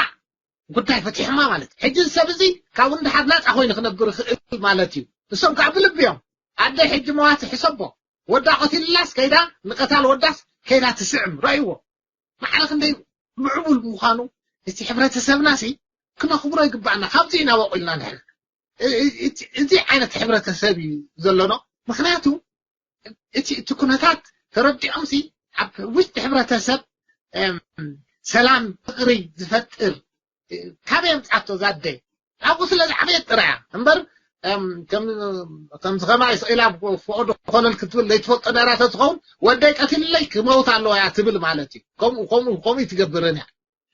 ጉዳይ ፈቲሕማ ማለት እዩ። ሕጂ ሰብ እዚ ካብኡ ንድሓር ናፃ ኮይኑ ክነብር ይኽእል ማለት እዩ። እሶም ከዓ ብልቢ እዮም ኣደ ሕጂ መዋቲ ሕሰቦ ወዳ ቀቲልላስ ከይዳ ንቀታል ወዳስ ከይዳ ትስዕም ረእይዎ። ማዕረ ክንደይ ምዕቡል ምዃኑ እቲ ሕብረተሰብና ሲ ክነኽብሮ ይግባኣና። ካብዚ ኢና ወቂልና ንሕና እዚ ዓይነት ሕብረተሰብ እዩ ዘሎኖ። ምክንያቱ እቲ እቲ ኩነታት ተረዲኦም ሲ ኣብ ውሽጢ ሕብረተሰብ ሰላም ፍቅሪ ዝፈጥር ካበይ ኣምፃቶ ዛደ ኣብኡ ስለ ዝዓበየት ጥራያ እምበር ከምዚ ከማይ ስኢላ ፈቀዶ ኮለል ክትብል ዘይትፈልጦ ነራ ተትኸውን ወደይ ቀቲልለይ ክመውት ኣለዋ እያ ትብል ማለት እዩ። ከምኡ ከምኡ ከምኡ ትገብርን እያ።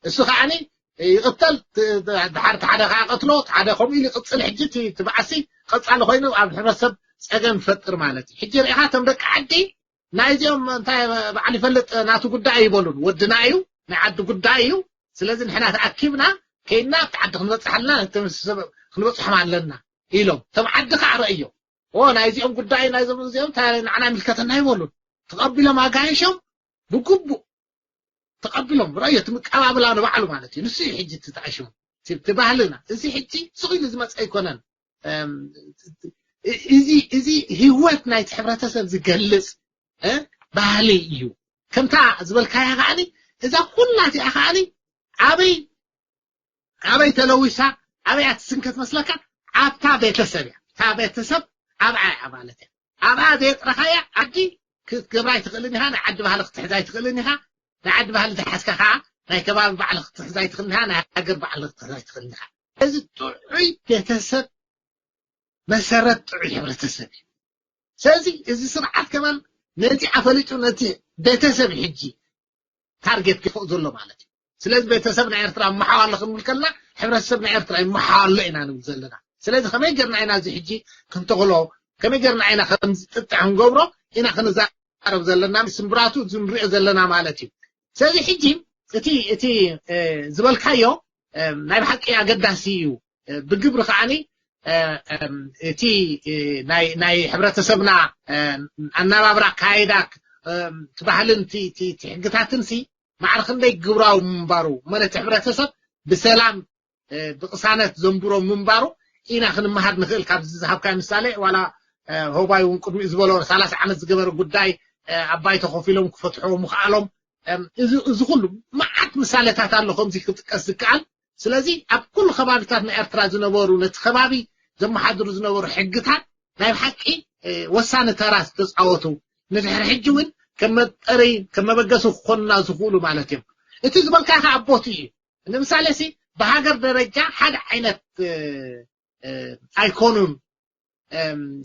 እሱ ከዓኒ ይቕተል፣ ድሓር ሓደ ከዓ ቀትሎ ሓደ ከምኡ ኢሉ ይቕፅል። ሕጂ እቲ በዓሲ ቀፃሊ ኮይኑ ኣብ ሕብረተሰብ ፀገም ይፈጥር ማለት እዩ። ሕጂ ርኢኻ እቶም ደቂ ዓዲ ናይዚኦም እንታይ በዓል ይፈልጥ ናቱ ጉዳይ ይበሉን ወድና እዩ ናይ ዓዲ ጉዳይ እዩ። ስለዚ ንሕና ተኣኪብና ከይድና ኣብቲ ዓዲ ክንበፅሕ ኣለና ክንበፅሖም ኣለና ኢሎም እቶም ዓዲ ከዓ ረእዮ ኦ ናይዚኦም ጉዳይ ናይዞም እዚኦም ንዓና ይምልከተና ይበሉን ተቐቢሎም ኣጋይሾም ብግቡእ ተቐቢሎም ረእዮ እቲ ምቀባብላ ንባዕሉ ማለት እዩ። ንሱ እዩ ሕጂ እቲ ተኣሽሙ እቲ ባህልና እዚ ሕጂ ስቕ ኢሉ ዝመፀ ኣይኮነን። እዚ እዚ ህይወት ናይቲ ሕብረተሰብ ዝገልፅ ባህሊ እዩ። ከምታ ዝበልካያ ከዓኒ እዛ ኩላ እቲኣ ከዓኒ ኣበይ ኣበይ ተለዊሳ ኣበይ እያ ትስንከት መስለካ? ኣብታ ቤተሰብ እያ። እታ ቤተሰብ ኣብኣ እያ ማለት እያ። ኣብኣ ዘየጥረኻያ ዓዲ ክትገብራ ኣይትኽእልን ኢኻ። ናይ ዓዲ ባህሊ ክትሕዛ ኣይትኽእልን ኢኻ። ናይ ዓዲ ባህሊ ዝሓዝካ ከዓ ናይ ከባቢ ባዕሊ ክትሕዛ ኣይትኽእልን ኢኻ። ናይ ሃገር ባዕሊ ክትሕዛ ኣይትኽእልን ኢኻ። እዚ ጥዑይ ቤተሰብ መሰረት ጥዑይ ሕብረተሰብ እዩ። ስለዚ እዚ ስርዓት ከማን ነዚ ኣፈሊጡ ነቲ ቤተሰብ ሕጂ ታርጌት ክፎእ ዘሎ ማለት እዩ። ስለዚ ቤተሰብ ናይ ኤርትራ ይመሓው ኣሎ ክንብል ከለና ሕብረተሰብ ናይ ኤርትራ ይመሓው ኣሎ ኢና ንብል ዘለና። ስለዚ ከመይ ጌርና ኢና እዚ ሕጂ ክንተኽሎ ከመይ ጌርና ኢና ከምዚ ጥጥዕ ክንገብሮ ኢና ክንዛረብ ዘለና ስምብራቱ እዚ ንሪኦ ዘለና ማለት እዩ። ስለዚ ሕጂ እቲ እቲ ዝበልካዮ ናይ ብሓቂ ኣገዳሲ እዩ። ብግብሪ ከዓኒ እቲ ናይ ናይ ሕብረተሰብና ኣናባብራ ኣካይዳ እቲ ባህልን እቲ ሕግታትን ሲ ማዕረ ክንደይ ግብራዊ ምንባሩ ማለት ሕብረተሰብ ብሰላም ብቅሳነት ዘንብሮ ምንባሩ ኢና ክንመሃር ንኽእል። ካብዚ ዝሃብካ ምሳሌ ዋላ ሆባይ እውን ቅድሚኡ ዝበሎ ሰላሳ ዓመት ዝገበረ ጉዳይ ኣብ ባይቶ ኮፍ ኢሎም ክፈትሕዎ ምኽኣሎም፣ እዚ ኩሉ መዓት ምሳሌታት ኣሎ ከምዚ ክጥቀስ ዝከኣል። ስለዚ ኣብ ኩሉ ከባቢታት ናይ ኤርትራ ዝነበሩ ነቲ ከባቢ ዘመሓድሩ ዝነበሩ ሕግታት ናይ ብሓቂ ወሳኒ ተራ ዝተፃወቱ፣ ንድሕሪ ሕጂ እውን ከም መጠረይ ከም መበገሲ ክኾኑና ዝኽእሉ ማለት እዮም። እቲ ዝበልካ ከ ኣቦቲ እዩ። ንምሳሌ ሲ ብሃገር ደረጃ ሓደ ዓይነት ኣይኮኑን።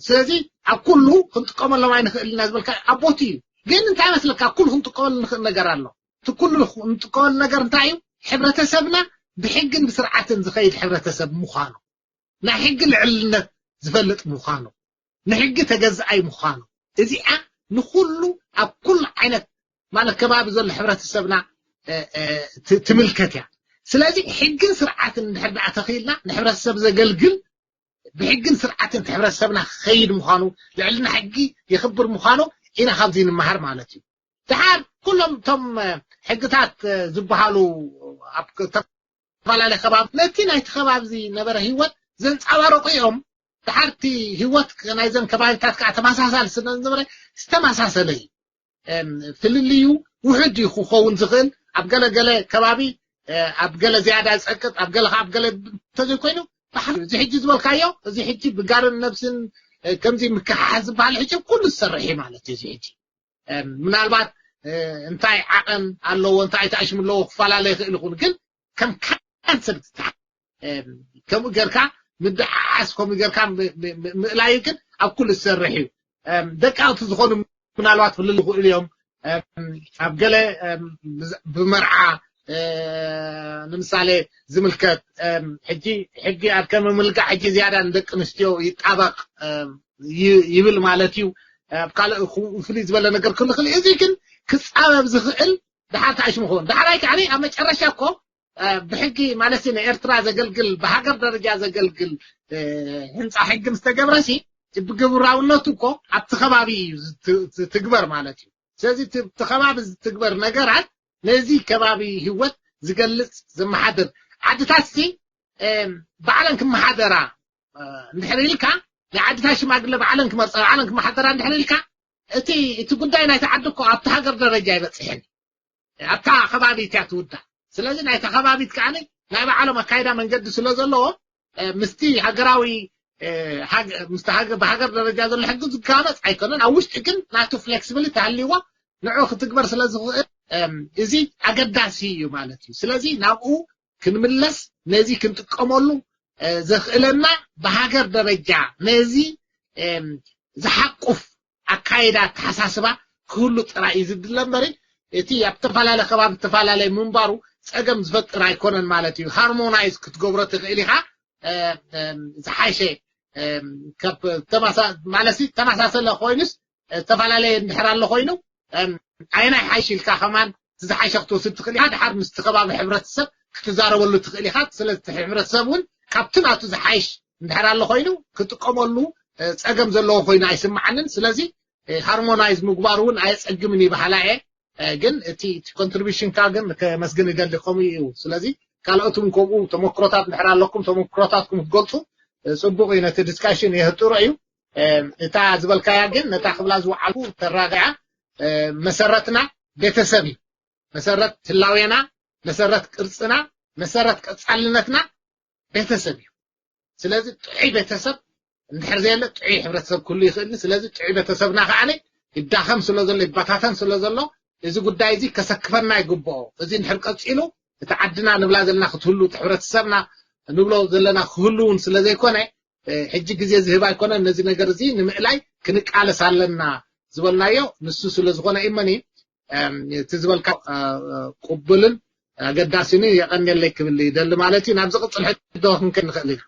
ስለዚ ኣብ ኩሉ ክንጥቀመሎም ኣይንኽእል ኢና ዝበልካ ኣቦቲ እዩ። ግን እንታይ መስለካ፣ ኣብ ኩሉ ክንጥቀመሉ ንኽእል ነገር ኣሎ። እቲ ኩሉ ንጥቀመሉ ነገር እንታይ እዩ? ሕብረተሰብና ብሕግን ብስርዓትን ዝኸይድ ሕብረተሰብ ምዃኑ፣ ናይ ሕጊ ልዕልነት ዝፈልጥ ምዃኑ፣ ንሕጊ ተገዛኣይ ምዃኑ፣ እዚኣ ንኹሉ ኣብ ኩሉ ዓይነት ማለት ከባቢ ዘሎ ሕብረተሰብና ትምልከት እያ። ስለዚ ሕግን ስርዓትን እንድሕር ደኣ ተኽኢልና ንሕብረተሰብ ዘገልግል ብሕግን ስርዓትን ሕብረተሰብና ክኸይድ ምዃኑ፣ ልዕልና ሕጊ የኽብር ምዃኑ ኢና ካብዚ ንምሃር ማለት እዩ። ድሓር ኩሎም እቶም ሕግታት ዝበሃሉ ኣብ ዝተፈላለየ ከባቢ ነቲ ናይቲ ከባቢ ዝነበረ ህይወት ዘንፃባረቑ እዮም። ድሓርቲ ህይወት ናይዘን ከባቢታት ከዓ ተመሳሳሊ ስለ ዝነበረ ዝተመሳሰለ እዩ። ፍልልዩ ውሑድ እዩ ክኸውን ዝኽእል። ኣብ ገለ ገለ ከባቢ ኣብ ገለ ዝያዳ ዝፀቅጥ፣ ኣብ ገለ ኣብ ገለ እንተዘይኮይኑ፣ እዚ ሕጂ ዝበልካዮ፣ እዚ ሕጂ ብጋርን ነብስን ከምዚ ምክሓሓ ዝበሃል ሕጂ ኩሉ ዝሰርሕ እዩ ማለት እዩ። እዚ ሕጂ ምናልባት እንታይ ዓቐን ኣለዎ እንታይ ተኣሽሙ ኣለዎ ክፈላለ ይኽእል ይኹን፣ ግን ከም ካንሰር ከምኡ ጌርካ ምድዓዓስ ከምኡ ጌርካ ምእላዩ ግን ኣብ ኩሉ ዝሰርሕ እዩ። ደቀቕቲ ዝኾኑ ምናልባት ክልል ይኽእሉ እዮም። ኣብ ገለ ብመርዓ ንምሳሌ ዝምልከት ሕጂ ሕጊ ኣብ ከም ምልጋዕ ሕጂ ዝያዳ ንደቂ ኣንስትዮ ይጣበቕ ይብል ማለት እዩ። ኣብ ካልእ ፍልይ ዝበለ ነገር ክልኽል እዚ ግን ክፃበብ ዝኽእል ድሓር ተኣሽሙ ክኸውን ድሓራይ ከዓ ኣብ መጨረሻ እኮ ብሕጊ ማለት ናይ ኤርትራ ዘገልግል ብሃገር ደረጃ ዘገልግል ህንፃ ሕጊ ምስ ተገብረሲ ብግብራውነቱ እኮ ኣብቲ ከባቢ እዩ ዝትግበር ማለት እዩ። ስለዚ እቲ ከባቢ ዝትግበር ነገራት ነዚ ከባቢ ህይወት ዝገልፅ ዝመሓደር ዓድታት ሲ ባዕለን ክመሓደራ እንድሕር ኢልካ ናይ ዓድታት ሽማግለ ባዕለን ክመርፃ ባዕለን ክመሓደራ እንድሕር ኢልካ እቲ እቲ ጉዳይ ናይቲ ዓዲ እኮ ኣብቲ ሃገር ደረጃ ኣይበፅሕን። ኣብታ ከባቢት እያ ትውዳእ። ስለዚ ናይታ ከባቢት ከዓ ናይ ባዕሎም ኣካይዳ መንገዲ ስለ ዘለዎ ምስቲ ሃገራዊ ምስቲ ብሃገር ደረጃ ዘሎ ሕጊ ዝጋበፅ ኣይኮነን። ኣብ ውሽጢ ግን ናቱ ፍሌክሲብሊቲ ሃልይዎ ንዑ ክትግበር ስለ ዝኽእል እዚ ኣገዳሲ እዩ ማለት እዩ። ስለዚ ናብኡ ክንምለስ ነዚ ክንጥቀመሉ ዘኽእለና ብሃገር ደረጃ ነዚ ዝሓቁፍ ኣካይዳ ኣተሓሳስባ ክህሉ ጥራይ እዩ ዝድለ እምበሪ እቲ ኣብ ዝተፈላለየ ከባቢ ዝተፈላለየ ምንባሩ ፀገም ዝፈጥር ኣይኮነን ማለት እዩ። ሃርሞናይዝ ክትገብሮ ትኽእል ኢኻ። ዝሓሸ ማለት ተመሳሰለ ኮይኑስ ዝተፈላለየ እንድሕር ኣሎ ኮይኑ ኣየናይ ሓይሽ ኢልካ ከማን ዝሓሸ ክትወስድ ትኽእል ኢኻ። ድሓር ምስቲ ከባቢ ሕብረተሰብ ክትዛረበሉ ትኽእል ኢኻ። ስለዚ ሕብረተሰብ እውን ካብቲ ናቱ ዝሓይሽ እንድሕር ኣሎ ኮይኑ ክጥቀመሉ ፀገም ዘለዎ ኮይኑ ኣይስምዓንን። ስለዚ ሃርሞናይዝ ምግባር እውን ኣየፀግምን ይበሃላ እየ። ግን እቲ ኮንትሪቢሽንካ ግን ከመስግን ይደሊ ከምኡ እዩ። ስለዚ ካልኦት እውን ከምኡ ተመክሮታት እንድሕር ኣለኩም ተመክሮታትኩም ክትገልፁ ፅቡቅ እዩ። ነቲ ዲስካሽን የህጥሮ እዩ። እታ ዝበልካያ ግን ነታ ክብላ ዝወዓልኩ ተራጋያ መሰረትና ቤተሰብ እዩ። መሰረት ህላዌና፣ መሰረት ቅርፅና፣ መሰረት ቀፃልነትና ቤተሰብ እዩ። ስለዚ ጥዑይ ቤተሰብ እንድሕር ዘየለ ጥዑይ ሕብረተሰብ ክህሉ ይኽእል። ስለዚ ጥዑይ ቤተሰብና ከዓ ይዳኸም ስለ ዘሎ ይበታተን ስለ ዘሎ እዚ ጉዳይ እዚ ከሰክፈና ይግብኦ። እዚ እንድሕር ቀፂሉ እቲ ዓድና ንብላ ዘለና ክትህሉ እቲ ሕብረተሰብና ንብሎ ዘለና ክህሉ እውን ስለ ዘይኮነ ሕጂ ግዜ ዝህብ ኣይኮነን። ነዚ ነገር እዚ ንምእላይ ክንቃለስ ኣለና ዝበልናዮ ንሱ ስለ ዝኾነ እዩ። መኒ እቲ ዝበልካ ቅቡልን ኣገዳሲን የቐንየለይ ክብል ይደሊ ማለት እዩ። ናብ ዝቕፅል ሕቶ ክንከ ንኽእል ኢና።